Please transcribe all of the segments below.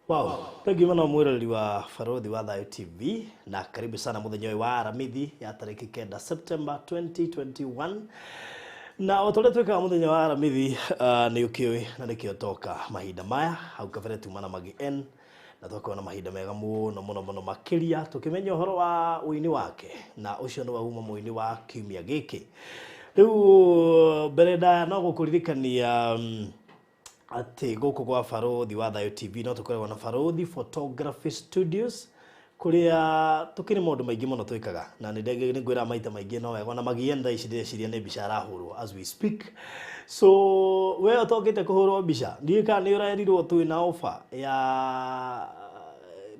Wow, thengiũ mũno mwĩroreri wa Barũthi wa Thayũ TV na karibu sana mũthenya ũyũ wa Aramithi ya tarĩki 9 September 2021. Na o ta ũrĩa twĩkaga mũthenya wa Aramithi, nĩ ũkĩũĩ na nĩkĩo toka mahinda maya. Hau kabere tuma na Magi N na twakorwo na mahinda mega mũno mũno mũno makĩria tũkĩmenya ũhoro wa ũini wake, na ũcio nĩwe uma mũini wa kiumia gĩkĩ. Rĩu mbere ndaya no gũkũririkania atĩ gũkũ gwa Barũthi wa Thayũ TV no tũkoragwo na Barũthi Photography Studios, kũrĩa tũkĩrĩ maũndũ maingĩ mũno twĩkaga, na nĩ ngwĩra maita maingĩ no wega ona Magi N thaa ici ndĩreciria nĩ mbica arahũrwo as we speak. So we ũtokĩte kũhũrwo mbica, ndiũĩ kana nĩ ũrerirwo twĩna offer ya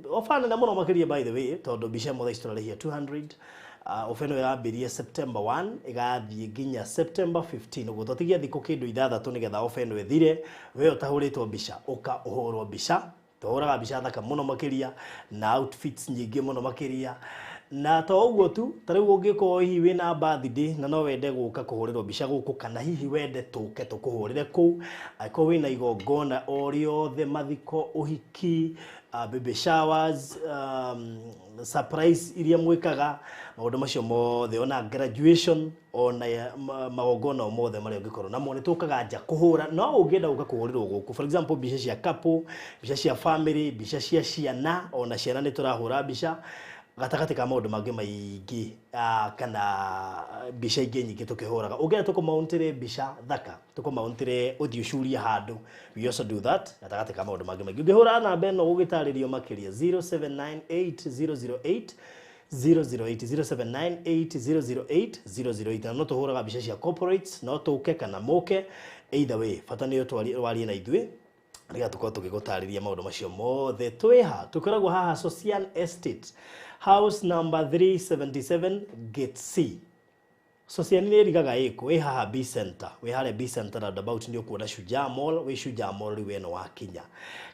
offer nene mũno makĩria, by the way, tondũ mbica ĩmwe thaa ici tũrarĩhia 200. Offer ĩno ĩrambĩrĩria September 1 ĩgathiĩ nginya September 15, ũguo twatigia thikũ kĩndũ 6 nĩgetha offer ĩno ĩthire. We ũtahũrĩtwo mbica, ũka ũhũrwo mbica. Tũhũraga mbica thaka mũno makĩria na outfits nyingĩ mũno makĩria. Na to ũguo tu, ta rĩu ũngĩkorwo hihi wĩna birthday na no wende gũka kũhũrĩrwo mbica gũkũ, kana hihi wende tũke tũkũhũrĩre kũu, angĩkorwo wĩna igongona o rĩothe, mathiko, ũhiki, baby showers, surprise iria mwĩkaga, maũndũ macio mothe, ona graduation, ona magongona o mothe marĩa ũngĩkorwo namo, nĩ tũkaga nja kũhũra. No ũngĩenda gũka kũhũrĩrwo gũkũ, for example, mbica cia couple, mbica cia family, mbica cia ciana, ona ciana nĩ tũrahũra mbica, gatagatĩ ka maũndũ mangĩ maingĩ, kana mbica ingĩ nyingĩ tũkĩhũraga. Ũngĩenda tũkũmountĩre mbica thaka, tũkũmountĩre ũthiĩ ũcurie handũ, we also do that, gatagatĩ ka maũndũ mangĩ maingĩ. Ũngĩhũra namba ĩno gũgĩtarĩrio makĩria, 0798 008 008, 0798 008 008. Na no tũhũraga mbica cia corporates, no tũke kana mũke, either way, bata nĩ warie na ithuĩ nĩgetha tũkorwo tũgĩgũtarĩria maũndũ macio mothe. Twĩha tũkoragwo haha Social Estate, house number 377, gate C. Social nĩ ĩrigaga ĩkũ? Ĩ haha B Center, wĩ harĩa B Center roundabout, nĩ ũkuona Shujaa Mall. Wĩ Shujaa Mall rĩu ĩno wakinya,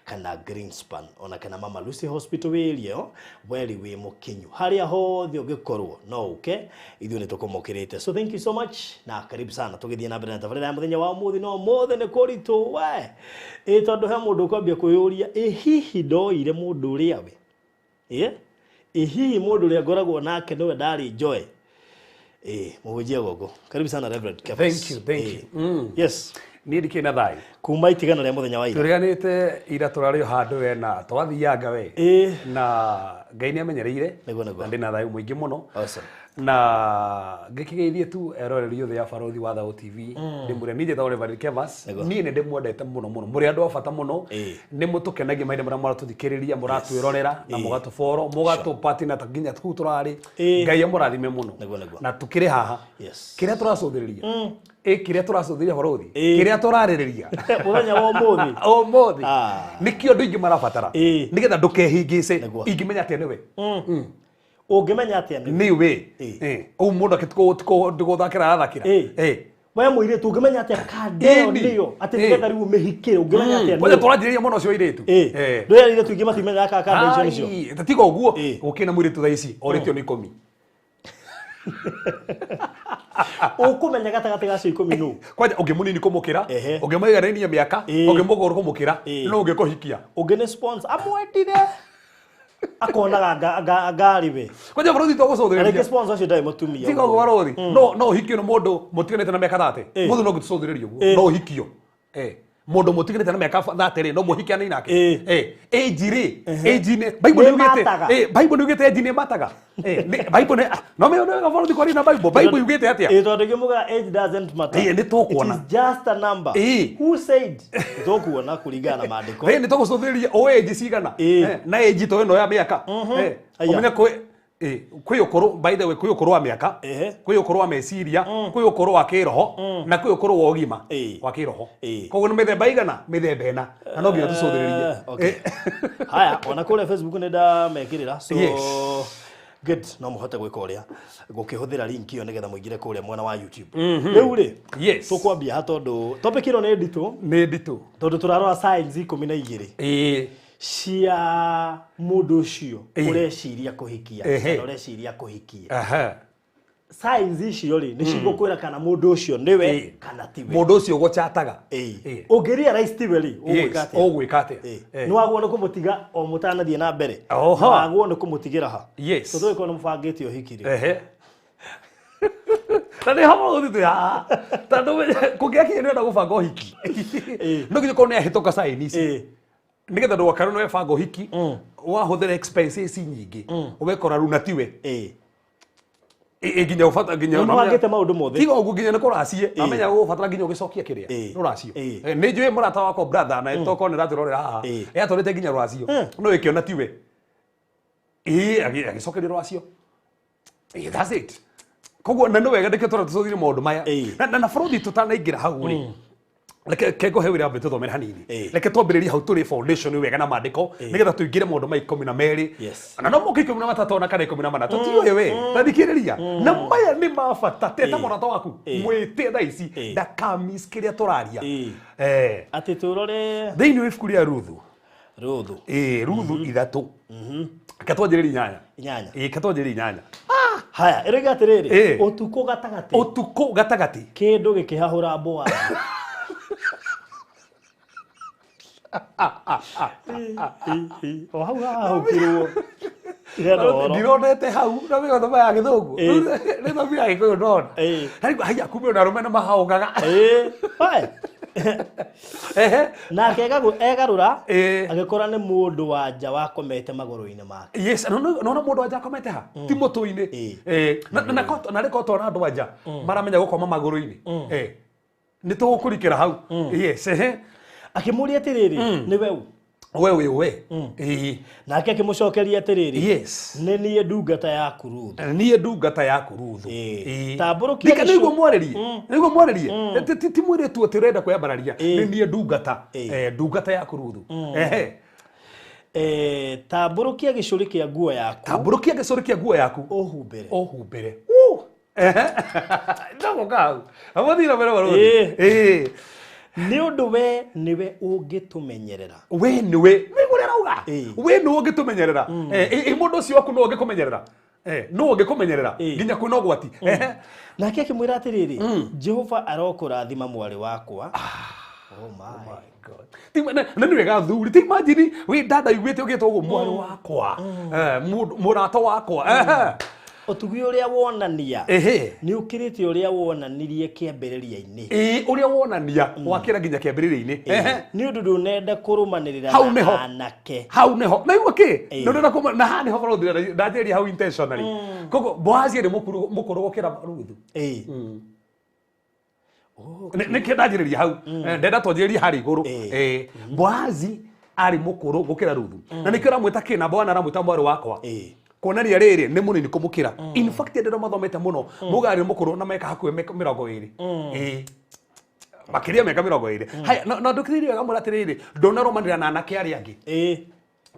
kana Greenspan, ona kana Mama Lucy Hospital, wĩ area ĩyo weri wĩ mũkinyu. Harĩa hothe ũngĩkorwo no ũke, ithuĩ nĩ tũkũmũkĩrĩte. So thank you so much na karibu sana. Tũgĩthiĩ na mbere na tabarĩra ya mũthenya wa ũmũthĩ, no ũmũthĩ nĩ kũritũ we, ĩ tondũ he mũndũ ũkwambia kwĩyũria, ĩ hihi ndoire mũndũ ũrĩa we, ĩ hihi mũndũ ũrĩa ngoragwo nake nĩwe ndarĩ njoe? Mũhunjia gũkũ, karibu sana, Reverend Kefas. Thank you, thank you. Yes. Niĩ ndikĩrĩ na thayũ. Kuma itigana rĩa mũthenya wa ira. Tũriganĩte ira, tũrarĩ o handũ we na twathianga we na Ngai nĩ amenyereire. Nĩguo, nĩguo. Na ndĩna thayũ mũingĩ mũno. Awesome. Na ngĩkĩgeithie tu eroreri othe ya Barũthi wa Thayũ TV, ndĩmwĩre niĩ njĩtagwo Reverend Kevas. Niĩ nĩ ndĩmwendete mũno mũno, mũrĩ andũ a bata mũno. Nĩ mũtũkenagia mahinda marĩa mũratũthikĩrĩria, mũratwĩrorera na mũgatũboro, mũgatũpatina ta nginya kũu tũrarĩ. Ngai amũrathime mũno. Nĩguo, nĩguo. Na tũkĩrĩ haha, kĩrĩa tũracũthĩrĩria, ĩ kĩrĩa tũracũthĩrĩria, Barũthi, kĩrĩa tũrarĩrĩria mũthenya wa ũmũthĩ, ũmũthĩ, nĩkĩo andũ aingĩ marabatara, nĩgetha ndũkehingĩce. Ingĩmenya atĩa nĩwe? Ũngĩmenya atĩa nĩ Nĩwe ũu mũndũ akĩtũgũthakĩra arathakĩra. We mũirĩtu, ũngĩmenya atĩa kanda ĩyo nĩyo atĩ nĩgetha rĩu ũmĩhikĩre? Ũngĩmenya atĩa Kwanja nĩyo? Tũranjĩrĩria mũno ũcio airĩtu. Ndũĩ airĩtu aingĩ matimenyaga kana kanda icio nĩcio. Ai, ta tiga ũguo, gũkĩrĩ na mũirĩtu thaa ici orĩtio nĩ 10. Ũkũmenya gatagatĩ ga acio 10 nũ? Kwanja ũngĩ mũnini kũmũkĩra, ũngĩ maiganainie mĩaka, ũngĩ mũkũrũ kũmũkĩra, no ũngĩ kũhikia. Ũngĩ nĩ sponsor amwendire akonaga ngari we. Kwanja bũrũri Na rĩngĩ tũgũcũthĩrĩria. Sponsor ũcio ndarĩ mũtumia. Tiga ũguo barũthi, no ũhikio nĩ mũndũ mũtiganĩte na mĩaka 30. Mũndũ no ngĩtũcũthĩrĩria ũguo, no ũhikio mũndũ mũtiganĩte na mĩaka 30 rĩ, no mũhikiane nake? Age rĩ, age nĩ Bible Nĩ nĩ yugĩte mataga. Bible nĩ yugĩte age nĩ mataga. Bible nĩ no me no bũrũri kwaria na Bible, Bible yugĩte atĩa? Ĩ tondũ ngĩmuga age doesn't matter. Nĩ tũkuona. It is just a number. Who said? Nĩ tũkuona kũringana na maandĩko. Nĩ tũgũcũthĩrĩria o age cigana. Na age to ĩno ya mĩaka. Aya. Ũmenye kwĩ ũkũrũ, by the way, kwĩ ũkũrũ wa mĩaka, kwĩ ũkũrũ wa meciria, kwĩ ũkũrũ wa kĩroho, na kwĩ ũkũrũ wa ũgima wa kĩroho. Koguo nĩ mĩthemba igana? Mĩthemba 4, na no nginya tũcũthĩrĩrie. Okay. Haya, ona kũrĩa Facebook nĩ ndamekĩrĩra, so Good, no mũhote gwĩka ũrĩa gũkĩhũthĩra link ĩyo nĩgetha mũingĩre kũrĩa mwena wa YouTube. Rĩu rĩ, Yes. tũkwambia ha tondũ topic ĩno nĩ nditũ, Nĩ nditũ. tondũ tũrarora signs 12 Ĩĩ. cia mũndũ ũcio Ĩĩ. ũreciria kũhikia Ehe. kana ũreciria kũhikia. Aha. Signs icio rĩ nĩ cigũkwĩra kana mũndũ ũcio nĩwe Ĩĩ. kana tiwe. Mũndũ ũcio ũgũchataga. Ĩĩ. Ĩĩ. Ũngĩ realize tiwe rĩ, ũgwĩka Yes. atĩa? Ũgwĩka atĩa? Ĩĩ. Eh. Nĩ wagwo nĩ kũmũtiga o mũtanathiĩ na mbere. Oho. Na wagwo nĩ kũmũtigĩra ha. Yes. Tondũ ũgĩkorwo nĩ mũbangĩte ũhiki rĩ. Ehe. Na nĩ hamwe gũthiĩ haha. Tondũ kũngĩakinya nĩ ũrenda gũbanga ũhiki. Ĩĩ. No nginya ũkorwo nĩ ahĩtũka sign ici. Ĩĩ. Nĩgetha ndũgakorwo nĩ webanga ũhiki wahũthĩra expenses nyingĩ ũgekora rĩu na tiwe. Ĩĩ. Ĩ nginya ũbata nginya Nĩ mũbangĩte maũndũ mothe. Tiga ũguo nginya nĩ kũracie amenya gũbatara nginya ũgĩcokia kĩrĩa Ĩĩ. rũracio. Ĩĩ. Nĩ njũĩ mũrata wakwa brother na tokorwo nĩ ratwĩrorera haha Ĩĩ. yatwarĩte nginya rũracio no ĩkĩona tiwe. Ĩĩ agĩcokeria rũracio. Ĩĩ, that's it. Koguo na nĩ wega nĩkĩo tũra tũcũthire maũndũ maya. Ĩĩ. Na bũrũri tũtanaingĩra hau rĩ, reke ke ngũhe wĩra wambe tũthomere hanini. Ĩĩ. Reke twambĩrĩrie hau tũrĩ foundation wega na maandĩko nĩgetha tũingĩre maũndũ ma 12. Yes. Na no moke 13 na kana 14 tũtiũĩ we tathikĩrĩria. Na maya nĩ ma bata teta mũrata waku Ĩĩ. mwĩte thaa ici Ĩĩ. ndakamiss kĩrĩa tũraria. Ĩĩ. Eh, Atĩ tũrore thĩinĩ wa ibuku rĩa Ruthu. Ruthu. Ĩĩ, Ruthu 3. Reke twanjĩrĩrie 8. 8. Ĩĩ, reke twanjĩrĩrie 8. Haya, ĩroiga atĩrĩrĩ, Ĩĩ. ũtukũ gatagatĩ Ũtukũ gatagatĩ. kĩndũ gĩkĩhahũra Boazi. O hau hahũkirwo. Hena ũhoro. Ndironete hau na mĩgothoma ya gĩthũngũ. Ĩĩ. Nĩ thomi ya gĩkũyũ ndona. Ĩĩ. Harĩ haya kumbe ona arũme nĩ mahaũkaga. Ĩĩ. Haya. Ehe. Nake egarũra Ĩĩ. agĩkora nĩ mũndũ wa nja wakomete magũrũ-inĩ make. Yes, no no mũndũ anja akomete ha ti mũtũ-inĩ. Ĩĩ. Ĩĩ. Na rĩko tona andũ anja maramenya gũkoma magũrũ-inĩ. Ĩĩ. Nĩ tũgũkũrikĩra hau. Yes, ehe. Akĩmũũria atĩrĩrĩ, nĩwe ũ? We we we. Ĩĩ. Nake akĩmũcokeria atĩrĩrĩ, Yes. nĩ niĩ ndungata yaku Ruthu. Niĩ ndungata yaku Ruthu. Ĩĩ. Ĩĩ. Tambũrũkia Nĩka gĩcu- nĩguo mwarĩrie. Nĩguo mwarĩrie. Ti mwĩrĩtu atĩ ũrenda kwĩyambararia. Ĩĩ. Nĩ niĩ ndungata. Ĩĩ. Eh, ndungata yaku Ruthu. Ehe. Tambũrũkia gĩcũrĩ kĩa nguo yaku Tambũrũkia gĩcũrĩ kĩa nguo yaku ũhumbĩre. ũhumbĩre. Ehe. Ndagũka hau. Amũthiĩ na mbere barũthi. Ĩĩ. Ĩĩ. Nĩ ũndũ we nĩwe ũngĩtũmenyerera. We nĩwe. Nĩguo ũrĩa arauga. Ĩĩ. We nĩwe ũngĩtũmenyerera. Ĩ mũndũ ũcio waku nĩwe ũngĩkũmenyerera. Nĩwe ũngĩkũmenyerera. Ĩĩ. Nginya kwĩna ũgwati. Ehe. Nake akĩmwĩra atĩrĩrĩ, Jehova arokũrathima mwarĩ wakwa. Oh my. My God. Ti na nĩ wega thuri. Ti imagine wĩ dada iguĩte ũgĩtwo ũguo mwarĩ wakwa. Mũrata wakwa. Ehe. Ũtugi ũrĩa wonania Ehe. nĩ ũkĩrĩte ũrĩa wonanirie kĩambĩrĩria-inĩ. Ĩĩ, ũrĩa wonania wakĩra nginya kĩambĩrĩria-inĩ. Ehe. Nĩ ũndũ ndũnenda kũrũmanĩrĩra Hau nĩho. na anake. Hau nĩho. Na igua kĩ? Ĩĩ. Ndũrenda kũma na haha nĩho barũthi ndanjĩrĩria hau intentionally. Koguo Boazi arĩ mũkũrũ gũkĩra Ruthu. Ĩĩ. Nĩkĩo ndanjĩrĩria hau. Ndenda twanjĩrĩrie harĩa igũrũ. Ĩĩ. Ĩĩ. Boazi arĩ mũkũrũ gũkĩra Ruthu. Na nĩkĩo aramwĩta kĩ? Na Boazi aramwĩta mwarĩ wakwa. Ĩĩ. Kuonania rĩrĩ nĩ mũnini kũmũkĩra. In fact andũ arĩa mathomete mũno muga arĩ mũkũrũ na meka hakuhĩ mĩaka 20. Ĩĩ. Makĩria mĩaka 20. Haya, na ndũkĩrĩrie wega mwĩra atĩrĩrĩ, ndũnarũmanĩrĩra na anake arĩa angĩ. Ĩĩ.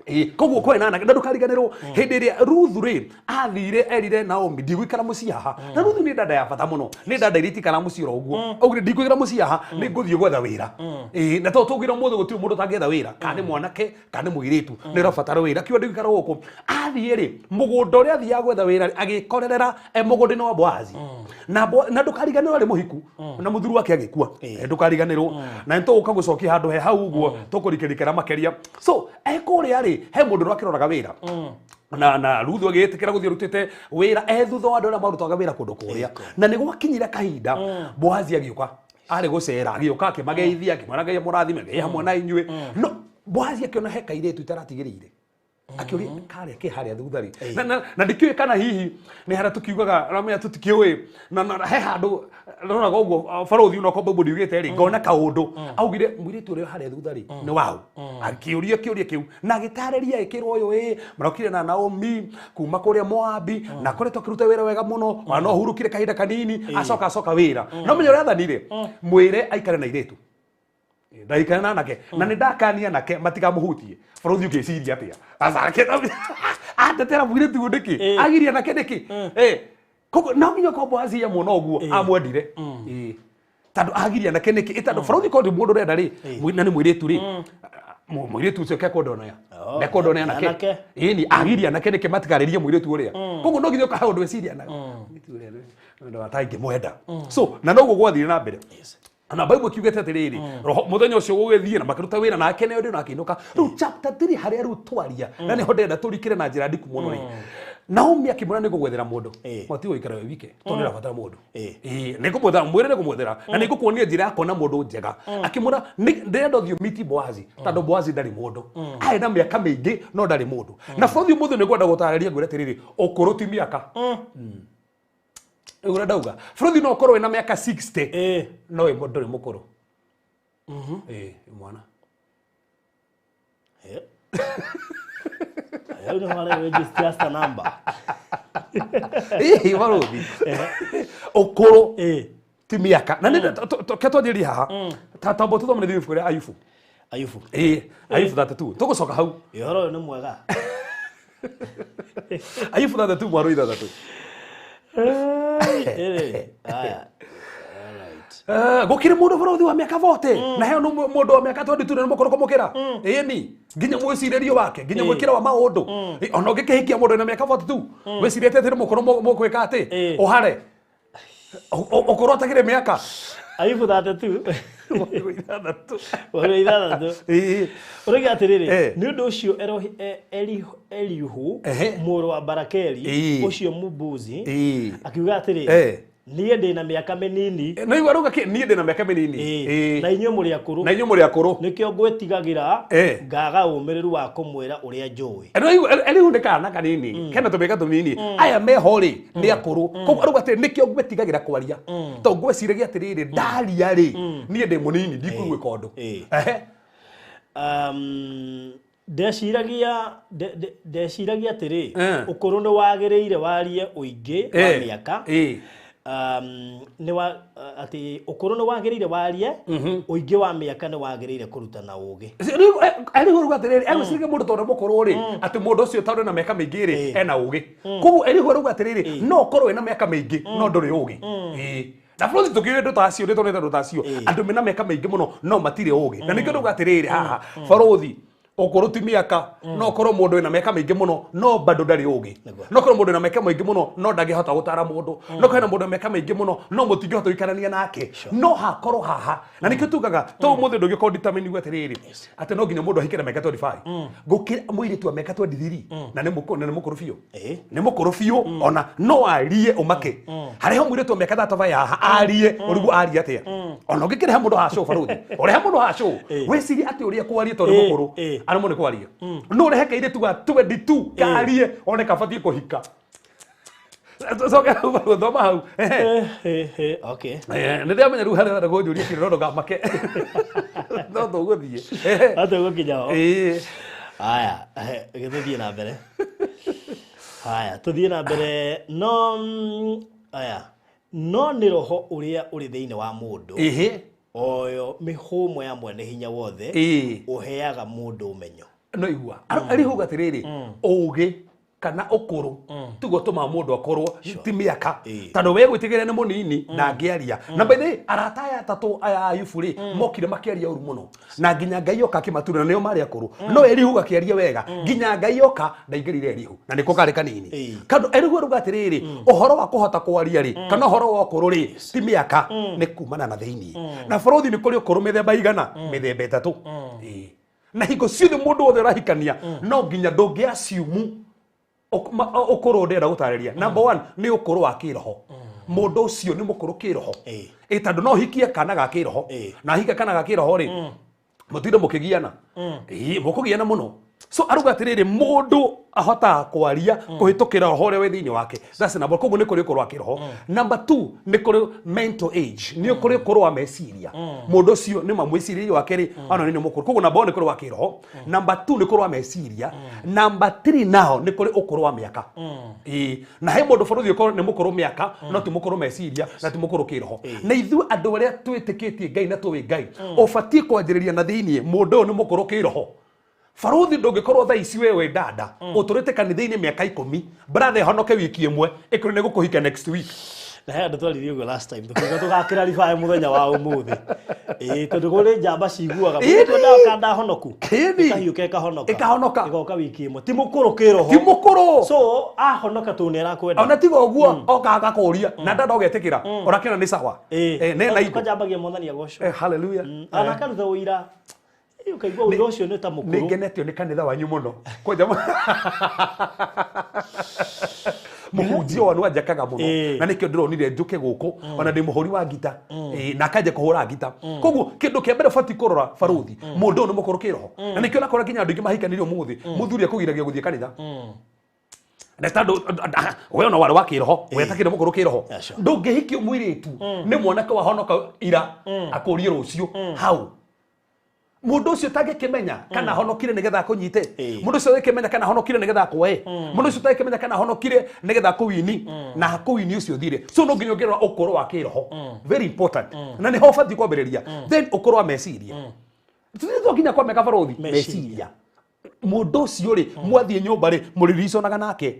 Ĩĩ, koguo kwarĩ na anake na ndũkariganĩrwo hĩndĩ ĩrĩa Ruthu rĩ athire erire Naomi ndigũikara mũciĩ haha. Na Ruthu nĩ dada ya bata mũno, nĩ dada iria itikara mũciĩ oro ũguo. Augire ndigũikara mũciĩ haha, nĩ ngũthiĩ gwetha wĩra. Ĩĩ, na tondũ tũgire ũmũthĩ gũtirĩ mũndũ ũtangĩetha wĩra, kana nĩ mwanake kana nĩ mũirĩtu, nĩ ũrabatara wĩra, kiuga ndigũikara gũkũ. Athiĩ rĩ mũgũnda ũrĩa athiaga gwetha wĩra rĩ, agĩkorerera e mũgũnda-inĩ wa Boazi. Na ndũkariganĩrwo arĩ mũhiku, na mũthuri wake agĩkua. Ndũkariganĩrwo. Na nĩ tũgũka gũcokia handũ he hau ũguo tũkũrikĩrikĩra makĩria. So e kũrĩa rĩ he mũndũ ũrĩa akĩroraga wĩra. Na Ruthu agĩĩtĩkĩra gũthiĩ arutĩte wĩra e thutha wa andũ arĩa marutaga wĩra kũndũ kũrĩa. Na nĩ gwakinyire kahinda Boazi agĩũka arĩ gũcera, agĩũka akĩmageithia, akĩmwĩra Ngai amũrathime, Ngai hamwe na inyuĩ. No Boazi akĩona he kairĩtu itaratigĩrĩire. Akĩũria karĩa kĩ harĩa thutha rĩ. Na ndikĩũĩ kana hihi nĩ harĩa tũkiugaga ramenya tũtikĩũĩ. Na he handũ ndonaga ũguo barũthi onokorwo Bible ndiugĩte rĩ, ngona kaũndũ. Augire mũirĩtu ũrĩa harĩa thutha rĩ nĩ waũ. Akĩũria kĩũria kĩu na agĩtarĩria ĩkĩrwo ũyũ ĩ marokire na Naomi kuma kũrĩa Moabi na akoretwo akĩruta wĩra wega mũno, ona no ahurũkire kahinda kanini acoka wĩra. No menya ũrĩa athanire, mwĩre aikare na airĩtu. Ndaikara na anake na nĩ ndakania anake matikamũhutie. Bũrũri ũngĩciria atĩa? Aca andetera mũirĩtu ũyũ nĩkĩ? Agiria anake nĩkĩ? Koguo no nginya korwo Boazi amuona ũguo amwendire. Tondũ agiria anake nĩkĩ? Tondũ bũrũri korwo ndĩ mũndũ ũrenda rĩ, na nĩ mũirĩtu rĩ, mũirĩtu ũcio kekwenda ona ya. Ndekwenda ona anake. Ĩni agiria anake nĩkĩ matikarĩrie mũirĩtu ũrĩa. Koguo no nginya ũkahe ũndũ eciria na mũirĩtu ũrĩa nĩ atangĩmwenda. So na noguo gwathire na mbere. Na Bible kiugĩte atĩrĩrĩ, roho mũthenya ũcio gũgĩthiĩ na makĩruta wĩra nake nĩ ũndũ na akĩinũka. Rĩu chapter 3 harĩa rĩu twaria na nĩho ndĩrenda tũrikĩre na njĩra ndiku mũno rĩ. Naomi akĩmwĩra nĩ ngũgwethera mũndũ. Mati gũikara wĩ wike tondũ nĩ ũrabatara mũndũ. Nĩ ngũmwethera, mwĩre nĩ ngũmwethera na nĩ ngũkuonia njĩra ya kuona mũndũ njega. Akĩmwĩra ndĩrenda ũthiĩ ũmiti Boazi tondũ Boazi ndarĩ mũndũ. Arĩ na mĩaka mĩingĩ no ndarĩ mũndũ. Na bũrũri ũmũthĩ nĩ ngwenda gũtarĩria ngwĩre atĩrĩrĩ, ũkũrũ ti mĩaka. Ũrĩa ndauga bũrũri no ũkorwo wĩna mĩaka 60 no wĩ ndũrĩ mũkũrũ. Wĩ mwana. Rĩu nĩ harĩa age is just a number. Barũthi ũkũrũ ti mĩaka. Na nĩ ke twanjĩrĩrie haha tamba tũthome nĩ ibuku rĩa Ayubu. Ayubu. Ayubu 32. Tũgũcoka hau. Ũhoro ũyũ nĩ mwega. Ayubu 32 mwaro 6. Aya. Gũkĩrĩ mũndũ bũrũri wa mĩaka 40 na heo mũndũ wa mĩaka 22 nĩ mũkũrũ kũmũkĩra. Ĩni nginya mwĩcirĩrio wake nginya mwĩkĩre wa maũndũ. Ona ũngĩkĩhikia mũndũ na mĩaka 42 wĩcirĩtie atĩ nĩ mũkũrũ mũkwĩka atĩ ũhare ũkũrũ atagĩrĩ mĩaka. Ayubu 32. 6. 6. Ũroiga atĩrĩrĩ, nĩ ũndũ ũcio Elihu mũrũ wa Barakeli ũcio Mũbuzi akiuga atĩrĩ, niĩ ndĩ na mĩaka mĩnini. No igua rauga kĩ? Niĩ ndĩ na mĩaka mĩnini. Na inyuĩ mũrĩ akũrũ. Na inyuĩ mũrĩ akũrũ. Nĩkĩo ngwĩtigagĩra ngaga ũmĩrĩru wa kũmwĩra ũrĩa njũĩ. No igua Elihu nĩ kana kanini kena tũmĩaka tũnini. Aya meho rĩ nĩ akũrũ. Koguo arauga atĩrĩ nĩkĩo ngwĩtigagĩra kwaria. Tondũ ngwĩciragia atĩrĩrĩ ndaria rĩ niĩ ndĩ mũnini ndikũigwĩka ũndũ. Ndeciragia atĩrĩ ũkũrũ nĩ wagĩrĩire warie ũingĩ wa mĩaka. Atĩ ũkũrũ nĩ wagĩrĩire warie ũingĩ wa mĩaka nĩ wagĩrĩire kũrutana ũgĩ. Elihu arauga atĩrĩrĩ egwĩciragia mũndũ tondũ mũkũrũ rĩ atĩ mũndũ ũcio tondũ ena mĩaka mĩingĩ rĩ ena ũgĩ. Koguo Elihu arauga atĩrĩrĩ no ũkorwo wĩna mĩaka mĩingĩ no ndũrĩ ũgĩ. Na bũrũri tũkĩũĩ andũ ta acio nĩ tũrĩ andũ ta acio andũ mena mĩaka mĩingĩ mũno no matirĩ ũgĩ. Na nĩkĩo ndauga atĩrĩrĩ haha barũthi ũkũrũ ti mĩaka no ũkorwo mũndũ wĩna mĩaka mĩingĩ mũno no bado ndarĩ ũgĩ. No ũkorwo mũndũ wĩna mĩaka mĩingĩ mũno no ndangĩhota gũtara mũndũ. No ũkorwo hena mũndũ wĩna mĩaka mĩingĩ mũno no mũtingĩhota gũikarania nake. No hakorwo haha na nĩkĩo tugaga to ũmũthĩ ndũngĩkorwo determine uge atĩrĩrĩ atĩ no nginya mũndũ ahike na mĩaka 25. Gũkĩra mũirĩtu wa mĩaka 23 na nĩ mũkũrũ biũ. Nĩ mũkũrũ biũ ona no arie ũmake. Harĩ ho mũirĩtu wa mĩaka 35 haha arie ũrigwo arie atĩa. Ona ũngĩkĩrehe mũndũ haha show barũthi. Ũrehe mũndũ haha show wĩcirie atĩ ũrĩa kwaria tondũ nĩ mũkũrũ. Aremwo nĩ kwaria. No ũrehe kairĩtu ga 22 karie one kabatiĩ kũhika. Coke hau thoma hau. Okay. Nĩ ndĩramenya rĩu harĩa ũrenda kũnjũria kĩndũ no ndũkamake. No tũgũthiĩ. No tũgũkinya ho. Aya, gĩtũthiĩ na mbere. Haya, tũthiĩ na mbere. No aya, no nĩ roho ũrĩa ũrĩ thĩinĩ wa mũndũ. Oyo mĩhũmũ ya mwene hinya wothe ũheaga mũndũ ũmenyo. No igua. Elihu auga atĩrĩrĩ, ũgĩ kana ũkũrũ tiguo tũmaga mũndũ akorwo ti mĩaka. Tondũ we gwĩtigĩra nĩ mũnini ndangĩaria. Na by the way arata aya atatũ aya Ayubu rĩ mokire makĩaria ũru mũno. Na nginya Ngai oka akĩmatura nĩo marĩ akũrũ. No Elihu akĩaria wega nginya Ngai oka ndaingĩrire Elihu na nĩko karĩ kanini. Tondũ Elihu arauga atĩrĩrĩ ũhoro wa kũhota kwaria rĩ kana ũhoro wa ũkũrũ rĩ ti mĩaka nĩ kumana na thĩinĩ. Na bũrũri nĩ kũrĩ ũkũrũ mĩthemba igana mĩthemba ĩtatũ. Na hingo ciothe mũndũ wothe ũrahikania no nginya ndũngĩ assume ũkũrũ ndĩrenda gũtarĩria. Number 1 nĩ ũkũrũ wa kĩroho. Mũndũ ũcio nĩ mũkũrũ kĩroho. Tondũ no hikie kana ga kĩroho. Na hike kana ga kĩroho rĩ mũtinde mũkĩgiana. Mũkũgiana mũno. So aruga atiriri mundu ahotaga kwaria kuhitukira roho uria wi thiini wake. That's number. Koguo ni kuri ukuru wa kiroho. Number 2 ni kuri mental age, ni kuri ukuru wa meciria. Mundu ucio ni mamwiciririe wake ri ona ni mukuru. Koguo number 1 ni kuri wa kiroho, number 2 ni kuri wa meciria, number 3 naho ni kuri ukuru wa miaka. Na he mundu baruthi ukorwo ni mukuru miaka no ti mukuru meciria na ti mukuru kiroho. Na ithuĩ andũ arĩa twĩtĩkĩtie Ngai na tũĩ Ngai ũbatiĩ kwanjĩrĩria na thĩiniĩ mũndũ ũyũ nĩ mũkũrũ kĩroho. Baruthi ndũngĩkorwo thaa ici wewe dada ũtũrĩte kanitha-inĩ mĩaka 10 brother honoke wiki ĩmwe ĩkũrĩ nĩ gũkũhika next week. Na he andũ twaririe ũguo last time tũkiuga tũgakĩra ribaĩ mũthenya wa ũmũthĩ. Tondũ kũrĩ njamba ciguaga mũndũ endaga kanda honoku ĩkahiũka ĩkahonoka ĩkahonoka ĩgoka wiki ĩmwe ti mũkũrũ kĩroho ti mũkũrũ. So ahonoka tondũ nĩ arakwenda ona tiga ũguo oka agakũria na dada ũgetĩkĩra ũrakĩona nĩ sawa. Nĩ na indo kwanjambagia Mwathani agocwo. Hallelujah. Ana akaruta ũira ukaigua ũira ũcio nĩ ta mũkũrũ. Nĩ ngenetio nĩ kanitha wanyu mũno kwanja mũhunjia wa nĩwanjakaga mũno na nĩkĩo ndĩronire njũke gũkũ ona ndĩ mũhũri wa ngita na akanja kũhũra ngita. Koguo kĩndũ kĩa mbere ũbatiĩ kũrora baruthi mũndũ ũyũ nĩ mũkũrũ kĩroho. Na nĩkĩo nakora nginya andũ aingĩ mahikanĩire ũmũthĩ mũthuri akũgiragia gũthiĩ kanitha na tondũ we ona warĩ wa kĩroho wetakire mũkũrũ kĩroho. Ndũngĩhikio mũirĩtu nĩ mwanake wahonoka ira akũrie rũciũ hau. Mundu ucio tangikimenya kana honokire nigetha akunyite, mundu ucio tangikimenya kana honokire nigetha akwoe, mundu ucio tangikimenya kana honokire nigetha akuwini na akuwini ucio thire. So no nginya ũngĩrora ũkũrũ wa kĩroho very important na nĩho ũbatiĩ kwambĩrĩria. Then ũkũrũ wa meciria tũthiĩ nginya kwa meka barothi meciria mundu ucio ri mwathiĩ nyũmba ri mũririconaga nake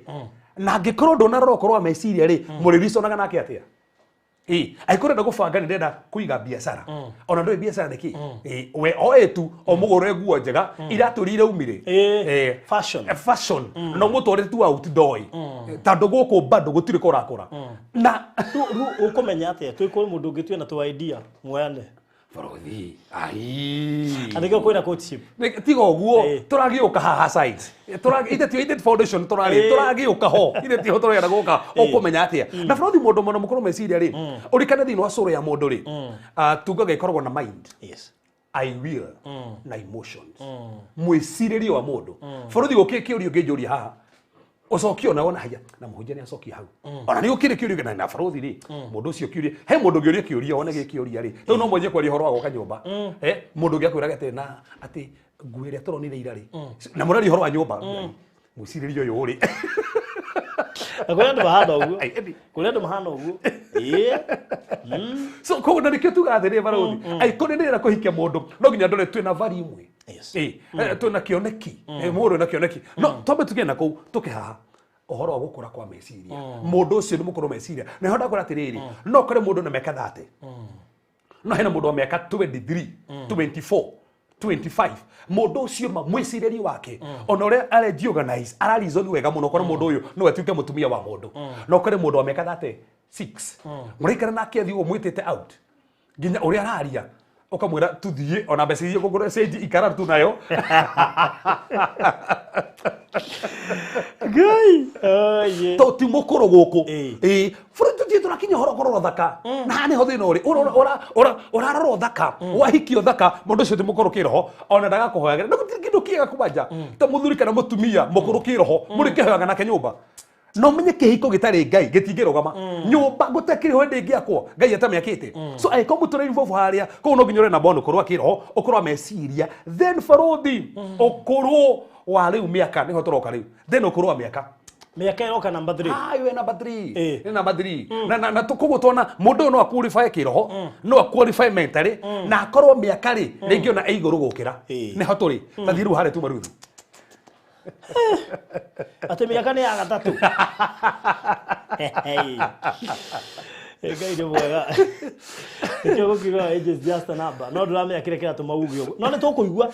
na angĩkorwo ndũnarora ũkũrũ wa meciria ri mũririconaga nake atĩa? Angĩkorwo ndenda gũbanga nĩ ndĩrenda kũiga biacara ona ndũĩ biacara nĩ kĩ we oe tu o mũgũre nguo njega iratũ iria iraumire fashion fashion no mũtwarĩte tu out ndoĩ tondũ gũkũ bado gũtirĩ kũrakũra. Na rĩu ũkũmenya atĩa twĩ kũrĩ mũndũ ũngĩ twĩna tũ idea muoyane barothi ai andĩkĩo kwĩna courtship tiga ũguo tũragĩũka haha site ithe foundation tũragĩũka ho ithe tiho tũrenda gũka ũkũmenya atĩa. Na barothi mũndũ mũno mũkũrũ meciria rĩ ũrikane thĩinĩ wa cũrũ ya mũndũ rĩ tungaga ĩkoragwo na mind, yes, I will na emotions mwĩcirĩrie wa mũndũ. Barothi gũkĩ kĩũria ũngĩnjũria haha ũcokie ona wona haya na mũhunjia nĩ acokia hau ona nĩ ũkĩrĩ kĩũria na barothi rĩ mũndũ ũcio kĩũria he mũndũ ũngĩũria kĩũria one gĩkĩũria rĩ rĩu no mwanjie kwaria ũhoro wa gũka nyũmba mũndũ ũngĩ akwĩraga atĩ na atĩ nguo ĩrĩa tũronire ira rĩ na mũraria ũhoro wa nyũmba mwĩcirĩrie ũyũ rĩ na kũrĩ andũ mahana ũguo kũrĩ andũ mahana ũguo. So koguo na nĩkĩo tugaga atĩrĩrĩ barothi angĩkorwo nĩ ndĩrenda kũhikia mũndũ no nginya ndore twĩna value imwe twĩna kĩoneki mũndũ wĩna kĩoneki no twambe tuge na kũu tũke haha ũhoro wa gũkũra kwa meciria mũndũ ũcio nĩ mũkũrũ meciria na nĩho ndakwĩra atĩrĩrĩ no ũkore mũndũ na mĩaka 30 no hena mũndũ wa mĩaka 23 24 25 mũndũ ũcio mwĩcirĩrie wake ona ũrĩa areji organize ararizoni wega mũno ũkore mũndũ ũyũ no atuĩke mũtumia wa mũndũ no ũkore mũndũ wa mĩaka 36 mũraikara nake athiĩ ũguo mwĩtĩte out nginya ũrĩa araria ũkamwĩra tuthiĩ ona mbeca iria ũkũgũra cenji ikara tu nayo. Ngai to ti mũkũrũ gũkũ bũrũri tũthiĩ tũrakinya ũhoro kũrora ũthaka na haha nĩho thĩna ũrĩ ũrarora ũthaka wahikio ũthaka mũndũ ũcio ti mũkũrũ kĩroho ona ndagakũhoyagĩra na gũtirĩ kĩndũ kĩega kwanja ta mũthuri kana mũtumia mũkũrũ kĩroho mũrĩkĩhoyaga nake nyũmba no menye kĩhiko gĩtarĩ Ngai gĩtingĩrũgama nyũmba gũtakĩrĩ hĩndĩ ĩngĩakwo Ngai atamĩakĩte. So angĩkorwo mũtũrĩre involve harĩa koguo no nginya ũrore namba 1 ũkũrũ wa kĩroho ũkũrũ wa meciria then barothi ũkũrũ wa rĩu mĩaka nĩho tũroka rĩu then ũkũrũ wa mĩaka mĩaka ĩroka number 3 ayo number 3 nĩ number 3 na koguo tuona mũndũ ũyũ no aqualify kĩroho no aqualify mentally na akorwo mĩaka rĩ rĩngĩ ona ĩ igũrũ gũkĩra nĩho tũrĩ tathiĩ rĩu harĩa tuma rĩu atĩ mĩaka nĩ ya gatatũ. Ngai nĩ mwega nĩkĩo gũkiuga age is just a number no ndũramenya kĩrĩa kĩratũma uge ũguo no nĩ tũkũigua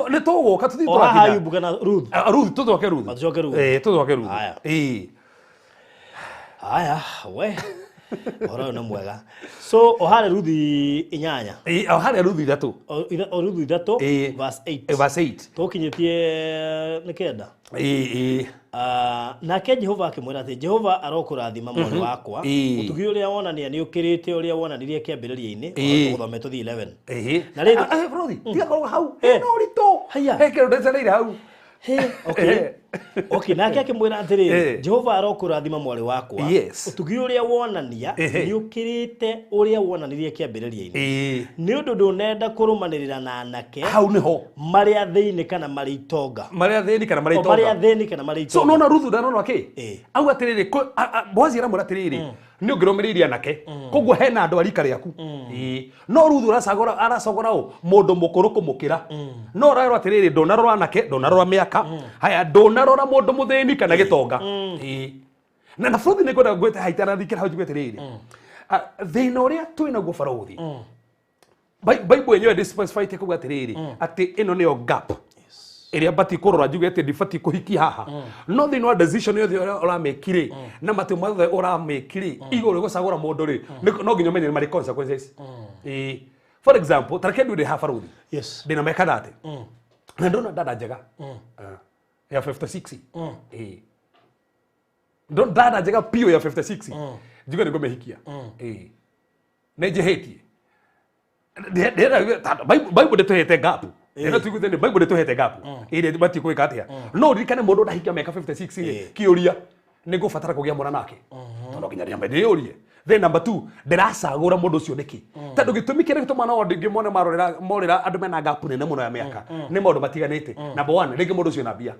nĩ tũgũka tũthiĩ tũrakinya Ayubu kana Ruth Ruth tũcoke Ruth tũcoke Ruth tũcoke Ruth haya we ũhoro ũyũ nĩ mwega. So o harĩa Ruth 8 o harĩa Ruth 3 o Ruth 3 verse 8 verse 8 tũkinyĩtie nĩ 9. Nake Jehova akĩmwĩra atĩ Jehova arokũrathima mwarĩ wakwa ũtugi ũrĩa wonania nĩ ũkĩrĩte ũrĩa wonanirie kĩambĩrĩria-inĩ tũgũthome tũthiĩ 11. Na rĩrĩ barothi tiga kũrũga hau hena ũritũ Haya. He kĩndũ ndecereire hau. He, okay. Okay, nake akĩmwĩra atĩrĩrĩ, "Jehova arokũrathima, mwarĩ wakwa. Ũtugi ũrĩa wonania nĩ ũkĩrĩte ũrĩa wonanirie kĩambĩrĩria-inĩ, nĩ ũndũ ndũnenda kũrũmanĩrĩra na anake Hau nĩho. marĩa thĩinĩ kana marĩ itonga." Marĩa thĩni kana marĩa O marĩa itonga. thĩni kana marĩ So itonga. nona Ruthu ndanona kĩ au atĩrĩrĩ, Boazi aramwĩra atĩrĩrĩ, nĩ ũngĩrũmĩrĩire anake, koguo hena andũ a rika rĩaku. No Ruthu aracagũra, aracagũra ũ mũndũ mũkũrũ kũmũkĩra. No ũrerwo atĩrĩrĩ, ndũnarora anake, ndũnarora mĩaka, haya, ndũnarora mũndũ mũthĩni kana gĩtonga. Na bũrũthi nĩ ngwenda ngwĩte haita na thikĩra hau njigue atĩrĩrĩ, thĩna ũrĩa twĩ naguo, barũthi, Bible yenyewe ndĩspecify kuga atĩrĩrĩ atĩ ĩno nĩyo gap ĩrĩa batiĩ kũrora njuge atĩ ndibatiĩ kũhikia haha. No thĩinĩ wa decision yothe ũrĩa ũramĩki rĩ, na matua mothe ũramĩki rĩ, igũrũ gũcagũra mũndũ rĩ, no nginya ũmenye nĩ marĩ consequences. For example, tareke ndĩ haha, barũthi, ndĩna mĩaka 30 na ndona dada njega, ya 56. Ndona dada njega piũ ya 56, njuge nĩ ngũmĩhikia. Nĩ njĩhĩtie? Bible ndĩtũhete gap ĩno, tuiguithanie, Bible ndĩtũhete gap ĩrĩa batiĩ gwĩka atĩa. No ũririkane mũndũ ndahikia mĩaka 56 rĩ, kĩũria nĩ ngũbatara kũgĩa mwana nake, tondũ nginya ndĩambe ndĩyũrie. Then number two, ndĩracagũra mũndũ ũcio nĩkĩ? Tondũ gĩtũmi kĩrĩa gĩtũmaga no andũ aingĩ mone marorera morĩra andũ mena gap nene mũno ya mĩaka nĩ maũndũ matiganĩte. Number one, rĩngĩ mũndũ ũcio na mbia,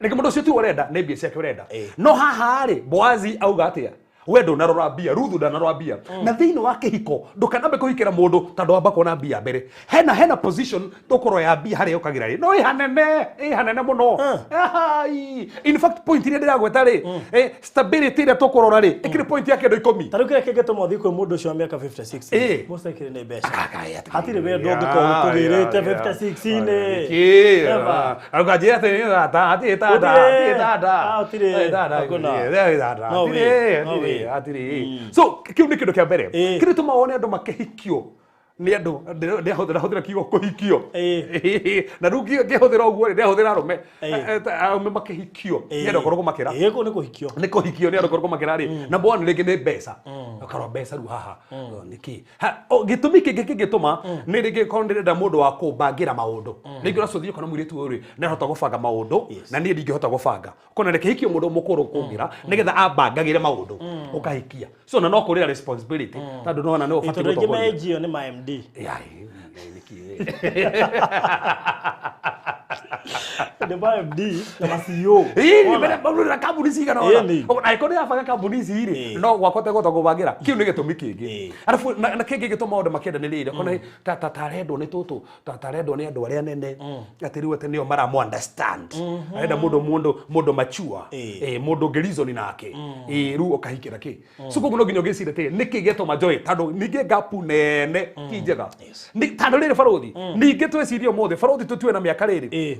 rĩngĩ mũndũ ũcio ti ũrenda, nĩ mbia ciake ũrenda. No haha rĩ, Boazi auga atĩa? We ndũnarora mbia, Ruthu ndanarora mbia. Na thĩinĩ wa kĩhiko ndũkanambe kũhikĩra mũndũ tondũ wamba kuona mbia mbere. Hena position tũkorwo ya mbia harĩa ũkagĩra rĩ, no ĩ hanene, ĩ hanene mũno. Ai, in fact, point iria ndĩragweta rĩ, stability ĩrĩa tũkũrora rĩ, ĩkĩrĩ point ya kĩndũ 10. Ta rĩu kĩrĩa kĩngĩtũma ũthiĩ kwĩ mũndũ ũcio wa mĩaka 56, most likely nĩ mbeca. Hatirĩ wendo ũngĩkorwo ũkũgĩrĩte 56-inĩ. Never. Arukanjĩra atĩ nĩ tata, hatirĩ tata, Gũtirĩ. hatirĩ tata. Ah, gũtirĩ. Hatirĩ tata, Hakuna. hatirĩ tata, No way, hatirĩ, no hatirĩ, way. hatirĩ. So kĩu nĩ kĩndũ kĩa mbere kĩrĩa tũmaga wone andũ makĩhikio nĩ andũ ndĩrahũthĩra kiugo kũhikio. Na rĩu ngĩhũthĩra ũguo rĩ, ndĩrahũthĩra arũme. Arũme makĩhikio nĩ andũ akũrũ kũmakĩra. Kũu nĩ kũhikio. Nĩ kũhikio nĩ andũ akũrũ kũmakĩra rĩ, number one rĩngĩ nĩ mbeca. Ũkarora mbeca rĩu haha nĩkĩ? Gĩtũmi kĩngĩ kĩngĩtũma nĩ rĩngĩ korwo ndĩrenda mũndũ wa kũmbangĩra maũndũ. Rĩngĩ ũracũthia ũkona mũirĩtu ũyũ rĩ, nĩ arahota gũbanga maũndũ na niĩ ndingĩhota gũbanga. Kona reke hikio mũndũ mũkũrũ kũngĩra nĩgetha ambangagĩre maũndũ, ũkahikia. So na no kũrĩa responsibility tondũ nona nĩ ũbatiĩ Tondũ aingĩ gũtongoria. menjio nĩ ma MD. Ya, nĩkĩ? Nĩ ma MD na ma CEO. Ĩĩ, mbere maurĩra kambuni cigana ũna. Ĩni. Angĩkorwo nĩ yabanga kambuni ici rĩ, no gwakwa tegũhota gũbangĩra. Kĩu nĩ gĩtũmi kĩngĩ. Arabu na kĩngĩ gĩtũma maũndũ makĩenda nĩ rĩrĩ, ũkona ta tarendwo nĩ tũtũ, ta tarendwo nĩ andũ arĩa anene, atĩ rĩu atĩ nĩo maramu understand. Arenda mũndũ mature, mũndũ ũngĩ reason nake. Rĩu ũkahikĩra kĩ? So koguo no nginya ũgĩciria atĩrĩ, nĩkĩ gĩatũma njoe? Tondũ ningĩ gap nene ti njega. Tondũ rĩrĩ, barũthi, ningĩ twĩcirie ũmũthĩ, barũthi, tũtue na mĩaka rĩrĩ,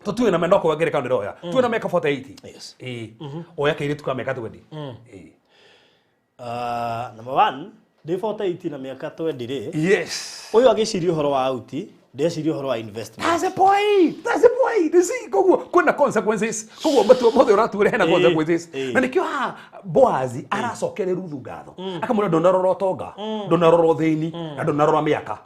tũtue na no kwa ngerekano ndĩroya, tuwe na mĩaka 48. Oya kairĩtu ka mĩaka 20. Number one, ndĩ 48 na mĩaka 20 rĩ, ũyũ agĩciria ũhoro wa auti, ndeciria ũhoro wa investment. That's the point. That's the point. You see, koguo kwĩna consequences. Koguo matua mothe ũratuĩra hena consequences. Na nĩkĩo haha Boazi aracokeria Ruthu ngatho. Akamwĩra ndũnarora ũtonga, ndũnarora ũthĩni, na ndũnarora mĩaka.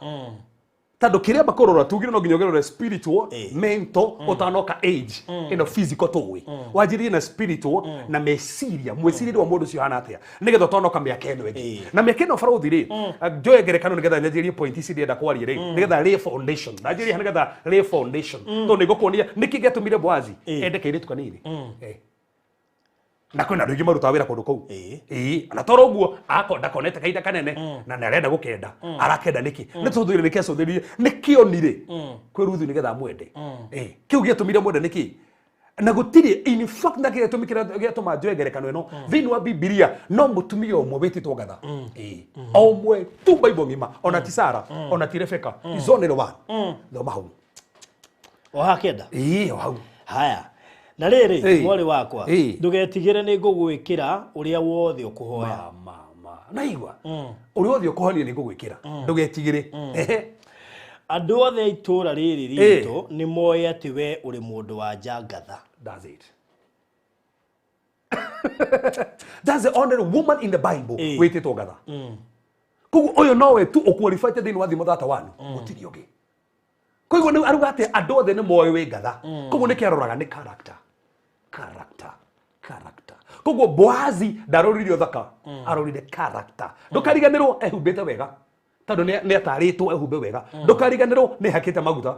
Tondũ kĩrĩa amba kũrora, tugire no nginya ũgerore spiritual, mental, ũtanoka age ĩno physical tũĩ. Wanjĩrĩrie na spiritual na meciria, mwĩcirĩrie wa mũndũ ũcio hana atĩa, nĩgetha ũtanoka mĩaka ĩno ĩngĩ. Na mĩaka ĩno, barũthi rĩ, njoe ngerekano nĩgetha nyanjĩrie point ici ndĩrenda kwaria rĩ, nĩgetha lay foundation. Ndanjĩrie nĩgetha lay foundation, tondũ nĩngũkuonia nĩkĩ gĩatũmire Boazi ende kairĩtu kanini. Na kwĩna andũ aingĩ marutaga wĩra kũndũ kũu. Na toro ũguo ako ndakonete kahinda kanene na nĩ arenda gũkenda, arakenda nĩkĩ? Nĩ tũthũire nĩkĩ acũthĩrĩrie nĩkĩonire kwĩ Ruthu nĩgetha amwende. Kĩu gĩatũmire mwende nĩkĩ? Na gũtirĩ, in fact, na gĩtũmi kĩrĩa gĩatũma njoe ngerekano ĩno thĩinĩ wa Bibilia, no mũtumia ũmwe wĩtĩtwo ngatha. O ũmwe tu Bible ng'ima, ona ti Sara, ona ti Rebecca, is only one. Thoma hau. O haha kĩenda. O hau. Haya, na rĩrĩ, mwarĩ wakwa, ndũgetigĩre, nĩ ngũgwĩkĩra ũrĩa wothe ũkũhoya. Ma ma ma naigua ũrĩa wothe ũkũhonia nĩ ngũgwĩkĩra, ndũgetigĩre. Ehe. Andũ othe a itũũra rĩrĩ ritũ nĩ moĩ atĩ we ũrĩ mũndũ wa nja ngatha. That's it. That's the only woman in the Bible wĩtĩtwo ngatha. Koguo ũyũ nowe tu ũqualified thĩinĩ wa thimo 31, gũtirĩ ũngĩ. Koguo nĩ aruga atĩ andũ othe nĩ moĩ wĩ ngatha. Koguo nĩkĩ aroraga nĩ character. Character. Character. Koguo Boazi ndarorire ũthaka, arorire character. Ndũkariganĩrwo ehumbĩte wega. Tondũ nĩ atarĩtwo ehumbe wega. Ndũkariganĩrwo nĩ hakĩte maguta.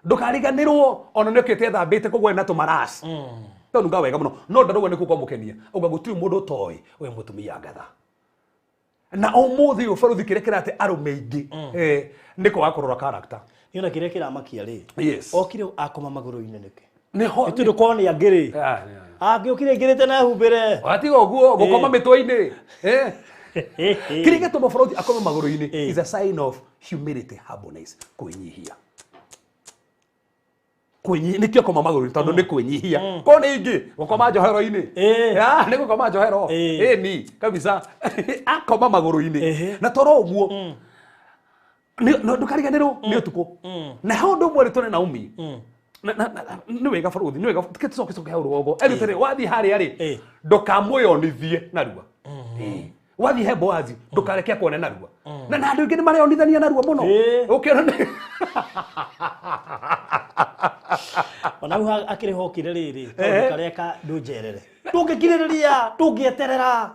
Ndũkariganĩrwo ona nĩ okĩte ethambĩte koguo ena tũmaraci. Tondũ nga wega mũno. No ndarauga nĩ kũmũkenia. Auga gũtirĩ mũndũ ũtoĩ ũyũ mũtumia ngatha. Na ũmũthĩ ũyũ baruthi kĩrĩa kĩrate arũme aingĩ nĩ kwaga kũrora character. Niona kĩrĩa kĩramakia rĩ. Yes. Okire akoma magũrũ-inĩ nĩkĩ? Nĩho Nĩ tondũ korwo nĩ angĩ rĩ. Angĩũkire aingĩrĩte na ehumbĩre. Watiga ũguo gũkoma mĩtwe-inĩ. Kĩrĩa gĩtũma baruthi akome magũrũ-inĩ is a sign of humility, humbleness, kwĩnyihia. Nĩkĩo akoma magũrũ-inĩ tondũ nĩ kwĩnyihia. Korwo nĩ ingĩ gũkoma njohero-inĩ. Nĩ gũkoma njohero. Ĩni kabisa. Akoma magũrũ-inĩ. Na toro ũguo. Ndũkariganĩrwo nĩ ũtukũ. Na he ũndũ ũmwe rĩtũ nĩ Naomi. Nĩ wega baruthi, nĩ wega tũcoke coke hau rũgongo. Erutĩre wathiĩ harĩa rĩ, ndũkamwĩonithie narua. Wathiĩ he Boazi, ndũkareke akuone narua. Na andũ aingĩ nĩ mareyonithania narua mũno. Ũkĩona nĩ Ona hau akĩrĩ hokire rĩrĩ, kaũndũ karĩa ka ndũnjerere. Ndũngĩkirĩrĩria, ndũngĩeterera.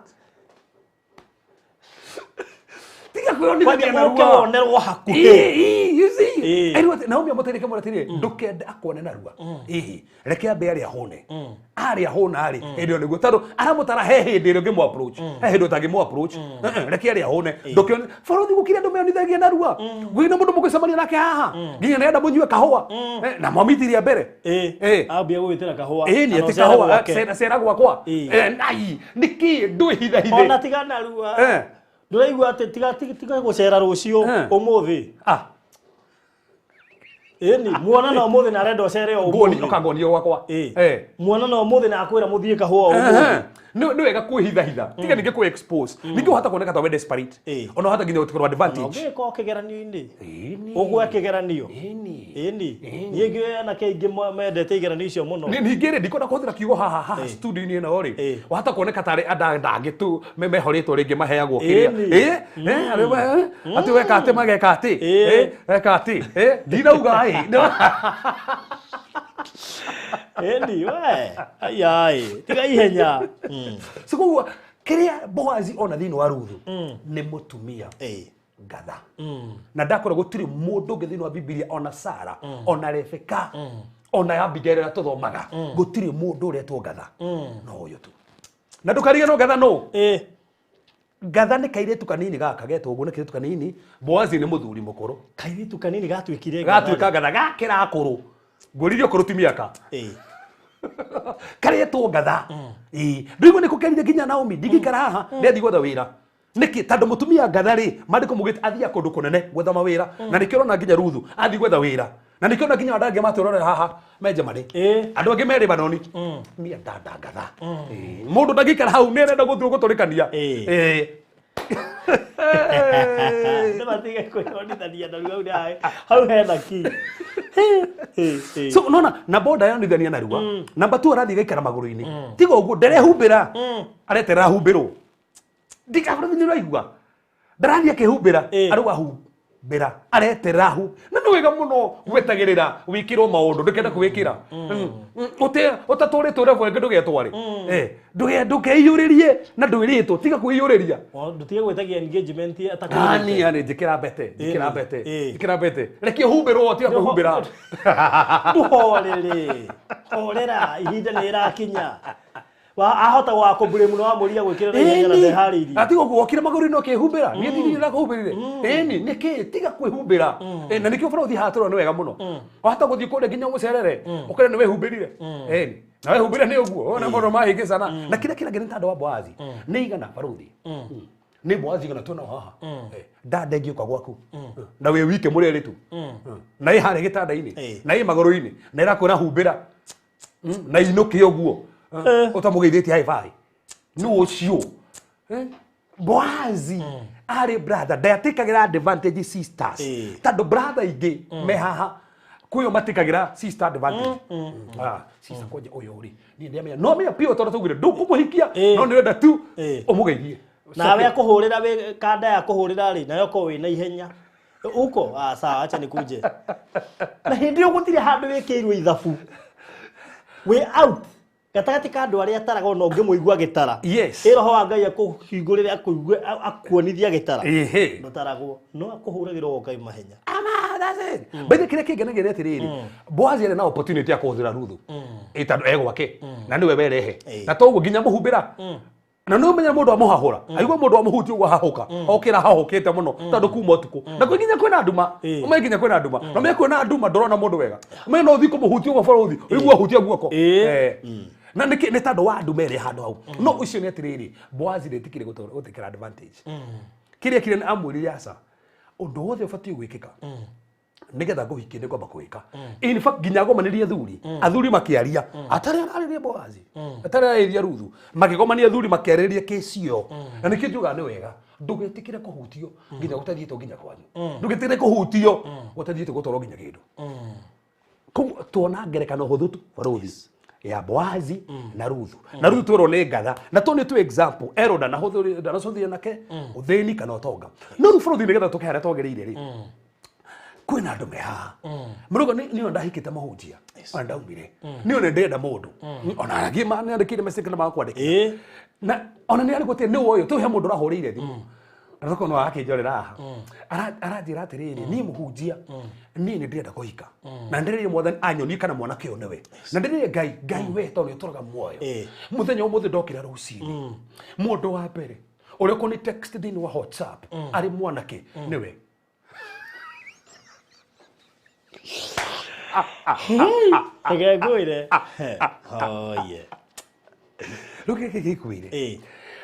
Tiga kwĩyonithania narua. Ũke wonerwo hakuhĩ. You see. Erwo atĩ Naomi amũteithĩke mũno atĩrĩrĩ, ndũkende akuone narua. Reke ambe arĩa hũne. Arĩa hũna rĩ, hĩndĩ ĩyo nĩguo tondũ aramũtara he hĩndĩ ĩrĩa ũngĩmũ approach. He hĩndĩ ũtangĩmũ approach. Reke arĩa hũne. Ndũkĩone baruthi gũkire andũ meyonithagia narua. Gwĩna mũndũ mũgũcemania nake haha. Nginya nĩarenda mũnyue kahũa. Na mwamitiria mbere. Ambia gũgĩtĩra kahũa. Nĩ ati kahũa cera gwakwa. Nai nĩkĩ ndwĩhithahithe. Ona tiga narua. Ndũraigua atĩ tiga gũcera rũciũ ũmũthĩ. Ĩni muona na ũmũthĩ na arenda ũcere o ũmũthĩ. Ũkangonio gwakwa. Muona na ũmũthĩ na akwĩra mũthiĩ kahũa ũmũthĩ. Nĩ wega kwĩhithahitha. Tiga ningĩ kwĩ expose. Ningĩ ũhota kuoneka ta we desperate. Ona ũhota nginya gũtikorwo advantage. Ũngĩka kĩgeranio-inĩ. Ũgwe kĩgeranio. Ĩni. Niĩ ngĩũĩ anake aingĩ mendete igeranio icio mũno. Ningĩ rĩ ndikwenda kũhũthĩra kiugo haha studio-inĩ ĩno rĩ. Wahota kuoneka tarĩ andũ angĩ tu mehorĩtwo rĩngĩ maheagwo kĩrĩa. Atĩ weka atĩ mageka atĩ. Weka atĩ. Ndinauga ĩ. Ĩni we. Ai tiga ihenya. So koguo kĩrĩa Boazi ona thĩinĩ wa Ruthu nĩ mũtumia ngatha. Na ndakora gũtirĩ mũndũ ũngĩ thĩinĩ wa Bibilia ona Sara ona Rebeka ona Abigail ũrĩa tũthomaga gũtirĩ mũndũ ũretwo ngatha no ũyũ tu. Na ndũkariganĩrwo ngatha nũ. Ngatha nĩ kairĩtu kanini gaka getwo ũguo nĩ kairĩtu kanini. Boazi nĩ mũthuri mũkũrũ. Kairĩtu kanini gatuĩkire gatuĩka ngatha gakĩra akũrũ. Ngũririe ũkũrũ ti mĩaka. Karetwo ngatha. Ndũigua nĩ kũkerire nginya Naomi ndingĩikara haha ndethiĩ gwetha wĩra. Nĩkĩ? Tondũ mũtumia ngatha rĩ maandĩko maugĩte athiaga kũndũ kũnene gwetha mawĩra. Na nĩkĩo ũrona nginya Ruthu athiĩ gwetha wĩra. Na nĩkĩo ũrona nginya andũ angĩ matũrorera haha me Germany. Andũ angĩ me Lebanon. Niĩ ndanda ngatha. Mũndũ ndangĩikara hau nĩ arenda gũthiĩ gũtũrĩkania. Nĩ matige kwĩyonithania narua hau hena ki. So nona na boda yonithania narua. Namba 2 arathiĩ gaikara magũrũ-inĩ. Tiga ũguo nderehumbĩra. Areterera humbĩrwo. Ndikabũrũthi nĩ ũraigua. Ndarathiĩ akĩhumbĩra. Arauga humbĩra. Areterera hu. Na nĩ wega mũno gwetagĩrĩra wĩkĩrwo maũndũ ndũkenda kwĩkĩra. Ũtatũrĩtwo level ĩngĩ ndũgetware. Ndũkeiyũrĩrie na ndwĩrĩtwo tiga kwĩiyũrĩria. Ndũtige gwĩtagia engagement atakwĩrĩte. Ani ani njĩkĩra mbete, njĩkĩra mbete. Njĩkĩra mbete. Reke ũhumbĩrwo tiga kwĩhumbĩra. Ndũhorere. Horera ihinda nĩ rĩrakinya. Ahota gwakũmbũrĩ mũno wamũria gwĩkĩra na ihenya na ndeharĩirie. Atiga ũguo wokire magũrũ-inĩ ũkĩhumbĩra. Niĩ ndirĩ ndĩrakũhumbĩrire. Ĩni nĩkĩ tiga kwĩhumbĩra. Na nĩkĩo bũrũri haha tũrona nĩ wega mũno. Wahota gũthiĩ kũrĩa nginya ũmũcerere ũkore nĩ wĩhumbĩrire. Ĩni na wehumbĩre nĩ ũguo ona mũndũ mahĩngĩcana. Na kĩrĩa kĩrangenia nĩ tondũ wa Boazi nĩ igana barũthi. Nĩ Boazi igana twĩnao haha. Ndanda ĩngĩũka gwaku na wĩ wike mũrĩ erĩ tu na ĩ harĩa gĩtanda-inĩ na ĩ magũrũ-inĩ na ĩrakwĩra humbĩra na inũke ũguo ũtamũgeithĩtie high five. Nĩ ũcio Boazi arĩ brother ndatikagĩra advantage sisters tondũ brother ingĩ me haha kwĩyo matikagĩra sister advantage. Sister kwanja ũyũ rĩ niĩ ndĩamenya no menya biũ tondũ twaugire ndũkũmũhikia no nĩũrenda tu ũmũgeithie. Nawe akũhũrĩra wĩ kanda ya kũhũrĩra rĩ nayo korwo wĩna ihenya. Uko ah sawa acha nikuje. Na hindi yo gutire handu wikirwo ithabu. We out. Gatagatĩ ka andũ arĩa ataraga ona ũngĩmũigua agĩtara. Yes. Ĩ roho wa Ngai akũhingũrĩre akũigue akuonithia agĩtara. Ehe. Ndũtaragwo no akũhũragĩra Ngai mahenya. Ama that's it. Baithe kĩrĩa kĩngenagia nĩ atĩrĩrĩ, Boazi arĩ na opportunity ya kũhũthĩra Ruthu. Ĩ tondũ e gwake na nĩwe werehe. Na toguo nginya mũhumbĩra. Na nĩ ũmenya mũndũ amũhahũra. Aigua mũndũ amũhutia ũguo ahahũka. Okĩra ahahũkĩte mũno tondũ kuma ũtukũ. Na kwĩ nginya kwĩna nduma. Ũmenye nginya kwĩna nduma. Na ũmenye kwĩna nduma ndũrona mũndũ wega. Ũmenye no ũthiĩ kũmũhutia ũguo borothi. Ũigue ahutia guoko. Na nĩkĩ nĩ tondũ wa nduma ĩrĩ handũ hau. No ũcio nĩ atĩrĩrĩ, Boazi ndetĩkire gũtĩkĩra advantage. Kĩrĩa kĩrĩa nĩ amwĩrire aca. Ũndũ wothe ũbatiĩ gwĩkĩka. Nĩgetha ngũhikie nĩ ngwamba kwĩka. In fact nginya agomanĩrie athuri. Athuri makĩaria. Atarĩ ararĩria Boazi. Atarĩ ararĩria Ruthu. Makĩgomania athuri makĩarĩrĩria kesi ĩyo. Na nĩkĩo njugaga nĩ wega. Ndũgetĩkĩre kũhutio nginya gũtathiĩte nginya kwanyu. Ndũgetĩkĩre kũhutio gũtathiĩte gũtwarwo nginya kĩndũ. Koguo tuona ngerekano hũthũ tu barothi ya Boazi na Ruthu. Na Ruthu twĩrwo nĩ ngatha. Na tũ nĩ tu example. Erwo ndanacũthire nake ũthĩni kana ũtonga. No rĩu bũrũri nĩgetha tũke harĩa twagĩrĩire rĩ. Kwĩna andũ me haha. Mũrũgo nĩ ona ndahikĩte mũhunjia. Ona ndaumire. Nĩ ona ndĩrenda mũndũ. Ona angĩ nĩandĩkĩire message na magakwandĩkĩra. Na ona nĩ arĩgũtĩ nĩ ũyũ tũ he mũndũ ũrahũrĩire thimũ. Na thoko no akĩnjorera haha. Aranjĩra atĩrĩrĩ, niĩ mũhunjia, niĩ nĩ ndĩrenda kũhika. Na ndĩrĩire mwathani anyonie kana mwanake ũyũ nĩwe. Na ndĩrĩire Ngai, Ngai we tondũ nĩ ũtũraga muoyo. Mũthenya ũmũthĩ ndokĩra rũcinĩ. Mũndũ wa mbere ũrĩa ũkũni text thĩinĩ wa WhatsApp arĩ mwanake nĩwe. Reke ngwĩre. Oh yeah. Rĩu gĩkĩ gĩkwĩre.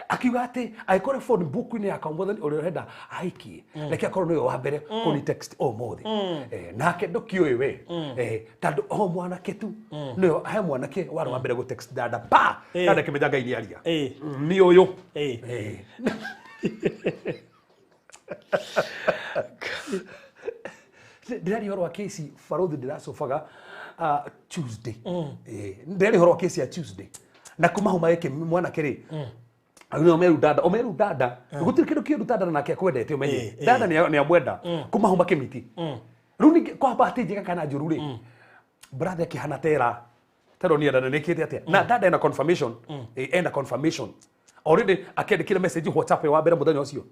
Akiuga atĩ angĩkorwo phone book-inĩ yakwa mwathani ũrĩa ũrenda ahikie reke akorwo nĩwe wa mbere kũni text ũmũthĩ. Nake ndũkĩũĩ we. Tondũ o mwanake tu nĩwe he mwanake warĩ wa mbere gũ text dada pa dada kĩmenya Ngai nĩaria. Nĩ ũyũ. Ndĩraria ũhoro wa kesi barothi ndĩracobaga Tuesday. Ndĩraria ũhoro wa kesi ya Tuesday. Na kuma hau magĩke mwanake rĩ. Nĩ Omeru dada, Omeru dada. Gũtirĩ kĩndũ kĩũru ta dada nake akwendete ũmenye. Dada nĩ amwenda. Kuma hau makĩmiti. Rĩu ningĩ kwa bahati njega kana njũru rĩ. Brother akĩhana tera. Tero nĩ dada nĩkĩte atĩa. Na dada ena confirmation. Ena confirmation. Already akĩandĩkire message WhatsApp wa mbere mũthenya ũcio.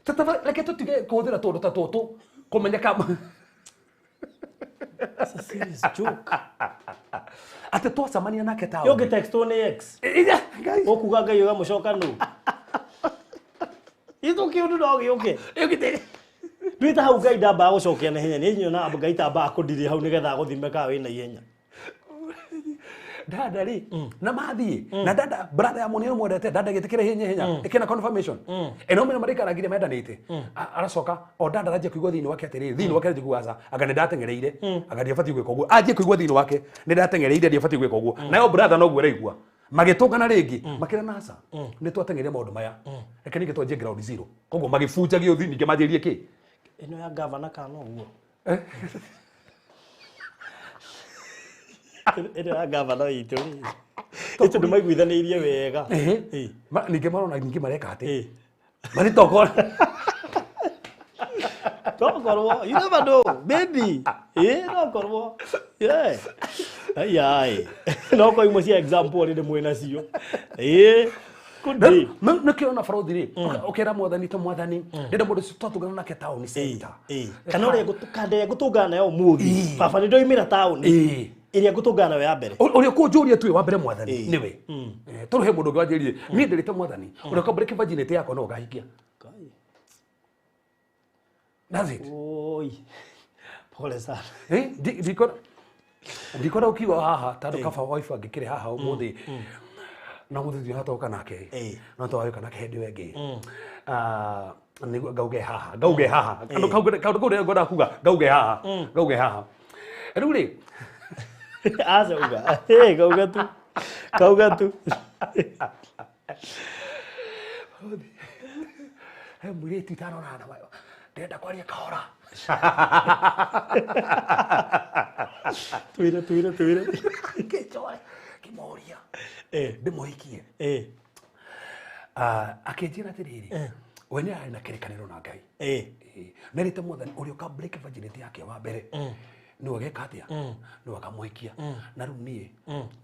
Tata reke tũtige kũhũthĩra tũndũ ta tũtũ kũmenya kama It's a serious joke. Atĩ twacemania nake taũni. Yo ngĩtextwo nĩ ex. Ũkuga Ngai ũgamũcoka nũ. Itũ kĩũndũ no gĩũke. Ndwĩta hau Ngai ndambaga gũcokia na ihenya. Niĩ nyonaga Ngai tambaga kũndirĩ hau nĩgetha agũthime kana wĩna ihenya. Dada rĩ na mathiĩ na dada brother ya mũnene mwendete dada gĩtĩkĩra ihenya ihenya ĩkĩna confirmation ĩno mena marĩkarangire mendanĩte aracoka o dada aranjia kũigua thĩinĩ wake atĩrĩrĩ thĩinĩ wake aranjia kũigua aca anga nĩ ndateng'ereire anga ndiabatiĩ gwĩka ũguo anjie kũigua thĩinĩ wake nĩ ndateng'ereire ndiabatiĩ gwĩka ũguo nayo brother noguo araigua magĩtũngana rĩngĩ makĩrana aca nĩ twateng'eria maũndũ maya reke ningĩ twanjie ground zero koguo magĩbunja gĩũthi ningĩ manjĩrie kĩ ĩno ya gavana kana noguo ĩno ya gavana witũ rĩ ĩ tondũ maiguithanĩirie wega. Ningĩ marona ningĩ mareka atĩ marĩtokora tokorwo you never know maybe no korwo yeah ai ai no ko imwe cia example rĩ mwĩ nacio could be nĩkĩo ona barothi rĩ ũkera mwathani ta mwathani ndĩrenda mũndũ ũcio twatũngana nake taũni center kana ũrĩa ngũtũngana nayo ũmũthĩ baba nĩ ndoimĩra taũni ĩrĩa ngũtũngana nayo ya mbere ũrĩa kũnjũria tu wa mbere mwathani nĩwe tondũ he mũndũ ũngĩ wanjĩrire niĩ ndĩrĩte mwathani ũrĩa ũkambũrĩke virginity yakwa no ũkahikia. That's it. Oi. Pole sana. Ndikora ukiwa haha tondũ kaba wife angĩkĩrĩ haha ũmũthĩ no mũthĩ ndinatoka nake no twagĩũka nake hĩndĩ ĩyo ĩngĩ nĩguo ngauge haha ngauge haha kaũndũ kau ngwendaga kuga ngauge haha ngauge haha rĩu rĩ aca uga kauga tu kauga tu he mũirĩtu itarorana ndĩrenda kwaria kahora twĩre twĩre twĩre kĩnjoe kĩmoria ndĩmũhikie akĩnjĩra atĩrĩrĩ We nĩ arĩ na kĩrĩkanĩro na Ngai. Nerĩte Mwathani ũrĩa ũka break virginity yake wa mbere nĩwe ageka atĩa, nĩwe akamũhikia. Na rĩu niĩ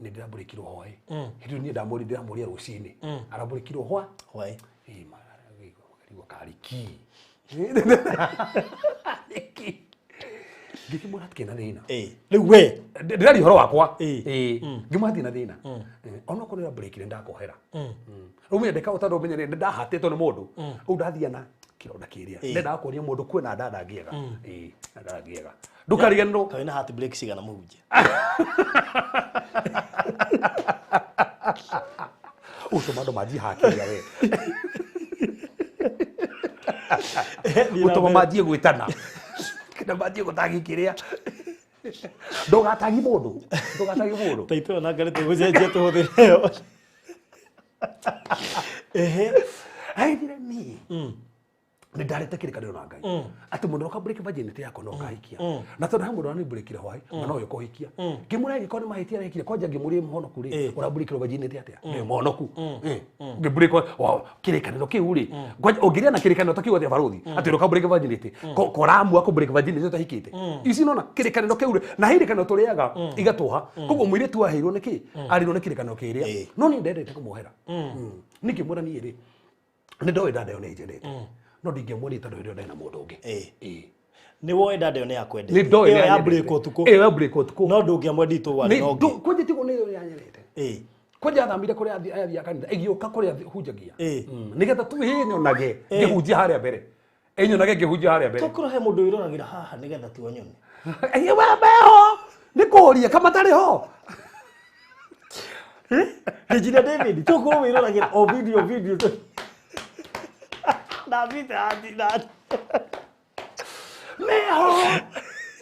nĩ ndĩrambũrĩkirwo hwaĩ. Hĩndĩ ĩyo niĩ ndĩramũria rũcinĩ, arambũrĩkirwo hwaĩ. Marigwo kariki nĩkĩ ngĩkĩmwĩra hatikĩrĩ na thĩna. Rĩu we ndĩraria ũhoro wakwa. Ngĩmwĩra hatirĩ na thĩna, onokorwo nĩũrambũrĩkire ndakohera. Rĩu menye ndeka tondũ menye nĩ ndahatĩtwo nĩ mũndũ rĩu ndathiĩ na kĩronda kĩrĩa ndendaga kuonia mũndũ kwĩna ndanda ngĩega. Ndanda ngĩega ndũkariganĩrwo. Kaĩ na heart break cigana mũhunjia? Ũtũma andũ manjie hakĩria we. Ũtũma manjie gwĩtana na manjie gũtagi kĩrĩa. Ndũgatagi mũndũ, ndũgatagi mũndũ. Taitũ ona ngarĩ tũgũcenjia tũhũthĩre ĩyo. Ehe. Aithire niĩ nĩ ndarĩte kĩrĩkanĩro na Ngai atĩ mũndũ ũka break virginity yakwa no kahikia, na tondũ he mũndũ ũrani breakire hwaĩ na no ũkũhikia. Ngĩmwĩra angĩkorwo nĩ mahĩtia arekire, kwanja ngĩmũria mũhonoku rĩ, ũrambũrĩkirwo virginity atĩa? Nĩ mũhonoku ngĩmbũrĩkwo kĩrĩkanĩro kĩu rĩ, kwanja ũngĩrĩa na kĩrĩkanĩro ta kĩu atĩa barũthi atĩ ũrĩa ũka break virginity koramua kũ break virginity ũtahikĩte ici nona kĩrĩkanĩro kĩu rĩ, na he irĩkanĩro tũrĩaga igatũha. Koguo mũirĩtu aheirwo nĩkĩ arĩrwo nĩ kĩrĩkanĩro kĩrĩa, no niĩ ndendete kũmuohera. Niĩ ngĩmwĩra niĩ rĩ nĩ ndoĩ ndanda ĩyo nĩ njendete, no ndingĩamwĩrire tondũ hĩndĩ ĩyo ndarĩ na mũndũ ũngĩ. Nĩ woĩ ndanda ĩyo nĩ yakwendete. Nĩ ndoĩ Ĩyo nĩ ya break yanyendete. ũtukũ. Ĩyo ya break ũtukũ. No ndũngĩamwendire tondũ warĩ na ũngĩ. Kwanja tiguo nĩ ĩyo yanyendete. Kwanja athamire kũrĩa athiaga kanitha ĩgĩũka kũrĩa hunjagia. Nĩgetha tu ĩnyonage ngĩhunjia harĩa mbere. Ĩnyonage ngĩhunjia harĩa mbere. Tokorwo he mũndũ wĩroragĩra haha nĩgetha tu anyone. Ĩ, we meho nĩ kũria kama tarĩ ho. Engineer David, tokorwo wĩroragĩra o video video tu. David ati na. Meho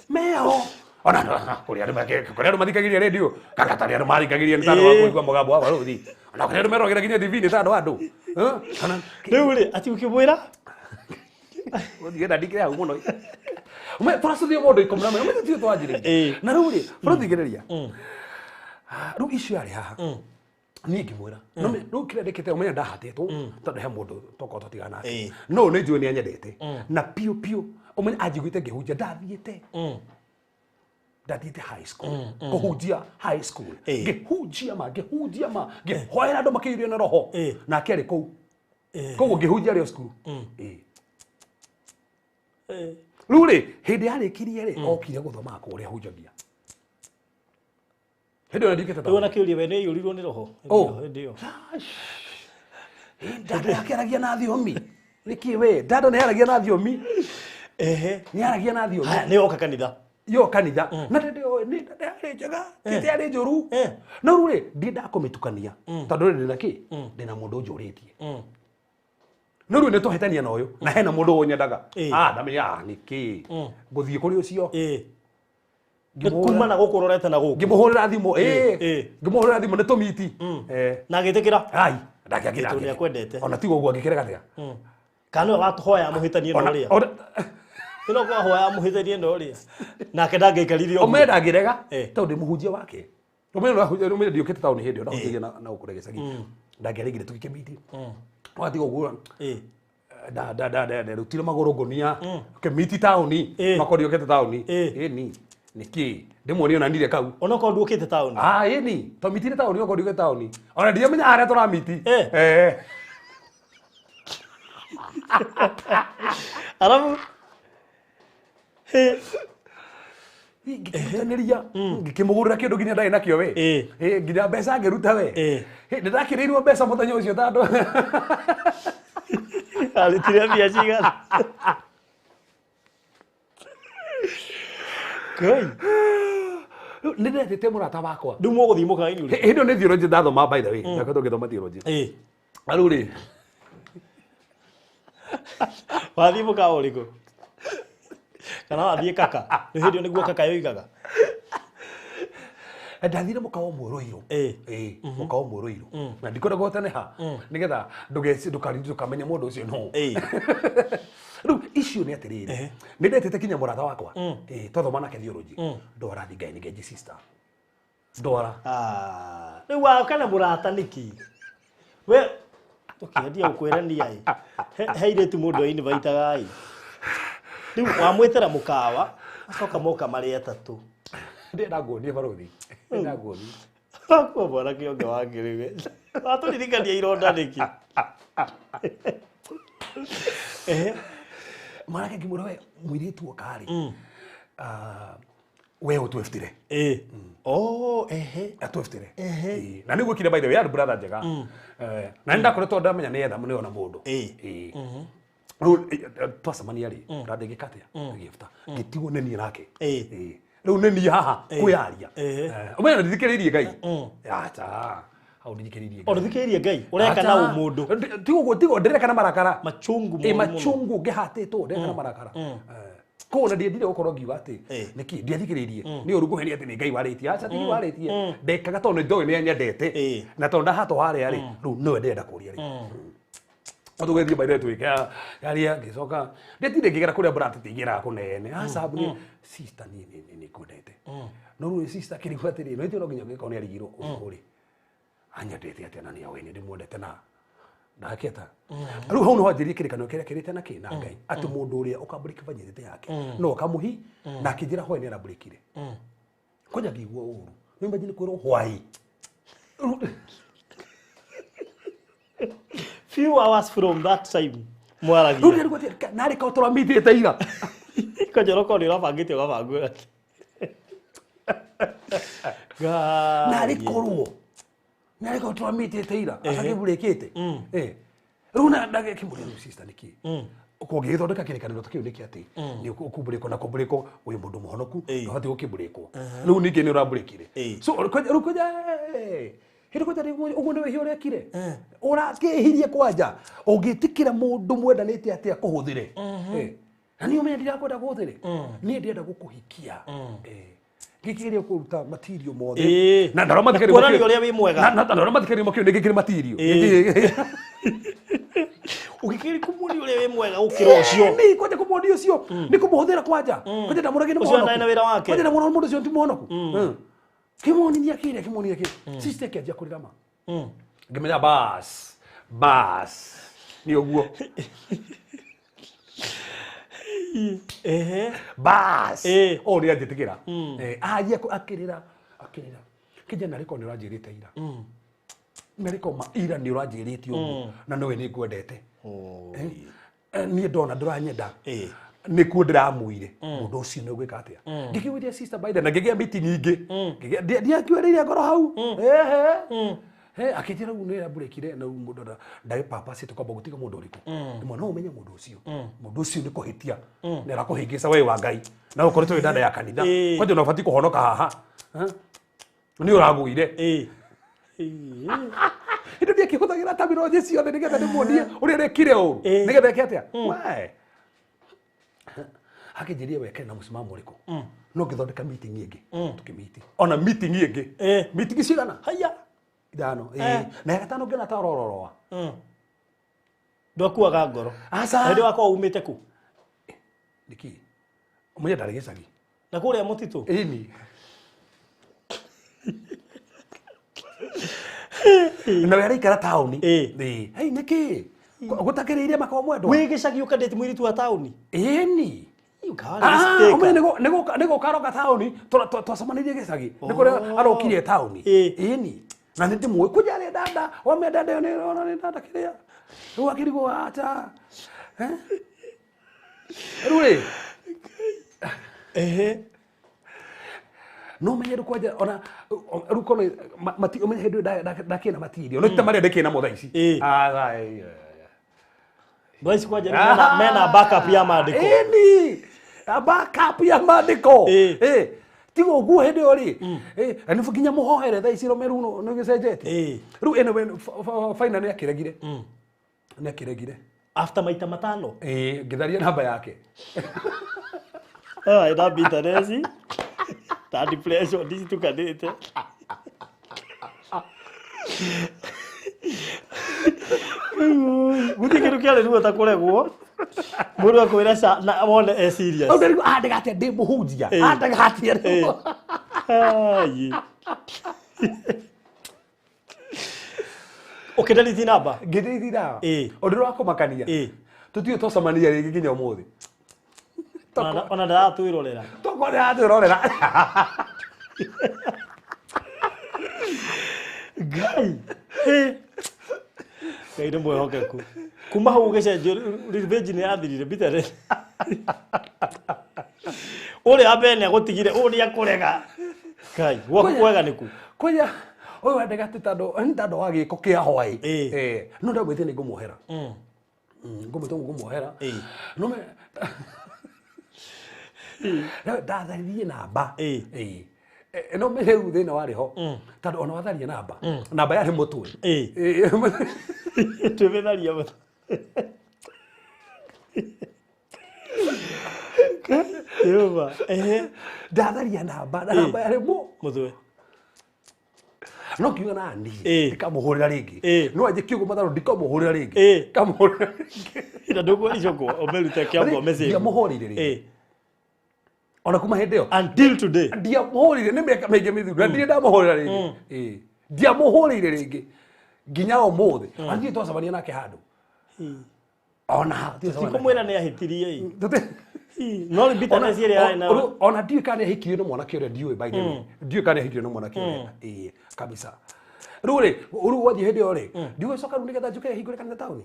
meho ona kũrĩa andũ kũrĩa andũ mathikagĩrĩria radio kaka tarĩ andũ mathikagĩrĩria nĩ tondũ wa kũigua mũgambo wa barũthi, ona kũrĩa andũ meroragĩra nginya TV nĩ tondũ wa andũ. Kana Rĩu rĩ ati ũkĩmwĩra gũthiĩ na ndikĩrĩ hau mũno. Ume tũracuthio mũndũ 14 ũmenye tio twanjĩrĩria. Na rĩu rĩ barũthi gereria rĩu icio yarĩ haha niĩ ngĩmwĩra no rĩu kĩrĩa ndĩkĩte ũmenye ndahatĩtwo tondũ he mũndũ tokorwo tũtigana nake, no nĩ njũĩ nĩ anyendete na piũ piũ. Ũmenye anjiguĩte ngĩhunjia, ndathiĩte high school kũhunjia high school, ngĩhunjia ma ngĩhunjia ma ngĩhoera andũ makĩiyũrio na roho, nake arĩ kũu, koguo ngĩhunjia arĩ o cukuru. Rĩu rĩ hĩndĩ yarĩkirie rĩ okire gũthomaga kũrĩa hunjagia hĩndĩ ĩyo ndiũkĩte Rĩu ona kĩũria we nĩ aiyũrirwo nĩ roho hĩndĩ ĩyo? Dada akĩaragia na thiomi nĩkĩ we dada nĩ aragia na thiomi. Ehe. Nĩ aragia na thiomi. Haya, nĩ oka kanitha. Yo kanitha na ndende yo nĩ dada yarĩ njega tite yarĩ njũru, no rĩu rĩ ndiendaga kũmĩtukania tondũ rĩ ndĩna kĩ ndĩna mũndũ ũnjũrĩtie, no rĩu nĩ tũhĩtania na ũyũ na hena mũndũ ũnyendaga. Ah, ndamenya nĩkĩ ngũthiĩ kũrĩ ũcio. Nĩ kuma na gũkũ ũrorete na gũkũ. Ngĩmũhũrĩra thimũ, ngĩmũhũrĩra thimũ nĩ tũmiti. Na agĩtĩkĩra. Ai ndangĩakĩra. Tondũ nĩakwendete. Ona tiga ũguo angĩkĩrega atĩa? Kana nĩwe watũhoya mũhĩtanie na ũrĩa. Ĩno kwahoya mũhĩtanie na ũrĩa. Nake ndangĩaikarire ũguo. Ũmenye ndangĩrega tondũ ndĩ mũhunjia wake. Ũmenye ũmenye ndiũkĩte taũni hĩndĩ ĩyo ndahunjagia na gũkũ gĩcagi, ndangĩaregire tũgĩkĩmiti watiga ũguo. Da da da da nderutire magũrũ ngũnia kĩmiti taũni makorwo ndiũkĩte taũni. Ĩni nĩkĩ ndĩmuonie ona ndirĩ kau. Onokorwo nduũkĩte taũni. Ah, ĩni twamitire taũni okorwo ndiũkĩte taũni ona ndiamenya harĩa tũramiti. Arabu Ngĩkĩrutanĩria ngĩkĩmũgũrĩra kĩndũ nginya ndarĩ nakĩo we. Nginya mbeca ngĩruta we. Nĩndakĩrĩirwo mbeca mũthenya ũcio tondũ arutire mbia cigana? Ngai. Nĩ ndetĩte mũrata wakwa. Rĩu mũgũthiĩ mũkawa-inĩ ũrĩkũ? Hĩndĩ ĩyo nĩ theology ndathoma, by the way ndakoretwo ngĩthoma theology. Na rĩu rĩ Wathiĩ mũkawa ũrĩkũ? Kana wathiĩ kaka? Nĩ hĩndĩ ĩyo nĩguo kaka yoigaga. Ndathire mũkawa ũmwe Rũirũ. Mũkawa ũmwe Rũirũ na ndikwenda kũhotane ha nĩgetha ndũkamenye mũndũ ũcio no. Rĩu icio nĩ atĩrĩrĩ nĩ ndetĩte kinya mũrata wakwa, twathoma nake theology, ndwara thi Ngai nĩ sister ndwara. Ah, rĩu waka na mũrata nĩkĩ? We Tũkĩendia gũkwĩrania ĩ. He airĩtu mũndũ ainvaitaga ĩ. Rĩu wamwĩtĩra mũkawa, acoka moka marĩ atatũ. Ndĩrenda nguonie barothi. Ndĩrenda nguonie. Akua mwanake ũngĩ wakĩrĩwe. Watũririkania ironda nĩkĩ? Ehe. Mwanake ngĩmwĩra we mũirĩtu oka rĩ, we ũtweftire. Ĩ. Oh, ehe. Atweftire. Ĩĩ. Na nĩguo kire by the way yarĩ brother njega. Na nĩ ndakoretwo ndamenya nĩ etha nĩ ona mũndũ. Ĩĩ. Rĩu twacemania rĩ, brother ĩgĩka atĩa? Ĩgĩbuta. Ngĩtigwo nĩ niĩ nake. Ĩĩ. Rĩu nĩ niĩ haha kwĩyaria. Ũmenye ndithikĩrĩirie Ngai. Acha. Hau ndithikĩrĩirie O Ngai. ndũthikĩrĩirie Ngai. Ũreka na ũmũndũ. Tigo tigo ndĩreka na marakara. Machungu Ĩ mũru mũno. machungu ngĩhatĩtwo ndĩreka na marakara. Koguo na ndiendire gũkorwo ngiuga atĩ nĩkĩ ndiathikĩrĩirie nĩ ũru ngũhenia atĩ nĩ Ngai warĩtie, aca ti warĩtie, ndekaga tondũ nĩ ndoĩ nĩ anyendete na tondũ ndahatwo harĩa rĩ, rĩu nĩwe ndĩrenda kũria rĩ, tũgĩthiĩ baithe twĩke yaria. Ngĩcoka ndĩtinde ngĩgera kũrĩa mbura tũtingĩraga kũnene, aca niĩ sister niĩ nĩ ngwendete, no rĩu sister kĩrigwo atĩrĩ, no ithuĩ no nginya ũngĩkorwo nĩ arigirwo ũyũ rĩ anyendete atĩa na nĩ awe nĩ ndĩmwendete na ndaketa. Rĩu hau nĩho anjĩrie kĩrĩkanĩro kĩrĩa kĩrĩte na kĩ na Ngai atĩ mũndũ ũrĩa ũkambrĩka virginity yake no ũkamũhi, na akĩnjĩra hwaĩ nĩ arambrĩkire. Kwanja ngĩigua ũru, nĩ imagine kwĩrwo hwaĩ. Few hours from that time Rĩu mwaragia. nĩrĩguo atĩ narĩ korwo tũramitĩte ira. Kwanjoro korwo nĩ ũrabangĩte ũgabangwo. Narĩ korwo tũramitĩte ira atakĩmburĩkĩte. Rĩu na ndagĩkĩmũria, rĩu sister nĩkĩ kũngĩgĩthondeka kĩrĩkanĩro ta kĩu nĩkĩ atĩ nĩ ũkũmbũrĩkwo na kũmbũrĩkwo wĩ mũndũ mũhonoku, ndũbatiĩ gũkĩmbũrĩkwo, rĩu ningĩ nĩ ũrambũrĩkire. So rĩu kwanja hĩndĩ kwanja rĩu ũguo nĩ wĩhia ũrekire, ũrakĩhirie kwanja ũngĩtĩkĩra mũndũ mwendanĩte atĩa kũhũthĩre. Na niĩ ũmenye ndirakwenda kũhũthĩre, niĩ ndĩrenda gũkũhikia. Ngĩkĩgeria kũruta material mothe na ndarora mathikĩrĩria. Kuonania ũrĩa wĩ mwega. Na ndarora mathikĩrĩria makĩo nĩ ngĩkĩrĩ material. Ũgĩkĩrĩ kũmuonia ũrĩa wĩ mwega gũkĩra ũcio. Nĩ kwanja kũmuonia ũcio nĩ kũmũhũthĩra kwanja kwanja ndamũragia nĩ Ũcio mũhonoku. ndarĩ na wĩra wake. Kwanja ndamũra mũndũ ũcio ti mũhonoku. Kĩmonithia kĩrĩa kĩmonithia kĩ sister kĩanjia kũrĩra ma ngĩmenya bas bas nĩ ũguo. Ehe. Bas o nĩ anjĩtĩkĩra. Anjia akĩrĩra akĩrĩra kĩnja narĩ korwo nĩ ũranjĩrĩte ira, narĩ korwo ma ira nĩ ũranjĩrĩte ũguo na nĩwe nĩ ngwendete. Niĩ ndona ndũranyenda nĩkuo ndĩramuire mũndũ ũcio nĩ ũgwĩka atĩa. Ngĩkĩgũithia sister Biden na ngĩgĩa meeting ingĩ. Ndiakuĩrĩire ngoro hau. Ehe. He akĩnjĩra rĩu nĩ ambũrĩkire na rĩu mũndũ ndarĩ purpose tũkwamba gũtiga mũndũ ũrĩkũ ndĩmwe no ũmenye mũndũ ũcio, mũndũ ũcio nĩ kũhĩtia nĩ arakũhĩngĩca we wa Ngai na ũkoretwo wĩ ndanda ya kanitha. Kwanja na ũbatiĩ kũhonoka haha. Nĩ ũragũire. Hĩndĩ ndiakĩhũthagĩra terminology ciothe nĩgetha ndĩmuonie ũrĩa arekire ũru nĩgetha eke atĩa we akĩnjĩria weke na mũsimamo ũrĩkũ, no ngĩthondeka meeting ĩngĩ tũkĩmiti ona meeting ĩngĩ. Meeting cigana? Haya. Ithano. Ĩĩ. Na ya gatano ngĩona ta orororoa. Ndwakuaga ngoro. Aca. Hĩndĩ wakwa umĩte kũ? Nĩkĩ ũmenye ndarĩ gĩcagi. Na kũrĩa mũtitũ. Ĩni na we araikara taũni. Ĩĩ. Hei nĩkĩ gũtakĩrĩire makwa mwendwa. Wĩ gĩcagi ũkandĩte mũirĩtu wa taũni. Ĩni. Ũkawa Ah, ũmenye nĩ gũka aroka taũni, twacemanĩirie gĩcagi nĩ kũrĩa arokire taũni. Ĩni na nĩ ndĩmũĩ kũnja arĩ dada wamĩa dada ĩyo nĩ ona nĩ dada kĩrĩa rĩu akĩrigwo acha. Eh? Rĩu rĩ Ehe. No menye rĩu kwanja ona rĩu kono mati ũmenye hĩndĩ ĩyo ndakĩna matirio no ti ta marĩa ndĩkĩna mo thaa ici. Ah, ai, ai, Thaa ici kwanja rĩu mena backup ya maandĩko. Ĩni backup ya maandĩko. Tiga ũguo hĩndĩ ĩyo rĩ na nĩ nginya mũhoere thaa ici rome rĩu nĩ gĩcenjetie. Rĩu anyway final nĩ akĩregire, nĩ akĩregire. After maita matano. Ĩĩ, ngĩtharia namba yake. Ah, ina bitterness. Ta depression ndicitukanĩte. Gũtirĩ kĩndũ kĩarĩ ruo ta kũregwo. Mũndũ akwĩra ca na wone e serious. Hau ndarigwo andĩga atĩa ndĩ mũhunjia andĩga atĩa rĩu. Ai. Ũkĩdelete namba? Ngĩdelete namba. Ĩĩ. Ũndũ ũrĩa wa kũmakania, Ĩĩ. tũtiũĩ twacemania rĩngĩ nginya ũmũthĩ. Ona ndaratwĩrorera. Tokorwo nĩaratwĩrorera. Ngai. Ĩ. Ngai nĩ mwĩhokeku. Kuma hau ũgĩcenjio revenge nĩ yathirire bitterness. Ũrĩa wa mbere nĩ agũtigire, ũyũ nĩ akũrega. Ngai, gwaku kwega nĩ kũ? Kwaya ũyũ wendega ti tondũ nĩ tondũ wa gĩko kĩa hwaĩ. Ĩĩ. Eh, no ndamwĩtire nĩ ngũmuohera. Ngũmwĩta ũguo ngũmuohera. Ĩĩ. No me ndatharirie namba. Ĩĩ. Ĩĩ. No me rĩu thĩna warĩ ho tondũ ona watharia namba, namba yarĩ mũtwe. Ĩĩ. Ĩĩ. Twĩmĩtharia mũtwe. Jehova. Ehe. Ndatharia namba na namba yarĩ mũ Mũtwe. No ngiuga na niĩ Ĩĩ. ndikamũhũrĩra rĩngĩ. Ĩĩ. No anjĩke ũguo matharũ, ndikamũhũrĩra rĩngĩ. Ĩĩ. Ndikamũhũrĩra rĩngĩ. Na ndũkwĩricũkwo ũmĩrute kĩongo message. Ndiamũhũrĩire rĩngĩ. Ĩĩ. Ona kuma hĩndĩ ĩyo Until today. Ndiamũhũrĩire, nĩ mĩaka mĩingĩ mĩthiru na ndirĩ ndamũhũrĩra rĩngĩ. Ĩĩ. Ndiamũhũrĩire rĩngĩ nginya ũmũthĩ. Ona ndirĩ twacemania nake handũ ona ha Ti kũmwĩra nĩ ahĩtirie ĩ. No rĩ bitterness ĩrĩa yarĩ nayo. Ona ndiũĩ kana nĩahikirio nĩ mwanake ũrĩa, ndiũĩ, by the way, ndiũĩ kana nĩahikirio nĩ mwanake ũrĩa. Ĩĩ kabisa. Rĩu rĩ, rĩu wathiĩ hĩndĩ ĩyo rĩ, ndigũcoka rĩu nĩgetha njũke hingũre kanitha taũni.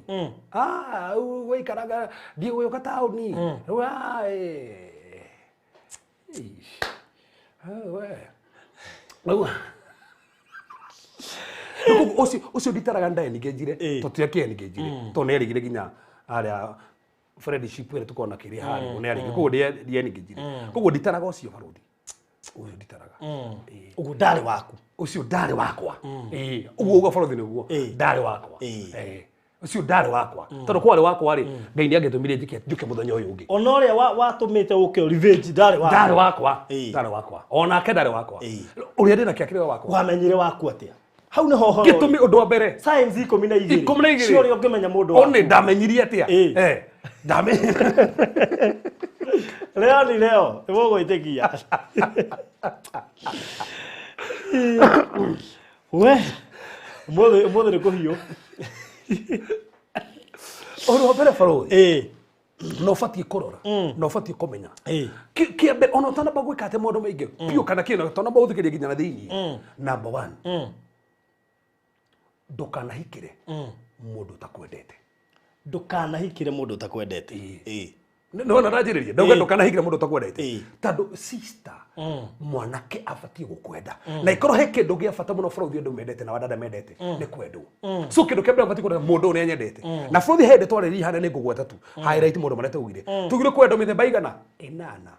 Ah, rĩu waikaraga ndigũgĩũka taũni rĩu. Ah, ĩĩ. Ish. Ah, we. Rĩu rĩu ũcio nditaraga ndaeningĩnjire. Ĩĩ. Tũtiakĩeningĩnjire tondũ nĩarigire nginya harĩa friendship ĩrĩa tũkoragwo na kĩrĩa harĩa nĩarigire, koguo ndieningĩnjire, koguo nditaraga ũcio barũthi, ũcio nditaraga. Ĩĩ. Ũguo ndarĩ waku. Ũcio ndarĩ wakwa. Ĩĩ, ũguo ũguo barũthi nĩguo. Ĩĩ. Ndarĩ wakwa. Ĩĩ. Ĩĩ. Ũcio ndarĩ wakwa tondũ kwarĩ wakwa rĩ, Ngai nĩ angĩtũmire njĩke njũke mũthenya ũyũ ũngĩ. Ona ũrĩa watũmĩte ũke revenge ndarĩ waku. Ndarĩ wakwa. Ĩĩ. Ndarĩ wakwa, onake ndarĩ wakwa. Ĩĩ. Ũrĩa ndĩ nakĩo akĩrĩ wakwa. Wamenyire waku atĩa? Hau nĩho ũhoro. Gĩtũmi ũndũ wa mbere Signs 12. 12. Cia ũrĩa ũngĩmenya mũndũ waku. One ndamenyirie atĩa? Ĩĩ. Eh, Leo ni leo, nĩ mũgwĩtĩkia. We, ũmũthĩ ũmũthĩ nĩ kũhiũ. Ũndũ wa mbere barũthi, Ĩĩ. na ũbatiĩ kũrora na ũbatiĩ kũmenya. Ĩĩ. Kĩa mbere, ona ũtanamba gwĩka atĩ maũndũ maingĩ biũ kana kĩna, ũtanamba gũthikĩrĩria nginya na thĩiniĩ, number one, ndũkanahikĩre mũndũ ũtakwendete. Ndũkanahikĩre mũndũ ũtakwendete. Ĩĩ. Nĩwona ndanjĩrĩria ndauga Ĩĩ. ndũkanahikĩre mũndũ ũtakwendete. Ĩĩ. Tondũ sister, mwanake abatiĩ gũkwenda, na ikorwo he kĩndũ gĩa bata mũno bũrũri andũ mendete na wadada mendete nĩ kwendwo. So kĩndũ kĩa mbere abatiĩ kwenda mũndũ ũyũ nĩ anyendete. Na bũrũri he ndeto arĩria hana nĩ ngũgweta tu highlight maũndũ marĩa tugire. Tugire kwendwo mĩthemba igana ĩnana.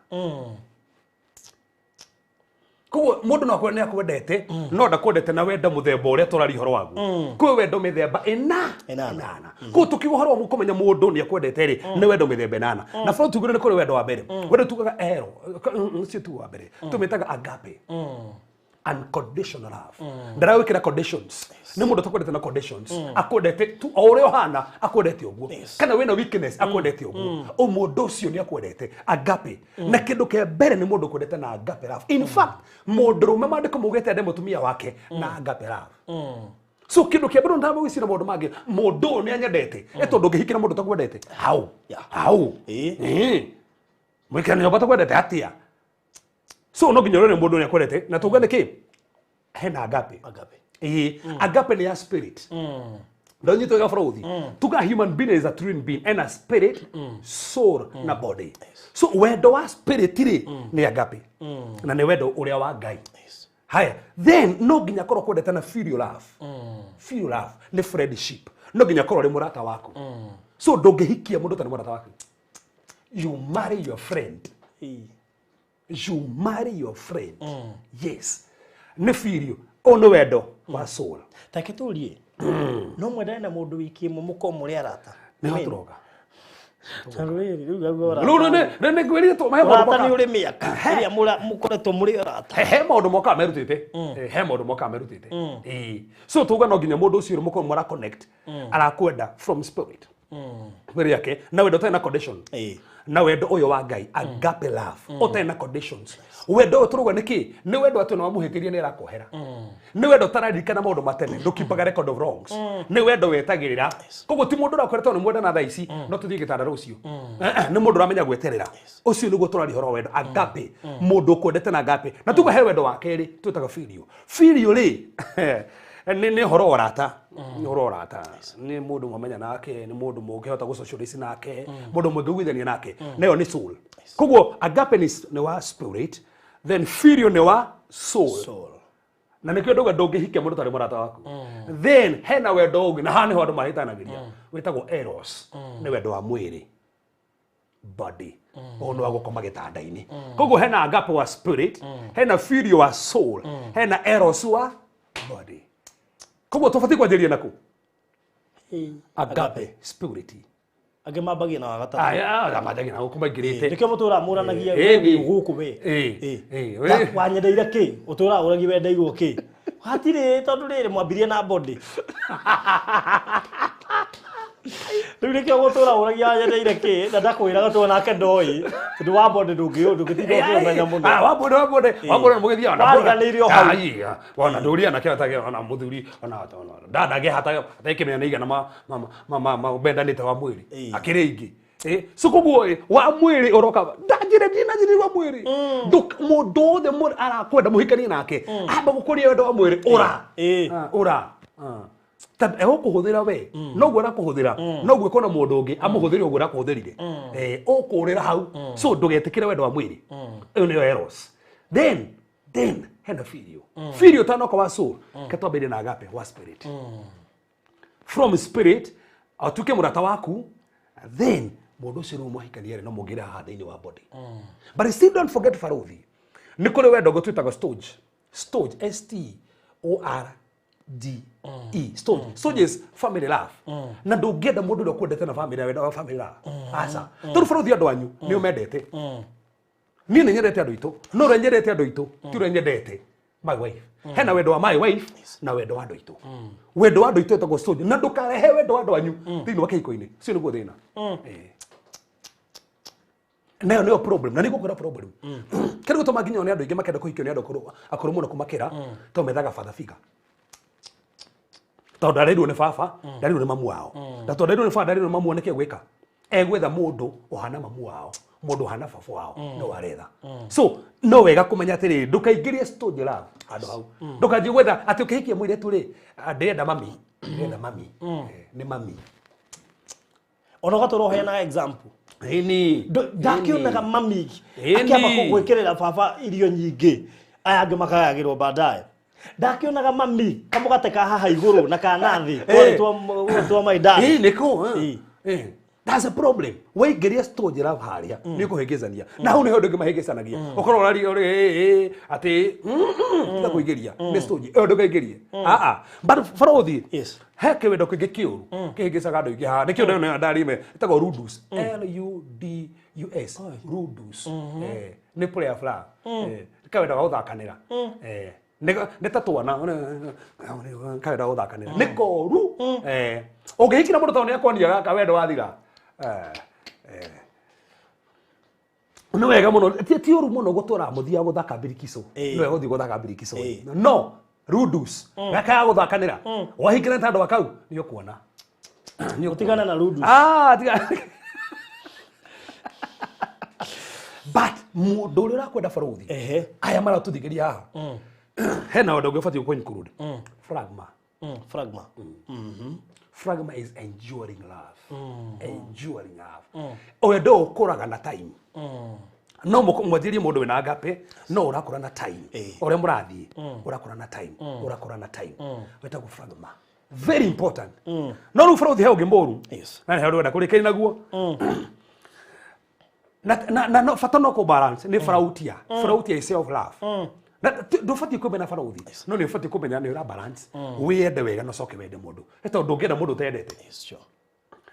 Koguo mũndũ no akorwo nĩ akwendete no ndakwendete na wendo mũthemba ũrĩa tũraria ũhoro waguo. Kwĩ wendo mĩthemba ĩna. Ĩnana. Ĩnana. Koguo tukiuga ũhoro wa kũmenya mũndũ nĩ akwendete rĩ, nĩ wendo mĩthemba ĩnana. Na bro tugire nĩ kũrĩ wendo wa mbere, wendo tugaga ero ũcio tu wa mbere tũmĩtaga agape, unconditional love. Ndaragwĩkĩra conditions, nĩ mũndũ ũtakwendete na conditions, akwendete tu o ũrĩa ũhana, akwendete ũguo kana wĩna weakness, akwendete ũguo. O mũndũ ũcio nĩ akwendete agape. Na kĩndũ kĩa mbere nĩ mũndũ ũkwendete na agape love. In fact, mũndũrũme maandĩko maugĩte ende mũtumia wake na agape love. So kĩndũ kĩa mbere ũtamba gwĩciria maũndũ mangĩ, mũndũ ũyũ nĩ anyendete. Ĩ tondũ ũngĩhikĩra mũndũ ũtakwendete hau hau? Ĩĩ. Ĩĩ. Mwĩkĩra nyũmba ũtakwendete atĩa? So no nginya ũrore mũndũ nĩ akwendete. Na tuge nĩ kĩ hena agape. Agape. Ĩĩ, agape nĩ ya spirit. Ndonyitwo wega bũrũthi, tuga human being is a twin being, ena spirit, soul na body. So wendo wa spirit rĩ nĩ agape, na nĩ wendo ũrĩa wa Ngai. Haya, then no nginya korwo kwendete na filial love. Filial love nĩ friendship, no nginya korwo rĩ mũrata waku. So ndũngĩhikia mũndũ ũtarĩ mũrata waku. You marry your friend. Ĩĩ. You marry your friend. Yes, nĩ filial, ũyũ nĩ wendo wa soul. Take tũrie. No mwendane na mũndũ wiki ĩmwe mũkorwo mũrĩ arata? Nĩho tũroga. Tondũ rĩrĩ, rĩu gauga ũrata. Rĩu nĩ ngwĩrire he maũndũ Ũrata nĩ mokaga. ũrĩ mĩaka ĩrĩa mũkoretwo mũrĩ arata. He maũndũ mokaga merutĩte. He maũndũ mokaga merutĩte. Ĩĩ. So tuga no nginya mũndũ ũcio mũkorwo mũra connect, arakwenda from spirit. Mbere yake na wendo ũtarĩ na condition. Na wendo ũyũ wa Ngai, agape love, ũtarĩ na conditions. Wendo ũyũ tũrauga nĩkĩ? Nĩ wendo atĩ ona wamũhĩtĩria nĩ arakuohera. Nĩ wendo ũtararirikana maũndũ ma tene, ndũkipaga record of wrongs. Nĩ wendo wetagĩrĩra. Koguo ti mũndũ ũrakwĩra tondũ nĩ mwendana thaa ici, no tũthiĩ gĩtanda rũciũ. Nĩ mũndũ ũramenya gweterera. Ũcio nĩguo tũraria ũhoro wa wendo agape, mũndũ ũkwendete na agape. Na tuga he wendo wa kerĩ twĩtaga filio. Filio rĩ, nĩ ũhoro wa ũrata. Nĩ ũhoro wa ũrata. Nĩ mũndũ mwamenya nake, nĩ mũndũ mũngĩhota gũ socialize nake, mũndũ mũngĩiguithania nake. Nayo nĩ soul. Koguo agape nĩ wa spirit, then filio nĩ wa soul. Soul. Na nĩkĩo ndauga ndũngĩhikia mũndũ ũtarĩ mũrata waku. Then hena wendo ũngĩ, na haha nĩho andũ mahĩtanagĩria, wĩtagwo eros. Nĩ wendo wa mwĩrĩ, body, ũyũ nĩ wa gũkoma gĩtanda-inĩ. Koguo hena agape wa spirit, hena filio wa soul, hena eros wa body. Koguo tũbatiĩ kwanjĩrĩria naku agape spirit. Angĩ mambagia na wa gatatũ. Aya manjagia na gũkũ maingĩrĩte. Nĩkĩo mũtũraga mũranagia we wĩ gũkũ we. Wanyendeire kĩ? Ũtũraga ũragia wendeirwo kĩ? Hatirĩ, tondũ rĩrĩ mwambirie na body. Rĩu nĩkĩo gũtũra ũragia wanyendeire kĩ, na ndakwĩraga tondũ nake ndoĩ, tondũ wa body ndũngĩtinda ũkĩũmenya mũno. Wa body, wa body, wa body mũgĩthiaga na Wariganĩire o hau. Wona ndũria anake atage ona mũthuri ona ndandage hata atekĩmenya nĩ igana ma bendanĩte wa mwĩrĩ. Akĩrĩ ingĩ. So koguo wa mwĩrĩ ũroka ndanjĩre ndinanjĩrĩ wa mwĩrĩ. Mũndũ wothe arakwenda mũhikanie nake, amba gũkũria wendo wa mwĩrĩ ũra. Ũra. Ta egũkũhũthĩra we, noguo arakũhũthĩra, noguo ĩkona mũndũ ũngĩ amũhũthĩre ũguo arakũhũthĩrire. Ũkũrĩra hau. So ndũgetĩkĩre wendo wa mwĩrĩ. Ĩyo nĩyo eros. Then hena filio. Filio ũtanoka wa soul, ke twambĩrĩrie na agape wa spirit. From spirit atuĩke mũrata waku, then mũndũ ũcio rĩu mwahikania rĩ, no mũngĩre haha thĩinĩ wa body. But still don't forget barothi, nĩ kũrĩ wendo ũngĩ twĩtaga storge. Storge, S T O R D E. Storge. Storge is family love. Na ndũngĩenda mũndũ ũrĩa ũkwendete na family, wendo wa family love. Aca. Tondũ barothi andũ anyu nĩ ũmendete. Niĩ nĩ nyendete andũ aitũ, no ũrĩa nyendete andũ aitũ ti ũrĩa nyendete my wife. Hena wendo wa my wife na wendo wa andũ aitũ. Wendo wa andũ aitũ wĩtagwo storge, na ndũkarehe wendo wa andũ anyu thĩinĩ wa kĩhiko-inĩ. Ũcio nĩguo thĩna. Nayo nĩyo problem, na nĩgũkwĩra problem. Kĩrĩa gĩtũma nginya one andũ aingĩ makenda kũhikio nĩ andũ akũrũ mũno kũmakĩra, tondũ methaga father figure. Tondũ ndarerirwo nĩ baba, ndarerirwo nĩ mamu wao. Na tondũ ndarerirwo nĩ baba, ndarerirwo nĩ mamu wao, nĩkĩ egwĩka? Egwetha mũndũ ũhana mamu wao, mũndũ ũhana baba wao, no aretha. So no wega kũmenya atĩrĩrĩ, ndũkaingĩrie storge love handũ hau. Ndũkanjie gwetha atĩ ũkĩhikia mũirĩtu rĩ, ndĩrenda mami, ndĩrenda mami. Nĩ mami. Ona ũgatũra ũheanaga example. Ĩni. Ndakĩonaga mami Ĩni. akĩamba gwĩkĩrĩra baba irio nyingĩ, aya angĩ makagagĩrwo baadaye. Ndakĩonaga mami kamũgate ka haha igũrũ na ka na thĩ, twarĩ twa my dad. Nĩkũ? That's a problem. Waingĩria storge love harĩa, nĩ ũkũhĩngĩcania. Na hau nĩho andũ aingĩ mahĩngĩcanagia. Ũkorwo ũraria ũrĩ, atĩ, tiga kũingĩria. Nĩ storge. Ĩyo ndũkaingĩrie. But barothi, he kĩwendo kĩngĩ kĩũru, kĩhĩngĩcaga andũ aingĩ haha. Nĩkĩo ndĩrona ndarime, ĩtagwo Ludus. L U D U S. Ludus. Nĩ play of love. Nĩ kawendo ga gũthakanĩra. Nĩ ta twana, kawendo ga gũthakanĩra. Nĩ koru. Ũngĩhikira mũndũ tondũ nĩ akwonia gaka wendo wathira. Nĩ wega mũno, ti ũru mũno gũtwara mũthia gũthaka mbirikico. Nĩ wega gũthiĩ gũthaka mbirikico. No, Ludus, gaka ya gũthakanĩra. Wahikira ta andũ akau, nĩ ũkuona. Nĩ ũkuona. Gũtigana na Ludus. Tiga. But mũndũ ũrĩa ũrakwenda barothi, aya maratũthikĩria haha. Hena wendo ũngĩ ũbatiĩ gũkũ include. Pragma. Pragma. Pragma is enduring love. Enduring love. Wendo ũkũraga na time. No mwanjĩrie mũndũ wĩna agape, no ũrakũra na time. Ũrĩa mũrathiĩ, ũrakũra na time, ũrakũra na time. Wĩtagwo pragma. Very important. No rĩu barothi he ũngĩ mũru. Na nĩ harĩa ũrenda kũrĩkĩria naguo. Na no, bata no kũ balance nĩ frautia. Frautia is self love. Na ndũbatiĩ kũmena barothi, no nĩ ũbatiĩ kũmenya nĩ ũra balance. Wĩyende wega na ũcoke wende mũndũ. Nĩ tondũ ndũngĩenda mũndũ ũtendete. Yes, sure.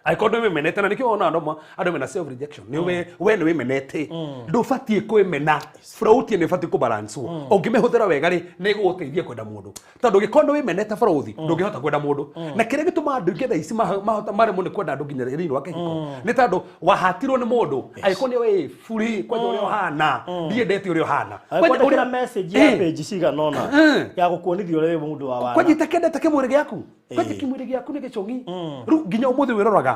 Angĩkorwo ndwĩmenete na nĩkĩo wona andũ mena self rejection nĩ we nĩ wĩmenete ndũbatiĩ kwĩmena frauti nĩ ĩbatiĩ kũbalancwo ũngĩmĩhũthĩra wega rĩ nĩ ĩgũgũteithia kwenda mũndũ tondũ ũngĩkorwo nĩ wĩmenete barũthi ndũngĩhota kwenda mũndũ na kĩrĩa gĩtũmaga andũ aingĩ thaa ici mahota maremwo nĩ kwenda andũ nginya thĩinĩ wa kĩhiko nĩ tondũ wahatirwo nĩ mũndũ angĩkorwo nĩ wĩ buri kwanja ũrĩa ũhana ndiendete ũrĩa ũhana Kwandĩkĩra message ya page cigana ũna ya gũkuonithia ũrĩa wĩ mũndũ wa wana. Kwanja itakendete kĩmwĩrĩ gĩaku kwanja kĩmwĩrĩ gĩaku nĩ gĩcũng'i rĩu nginya ũmũthĩ wĩroraga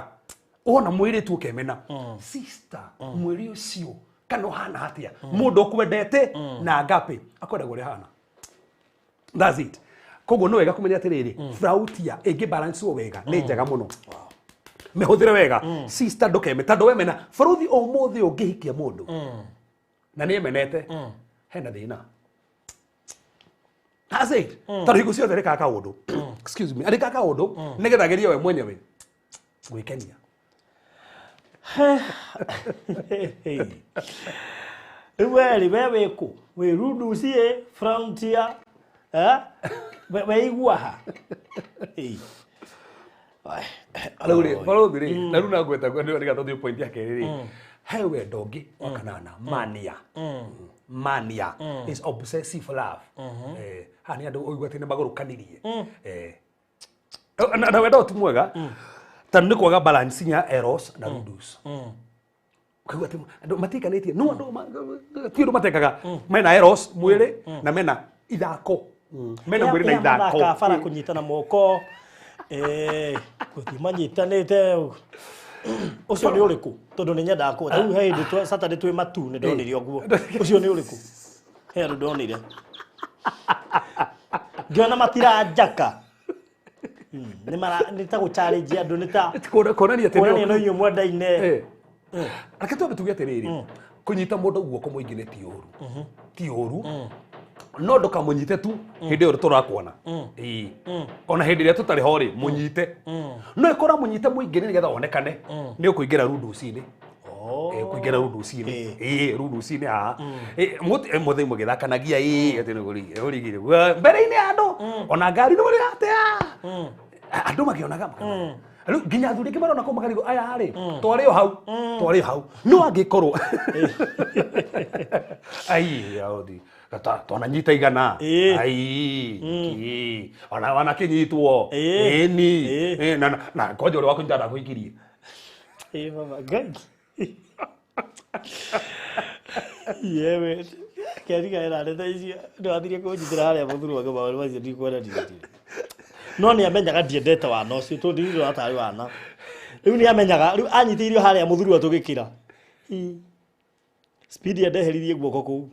wona mwĩrĩ tu ũkemena sister mwĩrĩ ũcio kana ũhana atĩa mũndũ ũkwendete na agape akwendaga ũrĩa hana. That's it. Koguo nĩ wega kũmenya atĩrĩrĩ frautia ĩngĩ balance wega nĩ njega mũno mĩhũthĩre wega sister ndũkeme tondũ wemena baruthi ũmũthĩ ũngĩhikia mũndũ na nĩ emenete hena thĩna. That's it. Tondũ hingo ciothe arĩkaga kaũndũ excuse me arĩkaga kaũndũ nĩgetha agerie we mwenyewe gwĩkenia. Rĩu we rĩ we wĩ kũ wĩ Runduci ĩ Frontier weigua ha. Rĩu rĩ baruthi rĩ na rĩu nangweta nĩgetha tũthiĩ point ya kerĩ rĩ he wendo ũngĩ wa kanana mania. Mania is obsessive love. Haha nĩ andũ ũigua atĩ nĩ magũrũkanirie na wendo ti mwega tondũ nĩ kwaga balance ya eros na ludus. Ũkaigua atĩ andũ matikanĩtie no andũ ti ũndũ matekaga mena eros mwĩrĩ na mena ithako mena mwĩrĩ na ithako bara kũnyitana moko gũthiĩ manyitanĩte ũcio nĩ ũrĩkũ tondũ nĩ nyendaga kũ rĩu he hĩndĩ Saturday twĩ matu nĩ ndonire ũguo ũcio nĩ ũrĩkũ he andũ ndonire ngĩona matiranjaka nĩ ta gũ-challenge andũ nĩ ta kuonania atĩ kuonania no inyuĩ mwendaine. Reke twambe tuge atĩrĩrĩ kũnyita mũndũ guoko mũingĩ nĩ ti ũru ti ũru no ndũkamũnyite tu hĩndĩ ĩyo tũrakuona ona hĩndĩ ĩrĩa tũtarĩ ho rĩ mũnyite no ĩkorwo mũnyite mũingĩ nĩgetha wonekane nĩ ũkũingĩra runduci-inĩ kũingĩra runduci-inĩ runduci-inĩ haha mũthĩ mũgĩthakanagia atĩ nĩ ũrigire mbere-inĩ ya andũ ona ngari nĩ mũrĩ atĩa andũ makĩonaga rĩu nginya athuri aingĩ marona kũu makarigwo aya rĩ twarĩ o hau twarĩ o hau no angĩkorwo ai aũthi twananyita igana ai ona wanakĩnyitwo ĩni na kwanja ũrĩa wakũnyita ndakũhikirie baba ngai yewe kĩariga ĩrarĩ thaa icio nĩwathirie kũnjitĩra harĩa mũthuri wake maũndũ macio ndikwenda ndirĩ no nĩ amenyaga ndiendete wana ũcio tondũ ndirĩ tarĩ wana rĩu nĩ amenyaga rĩu anyitĩirio harĩa mũthuri wa tũgĩkĩra speed endeheririe guoko kũu.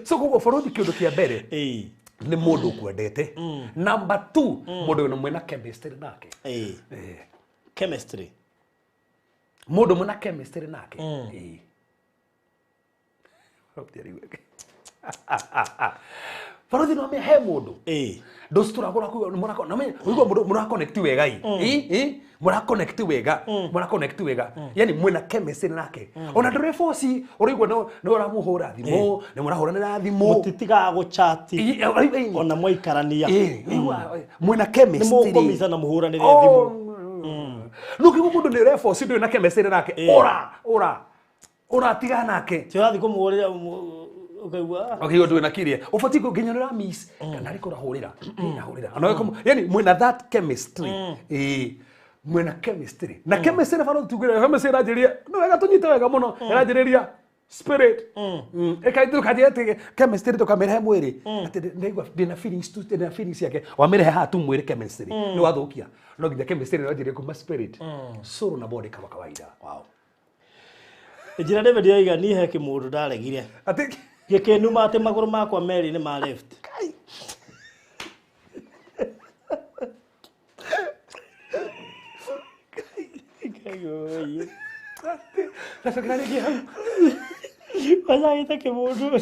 So koguo bũrũri kĩũndũ kĩa mbere nĩ mũndũ ũkwendete. Number 2 mũndũ wĩna mwĩna chemistry nake. Chemistry mũndũ mwĩna chemistry nake. Baruthi no me he mũndũ ndũcitũragũra ũigua mũndũ mũra-connect wega i mũra-connect wega mũra-connect wega yani mwĩna chemistry nake ona ndũrĩ force ũraigua nĩ ũramũhũra thimũ nĩ mũrahũranĩra thimũ mũtitigaga gũchati ona mwaikarania mwĩna chemistry nĩ mũkũmica na mũhũranĩre thimũ no kĩguo mũndũ nĩ ũre force ndũrĩ na chemistry nake ora ora ũratiga nake ti ũrathiĩ kũmũhũrĩra ukaigua ũkaigua ndũrĩ na kĩrĩa ũbatiĩ nginya nĩ ũra-miss kana arĩ kũrahũrĩra nahũrĩra yani mwĩna that chemistry mwĩna chemistry na chemistry bado tugire chemistry ĩranjĩrĩria no wega tũnyite wega mũno ĩranjĩrĩria spirit ĩkanjĩra atĩ chemistry tũkamĩrehe mwĩrĩ atĩ ndaigua ndĩna feelings tu ndĩna feelings yake wamĩrehe haha tu mwĩrĩ chemistry nĩ wathũkia no nginya chemistry ĩranjĩrĩria kuma spirit soul na body kama kawaida. Wow. Njĩra David oiga niĩ he kĩmũndũ ndaregire atĩ gĩkĩnuma atĩ magũrũ makwa merĩ nĩ ma left. Nacokera rĩngĩ hau Wacagĩte kĩmũndũ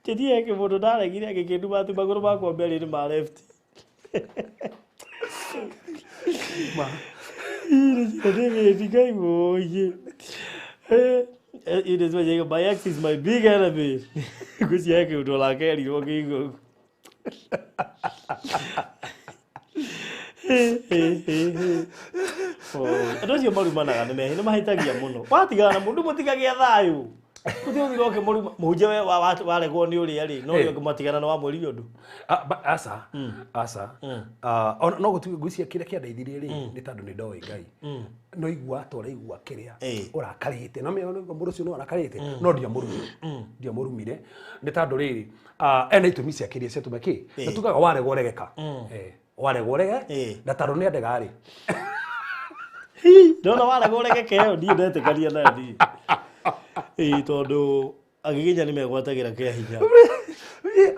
niĩ he kĩmũndũ ndaregire gĩkĩnuma atĩ magũrũ makwa merĩ nĩ ma left. Ma David Ngai woiye. It is my ex is my big enemy. Ngwĩciria he kĩũndũ lake erirwo ngĩigua. Andũ acio marumanaga nĩ mehi nĩ mahĩtagia mũno. Watigana na mũndũ mũtigagia thayũ. Gũtirĩ ũthire ũkĩmũruma mũhunjia we waregwo nĩ ũrĩa rĩ no ũrĩa ũngĩ mwatigana na wamwĩrire ũndũ. Aca aca. Ona no gũtuĩke ngwĩciria kĩrĩa kĩandeithirie rĩ nĩ tondũ nĩ ndoĩ Ngai. No igua ta ũraigua kĩrĩa ũrakarĩte. No menya mũndũ ũcio no arakarĩte no ndiamũrumire. Ndiamũrumire nĩ tondũ rĩrĩ ena itũmi ciake iria ciatũma kĩ. Na tugaga waregwo regeka. Waregwo rege na tondũ nĩ andega rĩ. Ndona waregwo regeka ĩyo ndiĩ ndetĩkania nayo niĩ. Tondũ agiginya nĩ megwatagĩra kĩa hinya.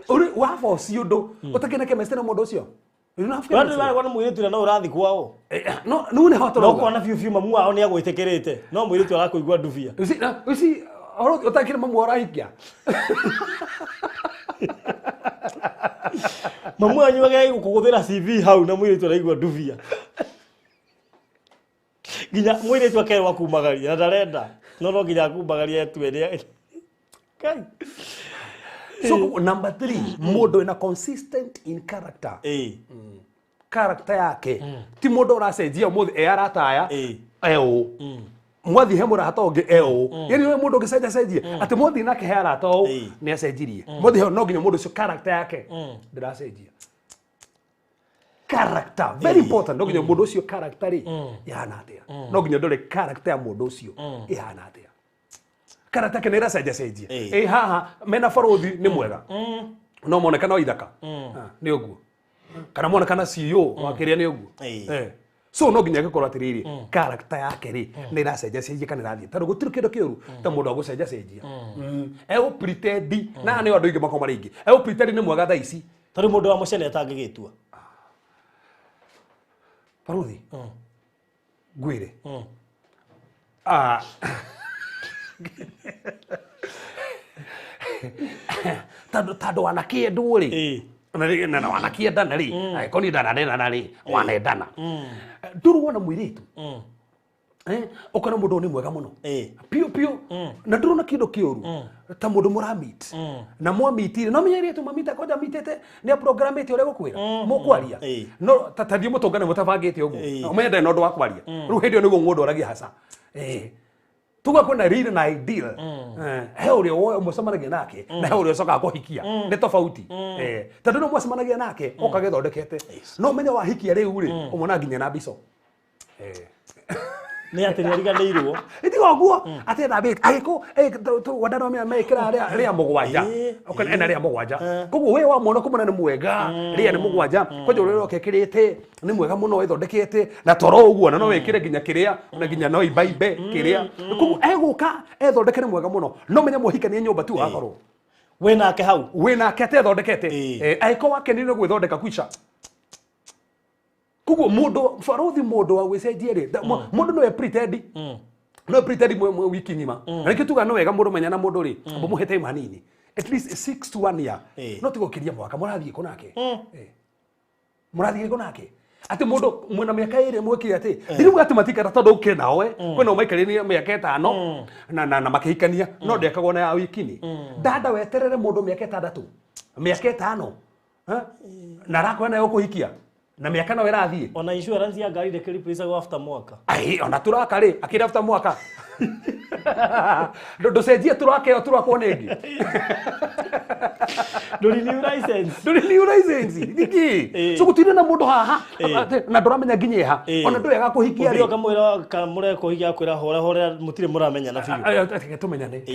Uri waboci ũndũ ũtakĩna chemistry na mũndũ ũcio. Wandũ waregwo nĩ mũirĩtu na no ũrathiĩ kwao. No no nĩ hotoro. No kwana biũ biũ mamu wao nĩ agwĩtĩkĩrĩte. No mũirĩtu arakũigua ndubia. You see ũtakĩrĩ mamu wao ũrahikia. Mamu wanyu agĩaga gũkũgũthĩra CV hau na mũirĩtu araigua ndubia. Nginya mũirĩtu akerwo akumagaria na ndarenda. No no nginya akumagaria etue nĩ. Kai. So number 3, mũndũ wĩna consistent in character. Character yake. Ti mũndũ ũracenjia ũmũthĩ e arataya. E ũũ. Mwathiĩ he mũrata ũngĩ e ũũ. Yaani we mũndũ ũngĩcenjia cenjia. Atĩ mwathiĩ nake he arata ũũ nĩ acenjirie. Mwathiĩ he no nginya mũndũ ũcio character yake ndĩracenjia. Character very important. No nginya mũndũ ũcio character rĩ ĩhana atĩa. No nginya ndore character ya mũndũ ũcio ĩhana atĩa. Character yake nĩ ĩracenjia cenjia. Ĩ haha mena barothi nĩ mwega. No monekana wa ithaka. Nĩ ũguo. Kana monekana CEO wa kĩrĩa nĩ ũguo. So no nginya gĩkorwo atĩrĩrĩ character yake rĩ nĩ ĩracenjia cenjia kana ĩrathiĩ. Tondũ gũtirĩ kĩndũ kĩũru ta mũndũ agũcenjia cenjia. Egũ pretend na nĩ andũ aingĩ makoma rĩngĩ. Egũ pretend nĩ mwega thaa ici. Tondũ mũndũ wa mũcene atangĩgĩtua. Barothi. Ngwĩre. Tondũ wanakĩendwo rĩ. Na wanakĩendana rĩ. Angĩkorwo niĩ ndananendana rĩ, wanendana. Ndũrĩ wona mũirĩtu. Ũkona mũndũ nĩ mwega mũno. Piũ piũ. Na ndũrona kĩndũ kĩũru ta mũndũ mũramit. Na mwamitire. No menya airĩtu mamita kwanja mitĩte nĩ programĩte ũrĩa gũkwĩra. Mũkwaria. No ta thiĩ mũtũngane mũtabangĩte ũguo. Ũmenye ndarĩ na ũndũ wa kwaria. Rĩu hĩndĩ ĩyo nĩguo mũndũ aragia haca. Tuga kwĩna real na ideal. He ũrĩa mũcemanagia nake na he ũrĩa ũcokaga kũhikia. Nĩ tofauti. Tondũ no mũcemanagia nake ũkagĩthondekete. No ũmenye wahikia rĩu rĩ ũmona nginya na mbico. Nĩ atĩ nĩ ariganĩirwo. Itiga ũguo atĩ thambĩte agĩkũ wandano mekĩra rĩa mũgwanja. Ũkona ena rĩa mũgwanja. Koguo we wamwona kũmona nĩ mwega, rĩa nĩ mũgwanja. Kwanja ũrĩa ũroka ekĩrĩte nĩ mwega mũno ethondekete na toro ũguo na no wĩkĩre nginya kĩrĩa na nginya no imbaimbe kĩrĩa. Koguo egũka ethondeke nĩ mwega mũno. No menye mũhikanie nyũmba tu agakorwo. Wĩ nake hau. Wĩ nake atethondekete. Angĩkorwo wakenire gwĩthondeka kwica. Koguo mũndũ barothi mũndũ wa gwĩcenjia rĩ mũndũ no pretend. No pretend wiki ng'ima. Na nĩkĩo tugaga nĩ wega mũndũ menya na mũndũ rĩ mũmũhe time hanini. At least 6 to 1 year. No ti gũkĩria mwaka mũrathiĩ kũ nake. Mũrathiĩ kũ nake. Atĩ mũndũ mwĩna mĩaka ĩrĩ mwĩkire atĩ ndiriuga atĩ matikara tondũ ũkĩrĩ nao kwĩna maikarĩrie mĩaka ĩtano na makĩhikania no ndĩakagwo na ya wiki-inĩ. Dada weterere mũndũ mĩaka ĩtandatũ mĩaka ĩtano na arakwĩra nayo ũkũhikia na mĩaka no ĩrathiĩ. Ona insurance ya ngari ndĩkĩrĩ replaceagwo after mwaka. Ai ona turaka rĩ akĩrĩ after mwaka. Ndũcenjie turaka ĩyo turakwo nĩ ĩngĩ. Ndũri new license. Ndũri new license. Nĩkĩ? So gũtirĩ na mũndũ haha na ndũramenya nginya ĩha. Ona ndũĩ agakũhikia rĩ. Ũthiĩ ũkamwĩra kamũre kũhikia akwĩra hora hora mũtirĩ mũramenyana biũ.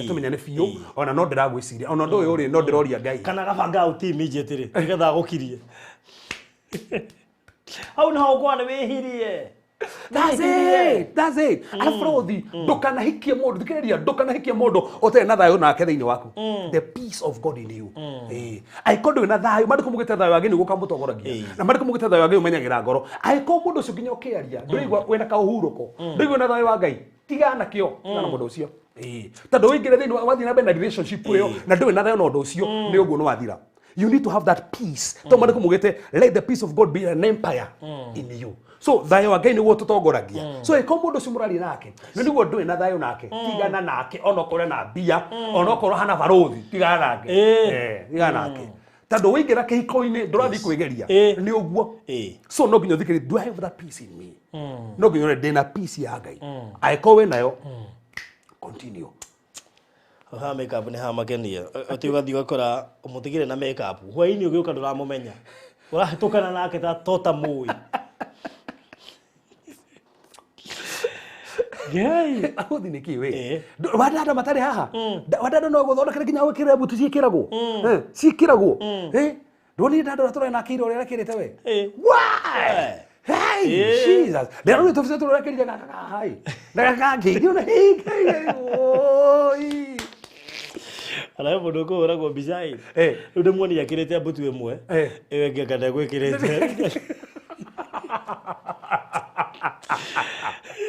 Tũmenyane biũ. Ona no ndĩragwĩciria. Ona ũndũ ũyũ rĩ no ndĩroria Ngai. Kana gabanga out immediately rĩ nĩgetha agũkirie. Hau nĩho ũkuona nĩ wĩhirie. That's it. That's it. Afrothi ndũkanahikie mũndũ thikĩrĩria ndũkanahikie mũndũ ũtarĩ na thayũ nake thĩinĩ waku. The peace of God in you. Angĩkorwo ndũrĩ na thayũ mandĩko mugĩte thayũ wa Ngai nĩguo ũkamũtongoragia. Na mandĩko mugĩte thayũ wa Ngai ũmenyagĩra ngoro. Angĩkorwo mũndũ ũcio nginya ũkĩaria ndũraigua wĩna kaũhurũko. Ndũraigua wĩna thayũ wa Ngai. Tigana nakĩo. Tigana na mũndũ ũcio. Tondũ ũingĩre thĩinĩ wathiĩ na mbere na relationship ĩyo na ndũrĩ na thayũ na ũndũ ũcio nĩ ũguo nĩ wathira. You need to have that peace. Tondũ mandĩko mugĩte let the peace of God be an empire in you. So thayũ wa Ngai nĩguo tũtongoragia. So ĩko mũndũ ũcio mũraria nake nĩ nĩguo ndũrĩ na thayũ nake tigana nake onokorwo na mbia onokorwo hana barothi tigana nake. Tigana nake. Tondũ waingĩra kĩhiko-inĩ ndũrathiĩ kwĩgeria nĩ ũguo. So no nginya ũthikĩrĩrie, do I have that peace in me? No nginya ũrore ndĩna peace ya Ngai. Angĩkorwo wĩ nayo, continue. Ha makeup nĩ hamakenia. Ati ũgathiĩ ũgakora ũmũtigire na makeup. Hwaĩ-inĩ ũgĩũka ndũramũmenya. Ũrahĩtũkana nake ta tota mũĩ. Ngai. Ahuthi nĩ kĩ we? Wadada matarĩ haha. Wadada no gũthondekere nginya wĩkĩre butu ciĩkĩragwo. Ciĩkĩragwo. Ndonire dada ũrĩa tũrarĩ nake ira ũrĩa arekĩrĩte we. Why? Hey, Jesus. Ndĩronire tũbica tũrĩa arekĩrire gaka haha ĩ. Na gaka kangĩ. Ndĩrona hey, hey, oi. Ona he mũndũ ũkũhũragwo mbica ĩ. Rĩu ndĩmuonia ekĩrĩte mbutu ĩmwe. Ĩyo ĩngĩ anga ndegwĩkĩrĩte.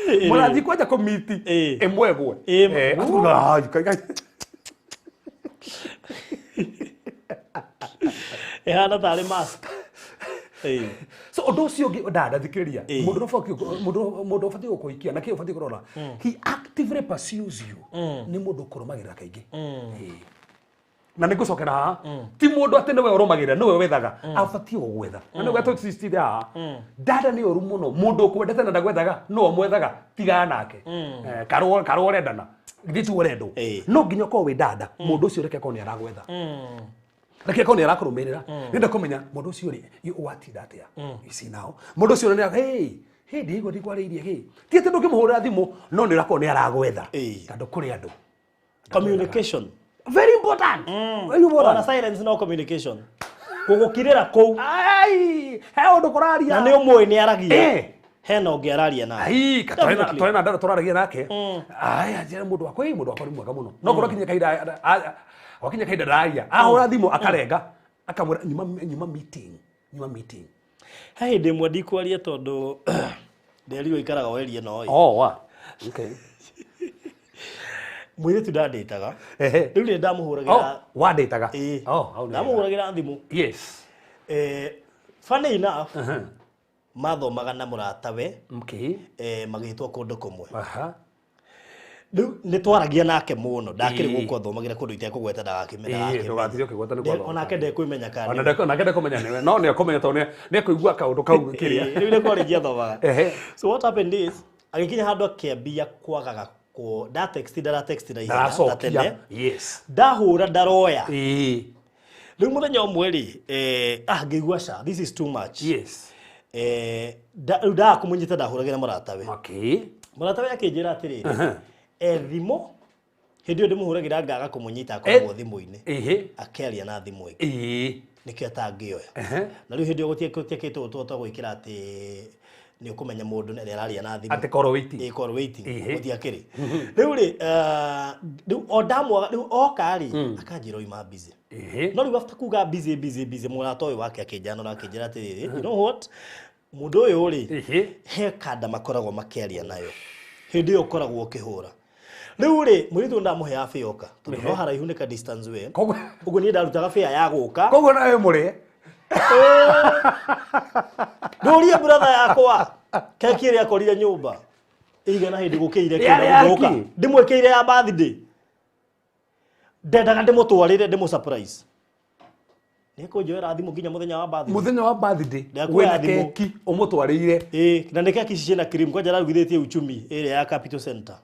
Mũrathiĩ kwanja kũmiti ĩmwe ĩgwe. Ĩhana tarĩ mask. So ũndũ ũcio ũngĩ ndathikĩrĩria mũndũ mũndũ ũbatiĩ gũkũhikia na kĩ ũbatiĩ kũrora, he actively pursues you, nĩ mũndũ ũkũrũmagĩrĩra kaingĩ. Na nĩ ngũcokera haha, ti mũndũ atĩ nĩwe ũrũmagĩrĩra, nĩwe wethaga, abatiĩ gũgwetha. Na nĩwe tũcicitire haha. Dada nĩ ũru mũno, mũndũ ũkwendete na ndagwethaga, nĩwe ũmwethaga, tigana nake. Karwo ũrendana, githĩ ti ũrendwo. No nginya ũkorwo wĩ dada, mũndũ ũcio reke akorwo nĩ aragwetha. Reke akorwo nĩ arakũrũmĩrĩra. Nĩenda kũmenya mũndũ ũcio rĩ, watinda atĩa? You see now. Mũndũ ũcio nĩ hey, hey, ndĩigua ndikwarĩirie hĩ. Ti atĩ ndũngĩmũhũrĩra thimũ, no nĩ ũrakorwo nĩ aragwetha. Tondũ kũrĩ andũ. Communication. Very important. Very important. Ona silence no communication. Gũgũkirĩra kũu. Ai, he ũndũ kũraria. Na nĩ ũmũĩ nĩ aragia. Hena ũngĩ araria nake. Ai, tũrĩ na ndara tũraragia nake. Ai, anjĩra mũndũ wakwa, mũndũ wakwa nĩ mwega mũno. No korwo kinya kahinda wakinya kahinda ndararia. Ahũra thimũ akarenga, akamwĩra nyuma meeting, nyuma meeting. He hĩndĩ ĩmwe ndikwaria tondũ nderirwo ikaraga werie no. Oh, wa. Okay. Mũirĩtu ndandĩtaga. Rĩu nĩ ndamũhũragĩra. Wandĩtaga. Ndamũhũragĩra thimũ. Yes. Funny enough, mathomaga na mũratawe. Okay. Magĩtwo kũndũ kũmwe. Rĩu nĩ twaragia nake mũno, ndakĩrĩ gũkũ athomagĩra kũndũ itekũgweta ndagakĩmenya. Ndũgathiĩ ũkĩgweta nĩ kwa. Onake ndekwĩmenya kana. Onake ndekũmenya nĩwe, no nĩ ekũmenya tondũ nĩ ekũigua kaũndũ kau kĩrĩa. Rĩu nĩ kwarĩgia athomaga. So what happened is, agĩkinya handũ akĩambia kwagaga ndatext ndaratext na ihenya tene. Yes. Ndahũra ndaroya. Rĩu mũthenya ũmwe rĩ, ngĩigua ca, this is too much. Yes. Rĩu ndaga kũmũnyita ndahũragĩra mũratawe. Okay. Mũratawe akĩnjĩra atĩrĩrĩ, thimũ hĩndĩ ĩyo ndĩmũhũragĩra ngaga kũmũnyita akoragwo thimũ-inĩ. Akĩaria na thimũ ĩngĩ. Nĩkĩo atangĩoya. Na rĩu hĩndĩ ĩyo gũtiakĩtwo ũtũũ gwĩkĩra atĩ nĩ ũkũmenya mũndũ nĩ araria na thimũ. Atĩ call waiting. Call waiting. Gũtiakĩrĩ. Rĩu rĩ, rĩu o ndamwaga, rĩu oka rĩ, akanjĩra oima busy. No rĩu after kuga busy busy busy, mũrata ũyũ wake akĩnjanũra akĩnjĩra atĩrĩrĩ, you know what? Mũndũ ũyũ rĩ, he kanda makoragwo makĩaria nayo. Hĩndĩ ĩyo ũkoragwo ũkĩhũra. Rĩu rĩ, mũirĩtu ndamũheaga fare oka, tondũ no haraihu nĩ ka distance we. Ũguo niĩ ndarutaga fare ya gũka. Koguo nawe mũrĩe. Ndũrie brother yakwa keki ĩrĩa akorire nyũmba ĩigana hĩndĩ gũkĩire kĩndũ gũka ndĩmwĩkĩire ya birthday, ndendaga ndĩmũtwarĩre ndĩmũ surprise. Nĩekũnjoera thimũ nginya mũthenya wa birthday. Mũthenya wa birthday wĩna keki ũmũtwarĩire. Na nĩ keki ici ciĩna cream, kwanja ararugithĩtie uchumi ĩrĩa ya Capital Center.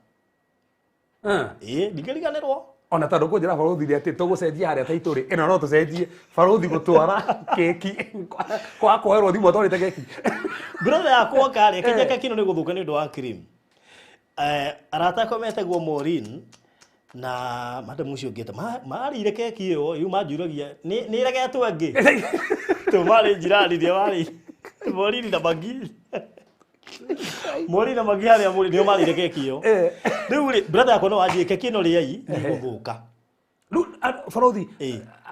Ndingĩriganĩrwo. Ona tondũ kũnjĩra barothi atĩ tũgũcenjia harĩa taitũ rĩ, ĩno no tũcenjie barothi gũtwara keki kwa kwoerwo thimũ atwarĩte keki. Brother yakwa karĩ akĩnja keki ĩno nĩ gũthũka nĩ ũndũ wa cream. Arata akwa metagwo Maureen na madam ũcio ũngĩ marĩire keki ĩyo, rĩu manjũragia nĩ ĩregetwo ĩngĩ. Tondũ marĩ njirani nĩo marĩ Maureen na Magi. Maureen na Magi harĩa mũrĩ nĩo marĩire keki ĩyo. Rĩu rĩ, brother yakwa no anjĩre keki ĩno rĩai nĩ gũthũka. Rĩu barothi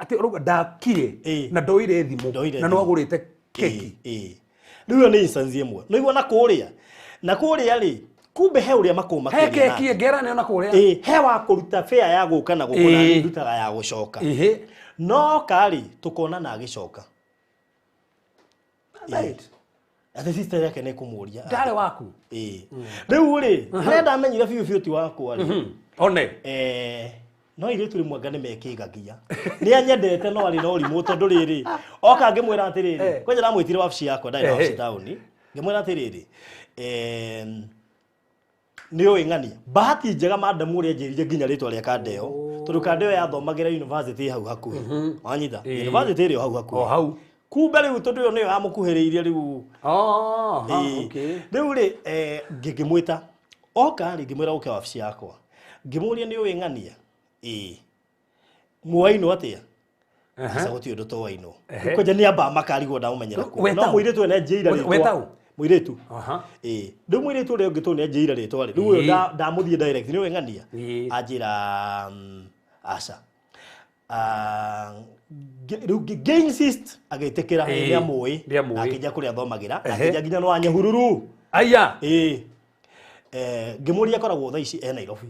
atĩ ũrauga ndakire na ndoire thimũ na no agũrĩte keki. Rĩu ĩyo nĩ instance ĩmwe. No igua na kũrĩa. Na kũrĩa rĩ, kumbe he ũrĩa makũma he keki ĩngĩ ĩraneo na kũrĩa. He wa kũruta fare ya gũka na gũkũ na ndutaga ya gũcoka. No karĩ tũkona na agĩcoka. Atĩ sister yake nĩ kũmũria. Ndarĩ waku. Rĩu rĩ, harĩa ndamenyire biũ biũ ti wakwa rĩ. One. No airĩtu rĩmwe anga nĩ mekĩgagia. Nĩ anyendete no arĩ na ũrimũ tondũ rĩrĩ, oka ngĩmwĩra atĩrĩrĩ, kwanja ndamwĩtire wabici yakwa, ndarĩ na wabici taũni, ngĩmwĩra atĩrĩrĩ, nĩ ũĩ ng'ania. Bahati njega madamu ũrĩa anjĩrire nginya rĩtwa rĩa kanda ĩyo, tondũ kanda ĩyo yathomagĩra university hau hakuhĩ. Wanyita? University ĩrĩ o hau hakuhĩ. O hau. Kumbe rĩu tondũ ĩyo nĩyo yamũkuhĩrĩirie rĩu. Oh, okay. Rĩu rĩ, ngĩmwĩta. Oka rĩ, ngĩmwĩra ũke wabici yakwa. Ngĩmũria nĩ ũĩ ng'ania? Ĩĩ. Muoainwo atĩa? Aca gũtirĩ ũndũ toainwo. Kwanja nĩ amba makarigwo ndamũmenyera kũ. No mũirĩtu ũyũ nĩ anjĩire rĩtwa. Mũirĩtu. Ĩĩ. Rĩu mũirĩtu ũrĩa ũngĩ tondũ nĩ anjĩire rĩtwa rĩ. Rĩu ũyũ ndamũthiĩ direct, nĩ ũĩ ng'ania? Anjĩra aca. Rĩu ngĩ insist agĩtĩkĩra nĩ amũĩ. Akĩnja kũrĩa athomagĩra, akĩnja nginya no Nyahururu. Aya. Ĩĩ. Ngĩmũria akoragwo thaa ici e Nairobi.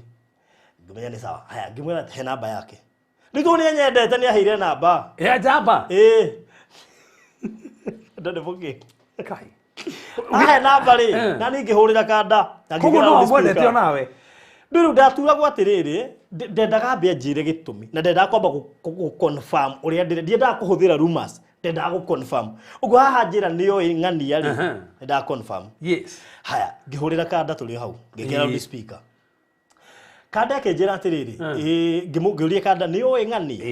Ngĩmenya nĩ sawa. Haya, ngĩmwĩra he namba yake. Rĩu tondũ nĩ anyendete nĩ aheire namba. Ya njamba. Ĩĩ. Ndonĩ mũkĩ. Kai. Ahe namba rĩ, na niĩ ngĩhũrĩra kanda. Na Koguo ngĩkĩra no loudspeaker. wamwendete onawe. Rĩu ndaturagwo atĩrĩrĩ, ndendaga ambe anjĩre gĩtũmi na ndendaga kwamba gũ confirm ũrĩa ndĩre, ndiendaga kũhũthĩra rumors, ndendaga gũ confirm. Ũguo haha njĩra nĩoĩ ng'ania rĩ, ndendaga confirm. Yes. Haya, ngĩhũrĩra kanda tũrĩ o hau, ngĩkĩra loudspeaker. Kanda akĩnjĩra atĩrĩrĩ, ĩĩ, ngĩmũria kanda nĩoĩ ng'ania?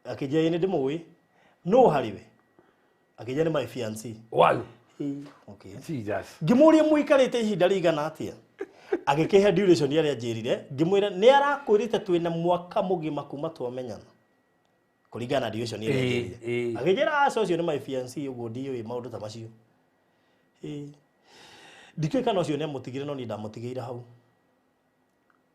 Akĩnjĩra ĩĩ nĩ ndĩmũĩ. Nũ harĩ we? Akĩnjĩra nĩ my fiancé. Wow. Okay. Jesus. Ngĩmũria mũikarĩte ihinda rĩigana atĩa? Agĩkĩhe duration ĩrĩa anjĩrire, ngĩmwĩra nĩ arakwĩrĩte twĩna mwaka mũgima kuma twamenyana. Kũringana na duration ĩrĩa anjĩrire. Akĩnjĩra aca ũcio nĩ my fiancé ũguo ndiũĩ maũndũ ta macio. Ndikĩũĩ kana ũcio nĩ amũtigire no niĩ ndamũtigĩire hau.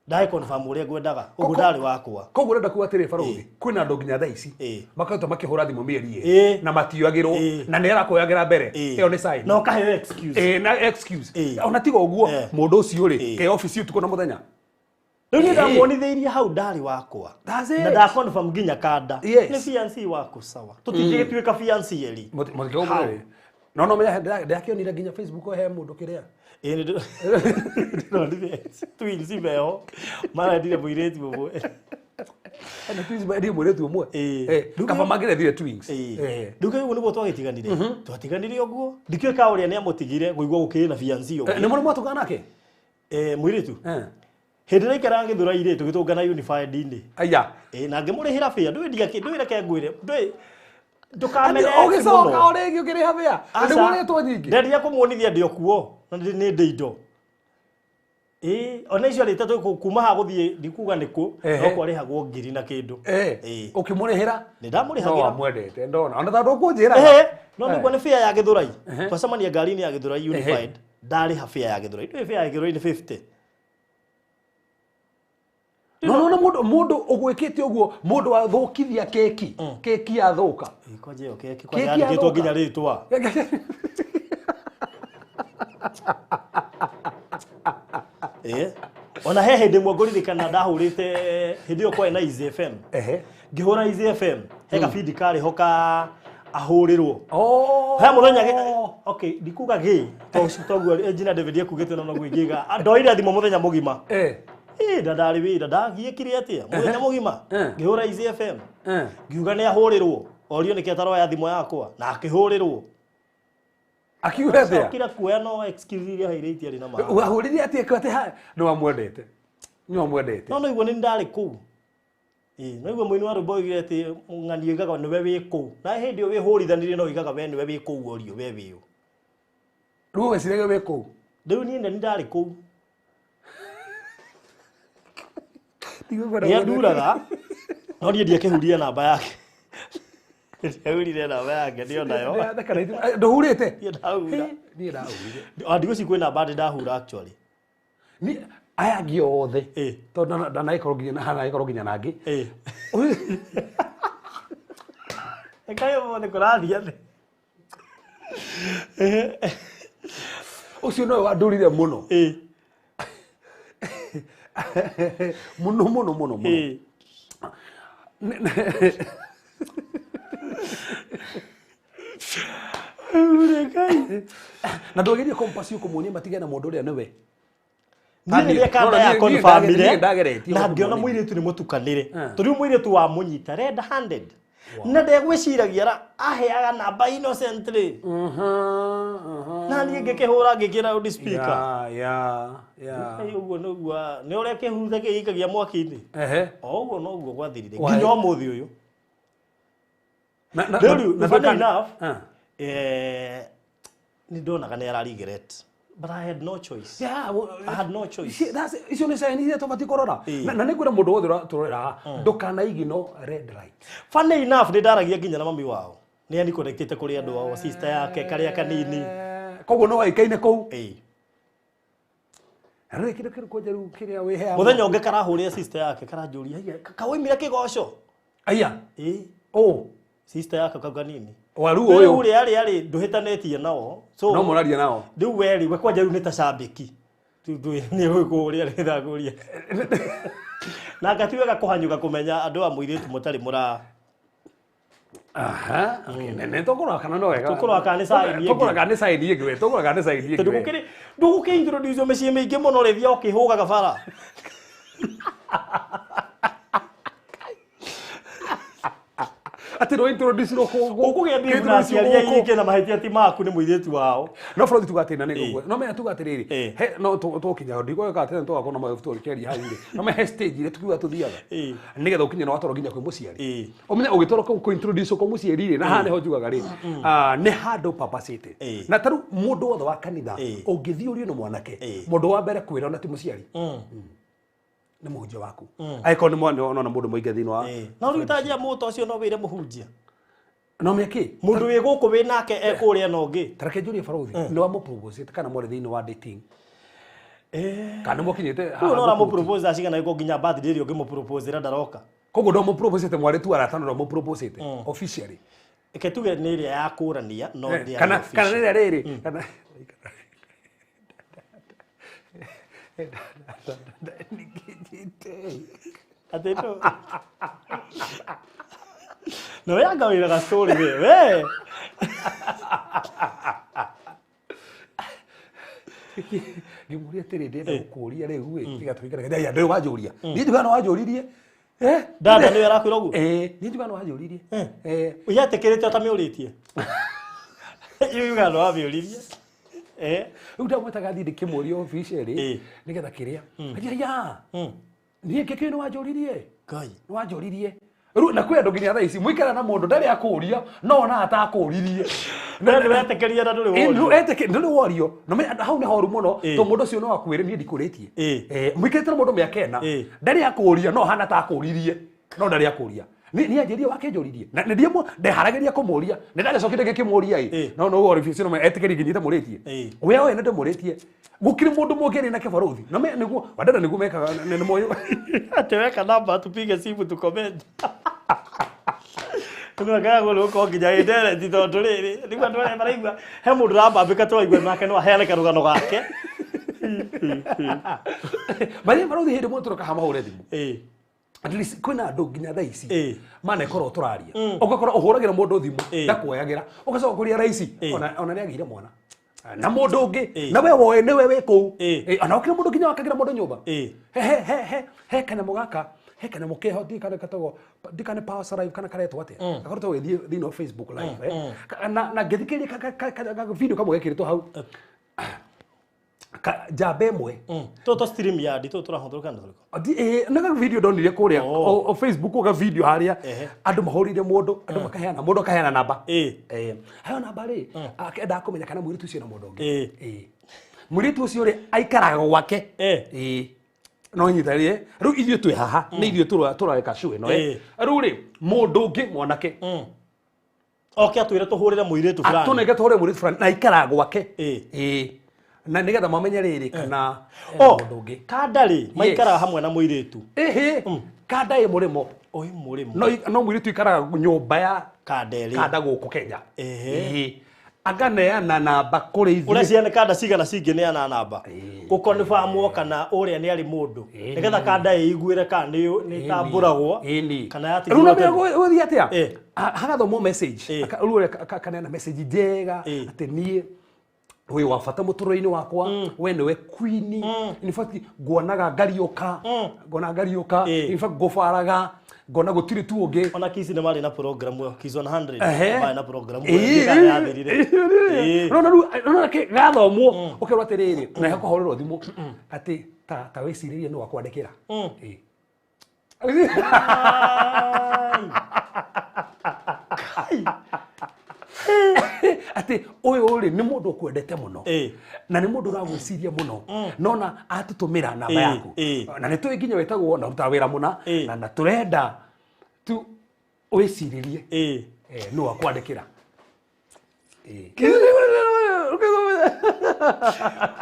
Ndahe confirm ũrĩa ngwendaga, ũguo ndarĩ wakwa. Koguo ũrenda kuga atĩrĩ barũthi, kwĩna andũ nginya thaa ici makoretwo makĩhũra thimũ mĩeri ĩrĩ na matioyagĩrwo na nĩ arakuoyagĩra mbere, ĩyo nĩ sign. Na ũkaheo excuse. Na excuse. Ona tiga ũguo, mũndũ ũcio rĩ, ke office ũtukũ na mũthenya. Rĩu niĩ ndamuonithĩirie hau ndarĩ wakwa. That's it. Na nda confirm nginya kanda. Yes. Nĩ fiancé waku sawa. Tũtingĩgĩtuĩka fiancé erĩ. Mũtikĩũmũrĩrĩ. No no menya ndakĩonire nginya Facebook he mũndũ kĩrĩa. Ĩĩ nĩ ndĩronire twins meho marendire mũirĩtu ũmwe. Ena twins marendire mũirĩtu ũmwe. Kaba mangĩrethire twins. Rĩu kĩu nĩguo twagĩtiganire. Twatiganire ũguo. Ndikĩũĩ ka ũrĩa nĩ amũtigire kũigua gũkĩrĩ na fiancé ũngĩ. Nĩ mũrĩ mwatũngana nake? Mũirĩtu? Hĩndĩ ĩrĩa aikaraga Gĩthũrai-rĩ, tũgĩtũngana Unified-inĩ. Aya. Na ngĩmũrĩhĩra fare. Ndũĩ ndiakĩ, ndũĩ reke ngwĩre, ndũĩ ndũkamene Ũgĩcoka o rĩngĩ ũkĩrĩha fare. Aca. Nĩ mũrĩtwo nyingĩ. Ndendia kũmuonithia ndĩ o kuo, na nĩ ndĩ indo. Ona icio arĩte kuma haha gũthiĩ ndikuga nĩ kũ, no kwarĩhagwo ngiri na kĩndũ. Ũkĩmũrĩhĩra? Nĩ ndamũrĩhagĩra. No amwendete, ndona. Ona tondũ ũkũnjĩraga. No nĩguo nĩ fare ya Gĩthũrai. Twacemania ngari-inĩ ya Gĩthũrai Unified. Ndarĩha fare ya Gĩthũrai. Ndũĩ fare ya Gĩthũrai nĩ 50. No no no mũndũ ũgwĩkĩte ũguo, mũndũ athũkithia keki, keki yathũka. Kwanja ĩyo keki, kwanja yandĩkĩtwo nginya rĩtwa. Ona he hĩndĩ ĩmwe ngũririkana ndahũrĩte hĩndĩ ĩyo kwarĩ na Easy FM. Ngĩhũra Easy FM, he gabindi karĩ ho ka ahũrĩrwo. He mũthenya okay, ndikuga gĩ, toguo Engineer David ekugĩte no noguo ingiuga. Ndoire thimũ mũthenya mũgima. Ndarĩ wĩra, ndagiĩkire atĩa? Mũthenya mũgima. Ngĩhũra Easy FM. Ngiuga nĩ ahũrĩrwo. Orio nĩkĩ ataroya thimũ yakwa na akĩhũrĩrwo. Akiuga atĩa? Acokire kuoya no excuse iria aheire itiarĩ na maana. Wahũrire atĩa atĩ ha? Nĩ wamwendete. Nĩ wamwendete. No no igua nĩ ndarĩ kũu. No igua mũini wa rwĩmbo oigire atĩ ng'ani oigaga nĩwe wĩ kũu. Na hĩndĩ ĩyo wĩhũrithanirie no oigaga we nĩwe wĩ kũu orio we wĩ ũ. Rĩu weciragia wĩ kũu? Rĩu niĩ nĩ ndarĩ kũu. Nĩ anduraga, no niĩ ndiakĩhurire namba yake. Ndiahurire namba yake, nĩ onayo. Ndũhurĩte? Niĩ ndahura. Niĩ ndahurire. Ndigwĩciria kwĩ namba ndĩ ndahura actually. Niĩ aya angĩ othe, tondũ ndanagĩkorwo nginya hanagĩkorwo nginya na angĩ. Ĩkaĩ ũmũthĩ kũrathiĩ atĩa? Ũcio nowe wandũrire mũno. Mũno mũno mũno mũno. Na ndwageria compass kũmuonia matigane na mũndũ ũrĩa nĩwe. Niĩ kanda ya confirmire na ngĩona mũirĩtu nĩ mũtukanĩre tondũ mũirĩtu wa mũnyita red handed na ndegwĩciragia ra aheaga namba innocently na niĩ ngĩkĩhũra ngĩkĩra loud speaker yeah ũguo nĩguo nĩ ũrĩa kĩhuruta kĩikagia mwaki-inĩ o ũguo noguo gwathirire nginya ũmũthĩ ũyũ rĩu funny enough nĩ ndonaga nĩ ara regret. But I had no choice. Yeah, I had no choice. That's icio nĩ sign iria tũbatiĩ kũrora. Na nĩ ngwĩra mũndũ wothe ũratũrora ndũkanaigino red light. Funny enough nĩ ndaragia nginya na mami wao. Nĩ ani connectĩte kũrĩ andũ ao, sister yake karĩa kanini. Koguo no waikaine kũu. Ĩĩ. Rĩu kĩndũ kĩrĩkũ njeru kĩrĩa wĩheagwo? Mũthenya ũngĩ karahũrĩra sister yake karanjũria, "Kawoimire kĩgoco?" Aya. Ĩĩ. Oh, sister yake kau kanini. Waru ũyũ. Rĩu arĩ ndũhĩtanĩtie nao. So no mũraria nao. Rĩu we we kwanja rĩu nĩ ta cambĩki. Nĩ gũkũria nĩ Na ngati wega kũhanyũka kũmenya andũ a mũirĩtu mũtarĩ mũra. Aha, okay. Nĩ tũkũrora kana no wega. Tũkũrora kana nĩ sign ĩngĩ. Tũkũrora kana nĩ sign ĩngĩ we. Tũkũrora kana nĩ sign ĩngĩ. Tondũ gũkĩrĩ ndũgũkĩ introduce mĩciĩ mĩingĩ mũno rĩthia ũkĩhũgaga bara. Ati no introduce ro ko ũkũgĩa beef na aciari aingĩ na mahĩtia ti maku nĩ mũirĩtu wao. No bũrũri tuga atĩ na nĩ no menya tuga atĩrĩrĩ he no tũkinya ndikũgeka atĩ tũgakorwo na maũndũ tũrĩkĩria hau rĩ no me stage iria tukiuga tũthiaga nĩgetha ũkinye na watwarwo nginya kwĩ mũciari ũmenye ũgĩtwarwo kũu kũ introduce kwĩ mũciari rĩ na haha nĩho njugaga rĩ nĩ handũ papacĩte na tarĩu mũndũ wothe wa kanitha ũngĩthiĩ ũrio nĩ mwanake mũndũ wa mbere kwĩra ona ti mũciari nĩ mũhunjia waku angĩkorwo nĩ mwana ona mũndũ mũingĩ thĩinĩ wa no rĩu tanjia mũto ũcio no wĩre mũhunjia no mĩakĩ mũndũ wĩ gũkũ wĩ nake ekũrĩa na ũngĩ tareke njũrie barũthi nĩ wamũpropose kana mwarĩ thĩinĩ wa dating kana mwakinyĩte rĩu no ũramũpropose acigana gĩko nginya birthday ĩrĩa ũngĩmũpropose ndaroka koguo ndũmũpropose mwarĩ tu arata no ndũmũpropose officially reke tuge nĩ ĩrĩa ya kũrania no ndĩa kana kana rĩrĩa rĩrĩ kana Ati no. No wea ngawĩra ga story we. We. Ngĩmũria atĩrĩ ndĩrenda gũkũria rĩu ĩ tiga tũikare ndaya ndũĩ wanjũria. Niĩ njugaga no wanjũririe. Eh? Dada nĩwe arakwĩra ũguo? Eh, niĩ njugaga no wanjũririe. Eh. Ũyetĩkĩrĩte ũtamĩũrĩtie? Yugaga no wamĩũririe. Eh, rĩu ndamwĩtaga thiĩ ndĩkĩmũria officially nĩgetha kĩrĩa anjĩra ya niĩ kĩkĩ nĩ wanjũririe Ngai nĩ wanjũririe rĩu na kwĩ andũ nginya thaa ici mũikara na mũndũ ndarĩ akũria no ona atakũririe na nĩ wetĩkĩria na ndũrĩ worio ndũrĩ worio na hau nĩ horu mũno tondũ mũndũ ũcio no akwĩre niĩ ndikũrĩtie mũikarĩte na mũndũ mĩaka ĩna ndarĩ akũria no hana takũririe no ndarĩ akũria ni anjĩrie wakĩnjũririe na nĩ ndeharagĩria kũmũria nĩ ndagĩcokire ngĩkĩmũria ĩ no no orifice no etĩkĩrie nginyite mũrĩtie we oĩ nĩ ndĩmũrĩtie gũkĩrĩ mũndũ mũngĩaria nake barũthi na nĩguo wandada nĩguo mekaga nĩ moĩ atĩ weka namba tupige simu tu comment nĩwekaga gũkorwo nginya ĩndereti tondũ rĩrĩ nĩguo andũ arĩa maraigua he mũndũ ũrambambĩka tũraigua nake no aheane karũgano gake marĩa barũthi hĩndĩ mũndũ tũroka mahũre thimũ at least kwina andũ nginya thaa ici manekorwo tũraria ũgakora ũhũragĩra mũndũ thimũ ndakuoyagĩra ũgacoka kũria raici ona nĩ agĩire mwana na mũndũ ũngĩ na we woe nĩwe wĩ kũu ona ũkĩra mũndũ nginya wakagĩra mũndũ nyũmba he kanyamũ gaka he kanyamũ keho ndikane katagwo ndikane power live kana karetwo atĩa gakoretwo gagĩthiĩ thĩinĩ wa Facebook live na ngĩthikĩrĩria video kamwe gekĩrĩtwo hau njamba ĩmwe tũtũ stream yard tũtũ tũrahũthĩra kana tũrĩkũ nĩ ga video ndonire kũrĩa o Facebook ga video harĩa andũ mahũrire mũndũ andũ makaheana mũndũ akaheana namba heo namba rĩ akendaga kũmenya kana mũirĩtu ũcio na mũndũ ũngĩ mũirĩtu ũcio rĩ aikaraga gwake no nyitarĩe rĩu ithuĩ twĩ haha nĩ ithuĩ tũrareka show ĩno rĩu rĩ mũndũ ũngĩ mwanake oke atwĩre tũhũrĩre mũirĩtu fulani atũnenge tũhũrĩre mũirĩtu fulani na aikaraga gwake na nigetha mamenye rĩrĩ kana mũndũ ũngĩ kanda rĩ maikaraga hamwe na mũirĩtu ĩhĩ kanda ĩ mũrĩmo oi mũrĩmo no mũirĩtu ikaraga nyũmba ya kanda ĩrĩ kanda gũkũ Kenya ĩhĩ akaneana namba kũrĩ ithuĩ ũrĩa ciana kanda cigana cingĩneana namba gũkonfirmwo kana ũrĩa nĩ arĩ mũndũ nĩgetha kanda ĩiguĩre kana nĩ tambũragwo kana yatigwo rĩu ũgũthiĩ atĩa hagathomwo message rĩu ũrĩa kaneana message njega atĩ niĩ Wĩ wa bata mũtũrĩre-inĩ wakwa, we nĩwe queen. In fact nguonaga ngariũka, ngona ngariũka. In fact ngũbaraga ngona gũtirĩ tu ũngĩ. Ona Kiss nĩ marĩ na program ĩyo, Kiss 100 marĩ na program ĩyo yathirire. Rona rĩu rona kĩ gathomwo ũkerwo atĩrĩrĩ, na hakũhũrĩrwo thimũ atĩ ta wĩcirĩrie nĩ wakwandĩkĩra. Atĩ ũyũ rĩ nĩ mũndũ ũkwendete mũno na nĩ mũndũ ũragwĩciria mũno, nona atũtũmĩra namba yaku na nĩ tũĩ nginya wĩtagwo na ũrutaga wĩra mũna na tũrenda tu wĩcirĩrie nĩ wakwandĩkĩra.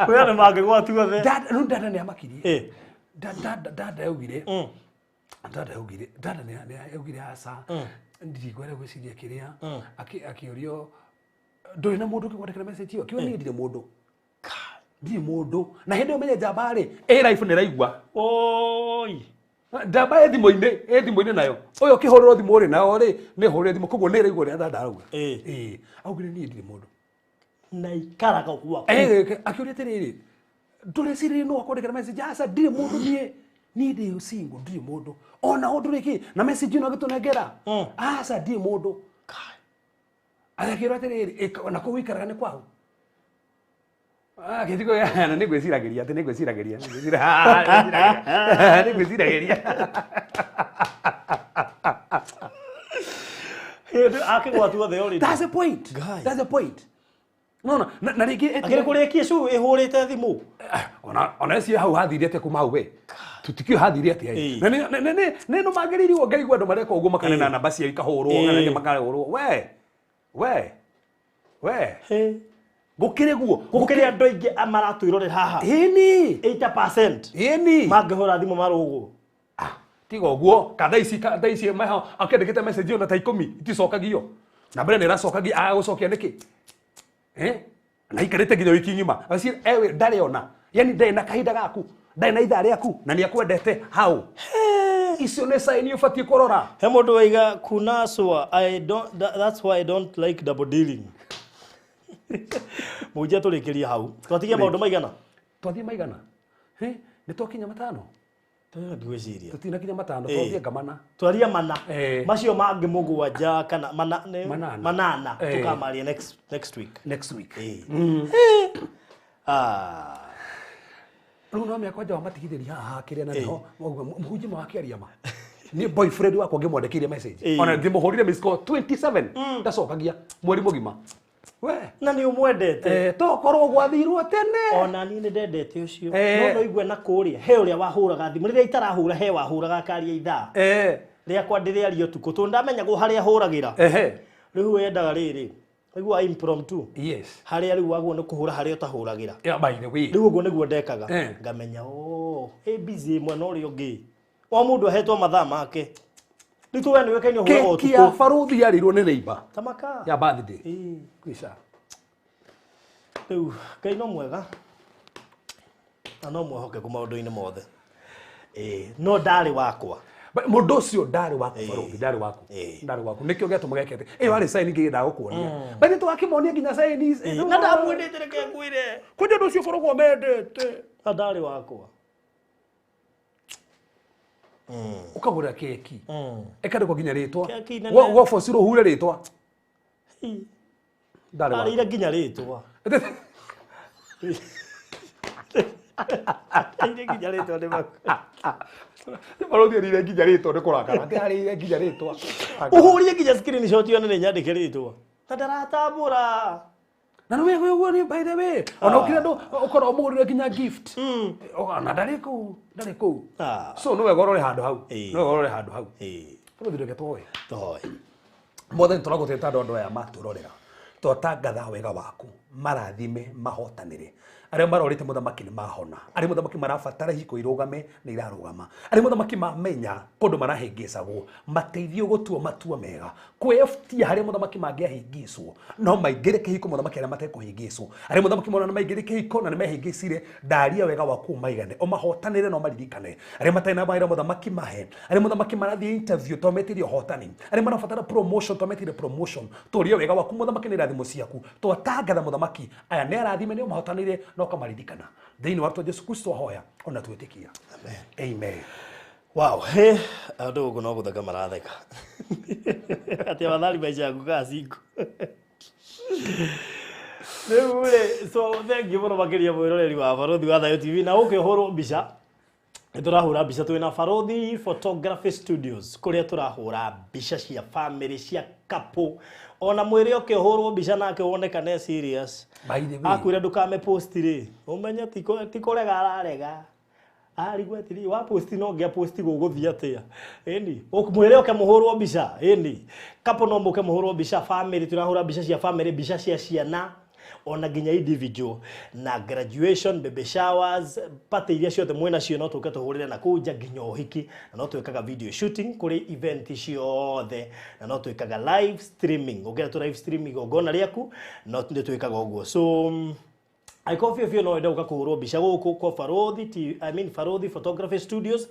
Kwĩ andũ mangĩgwatua the. Rĩu dada nĩ amakirie. Dada yaugire, dada yaugire, dada nĩ yaugire aca ndigwere gwĩciria kĩrĩa akĩũrio ndũrĩ na mũndũ ũngĩkwandĩkĩra message ĩyo, akiuga niĩ ndirĩ mũndũ, ndirĩ mũndũ. Na hĩndĩ ĩyo menye njamba rĩ ĩ life nĩ ĩraigua. Oi. Njamba ĩ thimũ-inĩ, ĩ thimũ-inĩ nayo ũyũ ũkĩhũrĩrwo thimũ rĩ nayo rĩ nĩ hũrĩre thimũ, koguo nĩ ĩraigua ũrĩa dada arauga. Augire niĩ ndirĩ mũndũ na ikaraga gwaku. Akĩũria atĩrĩrĩ, ndũrecirĩria nũ wakwandĩkĩra message? Aca ndirĩ mũndũ niĩ, niĩ ndĩ single, ndirĩ mũndũ ona ũndũ rĩkĩ na message ĩno agĩtũnengera. Aca ndirĩ mũndũ. Agakĩrwo atĩrĩrĩ, na kũu wĩikaraga nĩ kwao? Gĩthigo na nĩ ngwĩciragĩria atĩ nĩ ngwĩciragĩria nĩ ngwĩciragĩria. Akĩgwatua the already. That's the point. That's the point. No no na rĩngĩ akĩrĩ kũrĩkia cu ĩhũrĩte thimũ. Ona cio hau hathire atĩa kuma hau we tutikio hathire atĩa na nĩ no magĩrĩirwo ngaigua andũ mareka ũguo makanena namba ciao ikahũrwo kana makahũrwo we we gũkĩrĩ guo gũkĩrĩ andũ aingĩ maratwĩrorera haha. Ĩni 80% ĩni mangĩhũra thimũ marũgwo. Tiga ũguo ka thaa ici maho akĩandĩkĩte message ona ta 10 iticokagio na mbere nĩ ĩracokagia agũcokia nĩkĩ? Na ikarĩte nginya wiki ng'ima acio ewe ndarĩ ona, yani ndarĩ na kahinda gaku, ndarĩ na ithaa rĩaku na nĩ akwendete hau. Icio nĩ sign ũbatiĩ kũrora. He mũndũ waiga kuna swa I don't that's why I don't like double dealing. Mũnjia tũrĩkĩrie hau. Twatigia maũndũ maigana? Twathiĩ maigana? Nĩ twakinya matano? Ngwĩciria tũtinakinya matano, twathiĩ ngamana. Twaria mana macio mangĩ mũgwanja kana manana tũkamaria next week. Next week. Rĩu no mĩaka nja wa matigithĩria haha kĩrĩa na nĩho mũhunjia ma wakĩaria ma. Niĩ boyfriend wakwa ngĩmwandĩkĩire message ona ngĩmũhũrire miss call 27 ndacokagia mweri mũgima. We na nĩ ũmwendete tokorwo gwathirwo tene. Ona niĩ nĩ ndendete ũcio no no igue na kũrĩa he ũrĩa wahũraga thimũ rĩrĩa itarahũra he wahũraga akaria ithaa rĩakwa ndĩrĩaria ũtukũ tondũ ndamenyagwo harĩa hũragĩra. Rĩu yendaga rĩrĩ igua impromptu. Yes. Harĩa rĩu wagwo nĩ kũhũra harĩa ũtahũragĩra. Yeah, by the way. Rĩu ũguo nĩguo ndekaga ngamenya ĩ busy mwena ũrĩa ũngĩ o mũndũ ahetwo mathaa make. Rĩu we nĩwe kaini ũhũraga ũtukũ. Keki ya baruthi yarĩirwo nĩ neighbor. Tamaka. Ya birthday. Kwisha. Rĩu Ngai no mwega na no mwĩhokeku maũndũ-inĩ mothe. No ndarĩ wakwa. Mũndũ ũcio ndarĩ waku baruthi, ndarĩ waku. Ndarĩ waku. Nĩkĩo gĩatũmaga eke atĩ ĩyo arĩ sign ngĩenda gũkuonia. But nĩ twakĩmonia nginya sign ici. Na ndamwendete reke ngwĩre. Kwĩ ũndũ ũcio ũkoragwo mendete. Na ndarĩ wakwa. Ũkagũra keki. Ĩkandĩkwo nginya rĩtwa. Wabocirwo ũhure rĩtwa. Ndarĩ waku. Arĩire nginya rĩtwa. Arĩire nginya rĩtwa nĩ maku. Baruthi arĩire nginya rĩtwa nĩ kũrakara. Atĩ arĩire nginya rĩtwa. Ũhũrie nginya screenshot yone nĩ nyandĩke rĩtwa. Na ndaratambũra. Na nĩ wega ũguo nĩ by the way. Ona ũkĩrĩ andũ ũkorwo ũmũgũrĩre nginya gift. Ona ndarĩ kũu, ndarĩ kũu. So nĩ wega ũrore handũ hau. Nĩ wega ũrore handũ hau. Baruthi reke tũhoe. Tũhoe. Mothe nĩ tũragũteta andũ aya matũrorera. Twatangatha wega waku, marathime mahotanĩre. Arĩa marorĩte mũthamaki nĩ mahona. Arĩa mũthamaki marabatara hiko irũgame nĩ irarũgama. Arĩa mũthamaki mamenya kũndũ marahĩngĩcagwo mateithio gũtua matua mega. Kwĩyeftia harĩa mũthamaki mangĩahĩngĩcwo no maingĩre kĩhiko mũthamaki arĩa matekũhĩngĩcwo. Arĩa mũthamaki mona nĩ maingĩre kĩhiko na nĩ mehĩngĩcire ndaria wega waku maigane ũmahotanĩre no maririkane. Arĩa matarĩ na mawĩra mũthamaki mahe. Arĩa mũthamaki marathiĩ interview twametĩrie ũhotani. Arĩa marabatara promotion twametĩrie promotion. Tũrie wega waku mũthamaki nĩ irathimo ciaku. Twatangatha mũthamaki aya nĩ arathime nĩ ũmahotanĩire na ũkamaririkana. Thĩinĩ wa Jesu Kristo ahoya ona twĩtĩkia. Amen. Amen. Wow, he andũ gũkũ no gũtheka maratheka. Atĩ afadhali maisha ya kukaa single. Rĩu rĩ, so thank you mũno makĩria mwĩroreri wa Barothi wa Thayo TV na ũke ũhũrwo mbica. Nĩ tũrahũra mbica twĩna Barothi Photography Studios kũrĩa tũrahũra mbica cia family cia couple. Ona mwĩrĩ ũke ũhũrwo mbica nake wonekane serious. By the way, Akwĩra ndũkame post rĩ, ũmenye ti kũrega ararega. Arigwo atĩrĩ wa post no ngĩa post gũgũthiĩ atĩa. Ĩni mwĩrĩ ũke mũhũrwo mbica. Ĩni couple no mũke mũhũrwo mbica, family tũrahũra mbica cia family, mbica cia ciana ona nginya individual na graduation, baby showers, party iria ciothe mwĩna cio no tũke tũhũrĩre na kũu nja nginya ũhiki, na no twĩkaga video shooting kũrĩ event ciothe, na no twĩkaga live streaming. Ũngĩenda tũ live stream igongona rĩaku no nĩ twĩkaga ũguo. So angĩkorwo biũ biũ no wende gũka kũhũrwo mbica gũkũ kwa Barothi, I mean Barothi Photography Studios,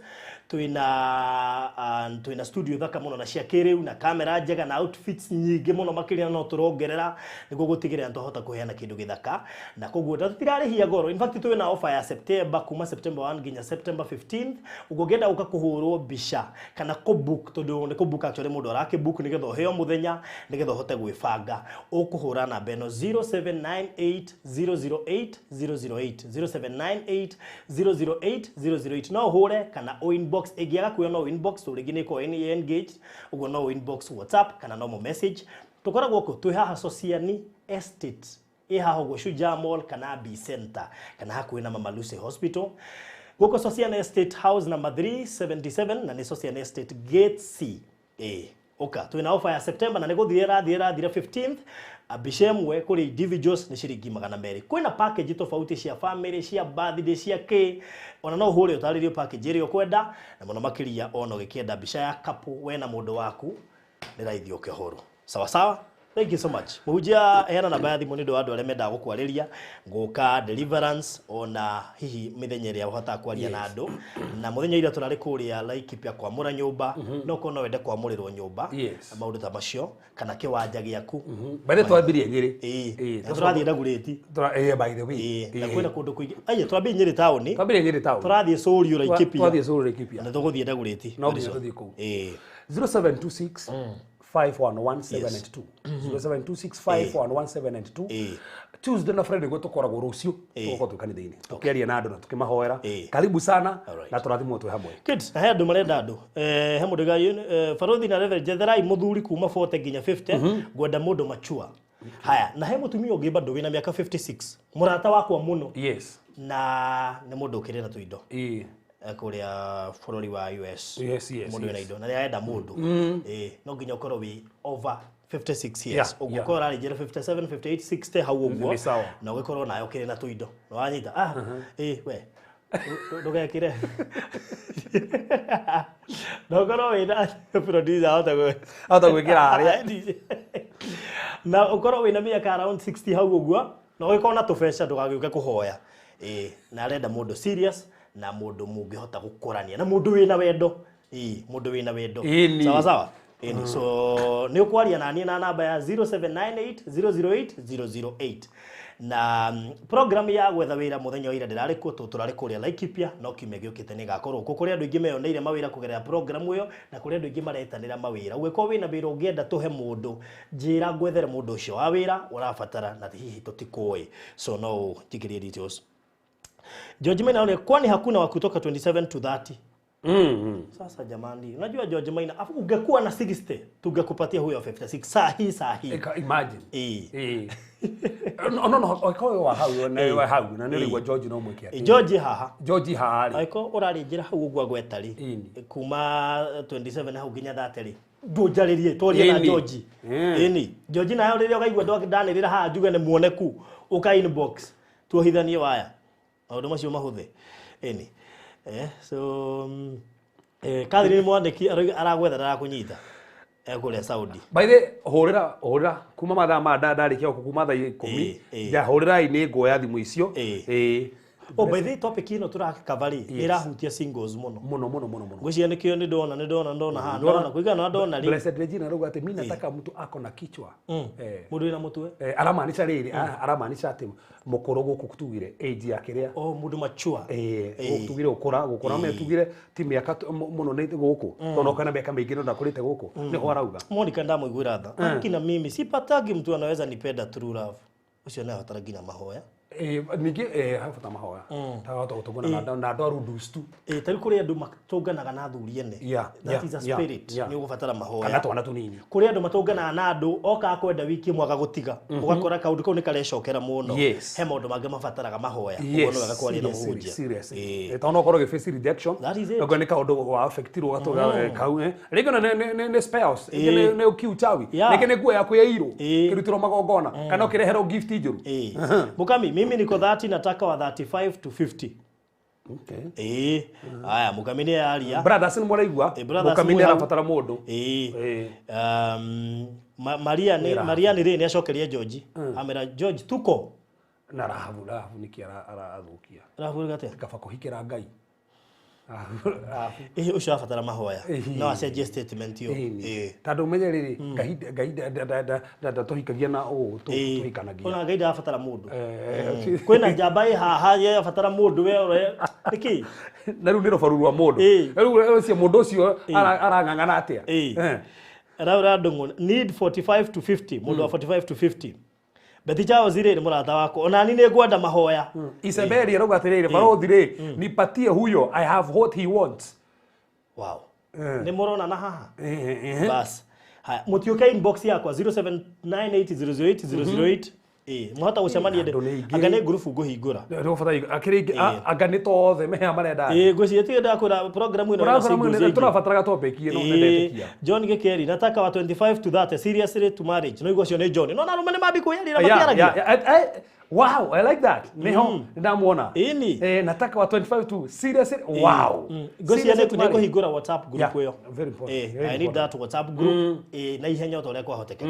twĩna studio thaka mũno na cia kĩrĩu na kamera njega na outfits nyingĩ mũno makĩria, no tũrongerera nĩguo gũtigĩrĩra nĩ twahota kũheana kĩndũ gĩthaka, na koguo na tũtirarĩhia goro. In fact twĩna offer ya September kuma September 1 nginya September 15th. Ũguo ũngĩenda gũka kũhũrwo mbica kana kũbook, tondũ nĩ kũbook actually mũndũ arakĩbook nĩgetha ũheo mũthenya nĩgetha ũhote gwĩbanga, ũkũhũra namba ĩno 0798 008 008 0798 008 008. No ũhũre kana o inbox, ĩngĩaga kuoya no inbox tondũ rĩngĩ nĩ ĩkoragwo ĩ engaged, ũguo no inbox WhatsApp kana no mo message. Tũkoragwo kũ twĩ haha Sociani Estate, ĩ haha ũguo Shujaa Mall kana B Center kana hakuhĩ na Mama Lucy Hospital. Gũkũ Sociani Estate house number 377 na nĩ Sociani Estate Gate C. Ĩ ũka twĩna offer ya September na nĩ gũthira ĩrathira ĩrathira 15th. Mbica ĩmwe kũrĩ individuals nĩ ciringi 200. Kwĩna package tofauti cia family, cia birthday, cia kĩ, ona no ũhũre ũtarĩrio package ĩrĩa ũkwenda, na mũno makĩria ona ũgĩkĩenda mbica ya couple we na mũndũ waku nĩ raithi ũke ũhũrwo. Sawa sawa. Thank you so much. Mũhunjia, heana namba ya thimũ nĩ ũndũ wa andũ arĩa mendaga gũkwarĩria, gũka deliverance, ona hihi mĩthenya ĩrĩa ũhotaga kwaria na andũ. Na mũthenya ira tũrarĩ kũrĩa Laikipia kwamũra nyũmba, no korwo no wende kwamũrĩrwo nyũmba, maũndũ ta macio, kana kĩwanja gĩaku. By the twambirie Nyĩrĩ. Ĩĩ, na tũrathiĩ Dagoretti. By the way. Ĩĩ, na kwĩna kũndũ kũingĩ. Aya, twambie Nyĩrĩ taũni. Twambirie Nyĩrĩ taũni. Tũrathiĩ Sũũri Laikipia. Twathiĩ Sũũri Laikipia. Na tũgũthiĩ Dagoretti. No nginya tũthiĩ kũu. Ĩĩ. 0726 511792 0726 511792. Tuesday na Friday nĩguo tũkoragwo, rũciũ tũgũkorwo twĩ kanitha-inĩ tũkĩaria na andũ na tũkĩmahoera. Karibu sana na tũrathimwo twĩ hamwe. Good. Na he andũ marenda andũ. He mũndũ gai Barothi na Reverend, jetherai mũthuri kuma 40 nginya 50, ngwenda mũndũ machua. Haya, na he mũtumia ũngĩ bado wĩna mĩaka 56, mũrata wakwa mũno. Na nĩ mũndũ ũkĩrĩ na tũindo. Kũrĩa bũrũri wa US. Mũndũ wĩna indo na nĩ arenda mũndũ. No nginya ũkorwo wĩ over 56 years. Ũguo ũkorwo ũrarĩnjĩra 57, 58, 60 hau ũguo. Nĩ sawa. Na ũgĩkorwo nawe ũkĩrĩ na tũindo. Nĩ wanyita? Ah, we. Ndũgekĩre. Na ũkorwo wĩna producer ahota Ahota gwĩkĩra harĩa. Na ũkorwo wĩna mĩaka around 60 hau ũguo, na ũgĩkorwo na tũbeca ndũgagĩũke kũhoya. Na arenda mũndũ serious na mũndũ mũngĩhota gũkũrania na mũndũ wĩna wendo. Mũndũ wĩna wendo. Sawa sawa. Ĩni, so nĩ ũkwaria na niĩ na namba ya 0798 008 008. Na program ya gwetha wĩra mũthenya wa ira ndĩrarĩ kuo, tondũ tũrarĩ kũrĩa Laikipia, no kiumia gĩũkĩte nĩ gakorwo kuo, kũrĩa andũ aingĩ meyoneire mawĩra kũgerera program ĩyo, na kũrĩa andũ aingĩ maretanĩra mawĩra. Ũngĩkorwo wĩna wĩra ũngĩenda tũhe mũndũ, njĩra ngwethere mũndũ ũcio wa wĩra ũrabatara, na hihi tũtikũĩ. So no ũnjikĩrie details. George Maina aone, kwani hakuna wa kutoka 27 to 30? Sasa jamani, unajua George Maina, afu ungekuwa na 60 tungekupatia huyo 56 saa hii saa hii. Imagine. No no no, oiko wa hau na wa hau na nĩ ũraigua George no mwĩke atĩ. George haha. George haha rĩ. Aiko ũrarĩnjĩra hau ũguo agweta rĩ. Kuma 27 hau nginya 30 rĩ. Ndũnjarĩrie twarie na George. Ĩni. George nayo rĩrĩa ũkaigua ndanĩrĩra haha njuge nĩ muoneku, ũka inbox. Tuohithanie waya. Maũndũ macio mahũthe. Ĩni. So Catherine Mwandĩki aragwetha ndarakũnyita. Ekũrĩa Saudi. By the hũrĩra hũrĩra kuma mathaa ma ndarĩkia gũkũ kuma thaa 10 ja hũrĩrai nĩ nguoya thimũ icio. Ĩĩ. Oh, by the way, topic ĩno tũrakava rĩ, nĩ ĩrahutia singles mũno. Mũno mũno mũno mũno. Ngwĩciria nĩkĩo nĩ ndona nĩ ndona ndona haha ndona kũigana na ndona rĩ. Blessed Regina arauga atĩ mi nataka mtu ako na kichwa. Mũndũ wĩna mũtwe. Aramaanisha rĩrĩ, aramaanisha atĩ mũkũrũ gũkũ tugire age ya kĩrĩa. Oh, mũndũ mature. Gũkũ tugire gũkũra gũkũra me tugire ti mĩaka mũno nĩ gũkũ tondũ okana mĩaka mĩingĩ no ndakũrĩte gũkũ nĩho arauga. Monica ndamũiguĩra tha. Akina mimi sipatagi mtu anaweza nipenda true love. Ũcio nĩ abatara nginya mahoya. Ningĩ habata mahoya tahota gũtũngana na andũ a rundustu. Ta rĩu kũrĩ andũ matũnganaga na athuri ene. That is a spirit. Nĩ ũgũbatara mahoya. Kana twana tũnini. Kũrĩ andũ matũnganaga na andũ oka kwenda wiki ĩmwe agagũtiga. Ũgakora kaũndũ kau nĩ karecokera mũno. He maũndũ mangĩ mabataraga mahoya. Ũguo nĩ wega kwaria na mũhunjia. Tondũ no ũkorwo ũgĩ face rejection. That is it. Okorwo nĩ kaũndũ wa affectirwo gatũga kau. Rĩngĩ ona nĩ spells. Rĩngĩ nĩ ukiuchawi. Rĩngĩ nĩ nguo yaku yairwo. Kĩrutĩrwo magongona. Kana ũkĩreherwo gift njũru. Mukami, mimi niko 30 nataka wa 35 to 50. Okay. Aya, Mukami nĩ aria. Brothers nĩ mũraigua. Brothers Mukami nĩ arabatara mũndũ. Maria nĩ Maria nĩ rĩ nĩ acokeria George. Amera George tuko. Na Rahabu Rahabu nĩkĩ arathũkia. Rahabu gate. Kaba kũhikĩra Ngai. Ũcio abatara mahoya. No acenjie statement ĩyo. Tondũ ũmenye rĩrĩ Ngai Ngai ndatũhikagia na ũũ tũhikanagia. Ona Ngai ndarabatara mũndũ. Kwĩna njamba ĩ haha yabatara mũndũ we nĩkĩ? Na rĩu nĩ rũbaru rwa mũndũ. Rĩu ũcio mũndũ ũcio arang'ang'ana atĩa? Raura Ndung'u need 45 to 50 mũndũ wa 45 to 50. Betty Charles rĩ nĩ mũrata wakwa ona ni nĩ ngwenda mahoya. Isabeli arauga atĩrĩrĩ barothi rĩ nipatie huyo I have what he wants. Wow. Nĩ mũrona na haha. Bas. Haya, mũtiũke inbox yakwa 0798008008. Mũhota gũcemania anga nĩ ngurubu ngũhingũra. Anga nĩ tothe meha marenda. Ngwĩciria tiga ndakwĩra program ĩno ĩna singles nyingĩ. Tũrabataraga topic ĩno nĩndetĩkia. John Gĩkeri nataka wa 25 to 30 seriously to marriage. No igua ũcio nĩ John. No na arũme nĩ mambi kwĩyarĩra matiaragia. Wow, I like that. Niho ndamuona. Ĩni. Nataka wa 25 to seriously. Wow. Ngwĩciria nĩ kũhingũra WhatsApp group ĩyo. Very important. I need that WhatsApp group. Na ihenya o ta ũrĩa kwahotekeka.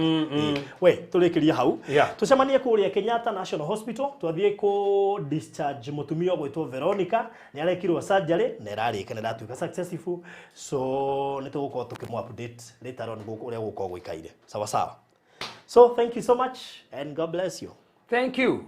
We, tũrĩkĩrie hau. Tũcemanie kũrĩa Kenyatta National Hospital, twathiĩ kũ discharge mũtumia ũgwĩtwo Veronica, nĩ arekirwo surgery na ĩrarĩka na ĩratuĩka successful. So nĩ tũgũkorwo tũkĩmũ update later on ũrĩa gũgũkorwo gũikaire. Sawa sawa. So thank you so much and God bless you. Thank you.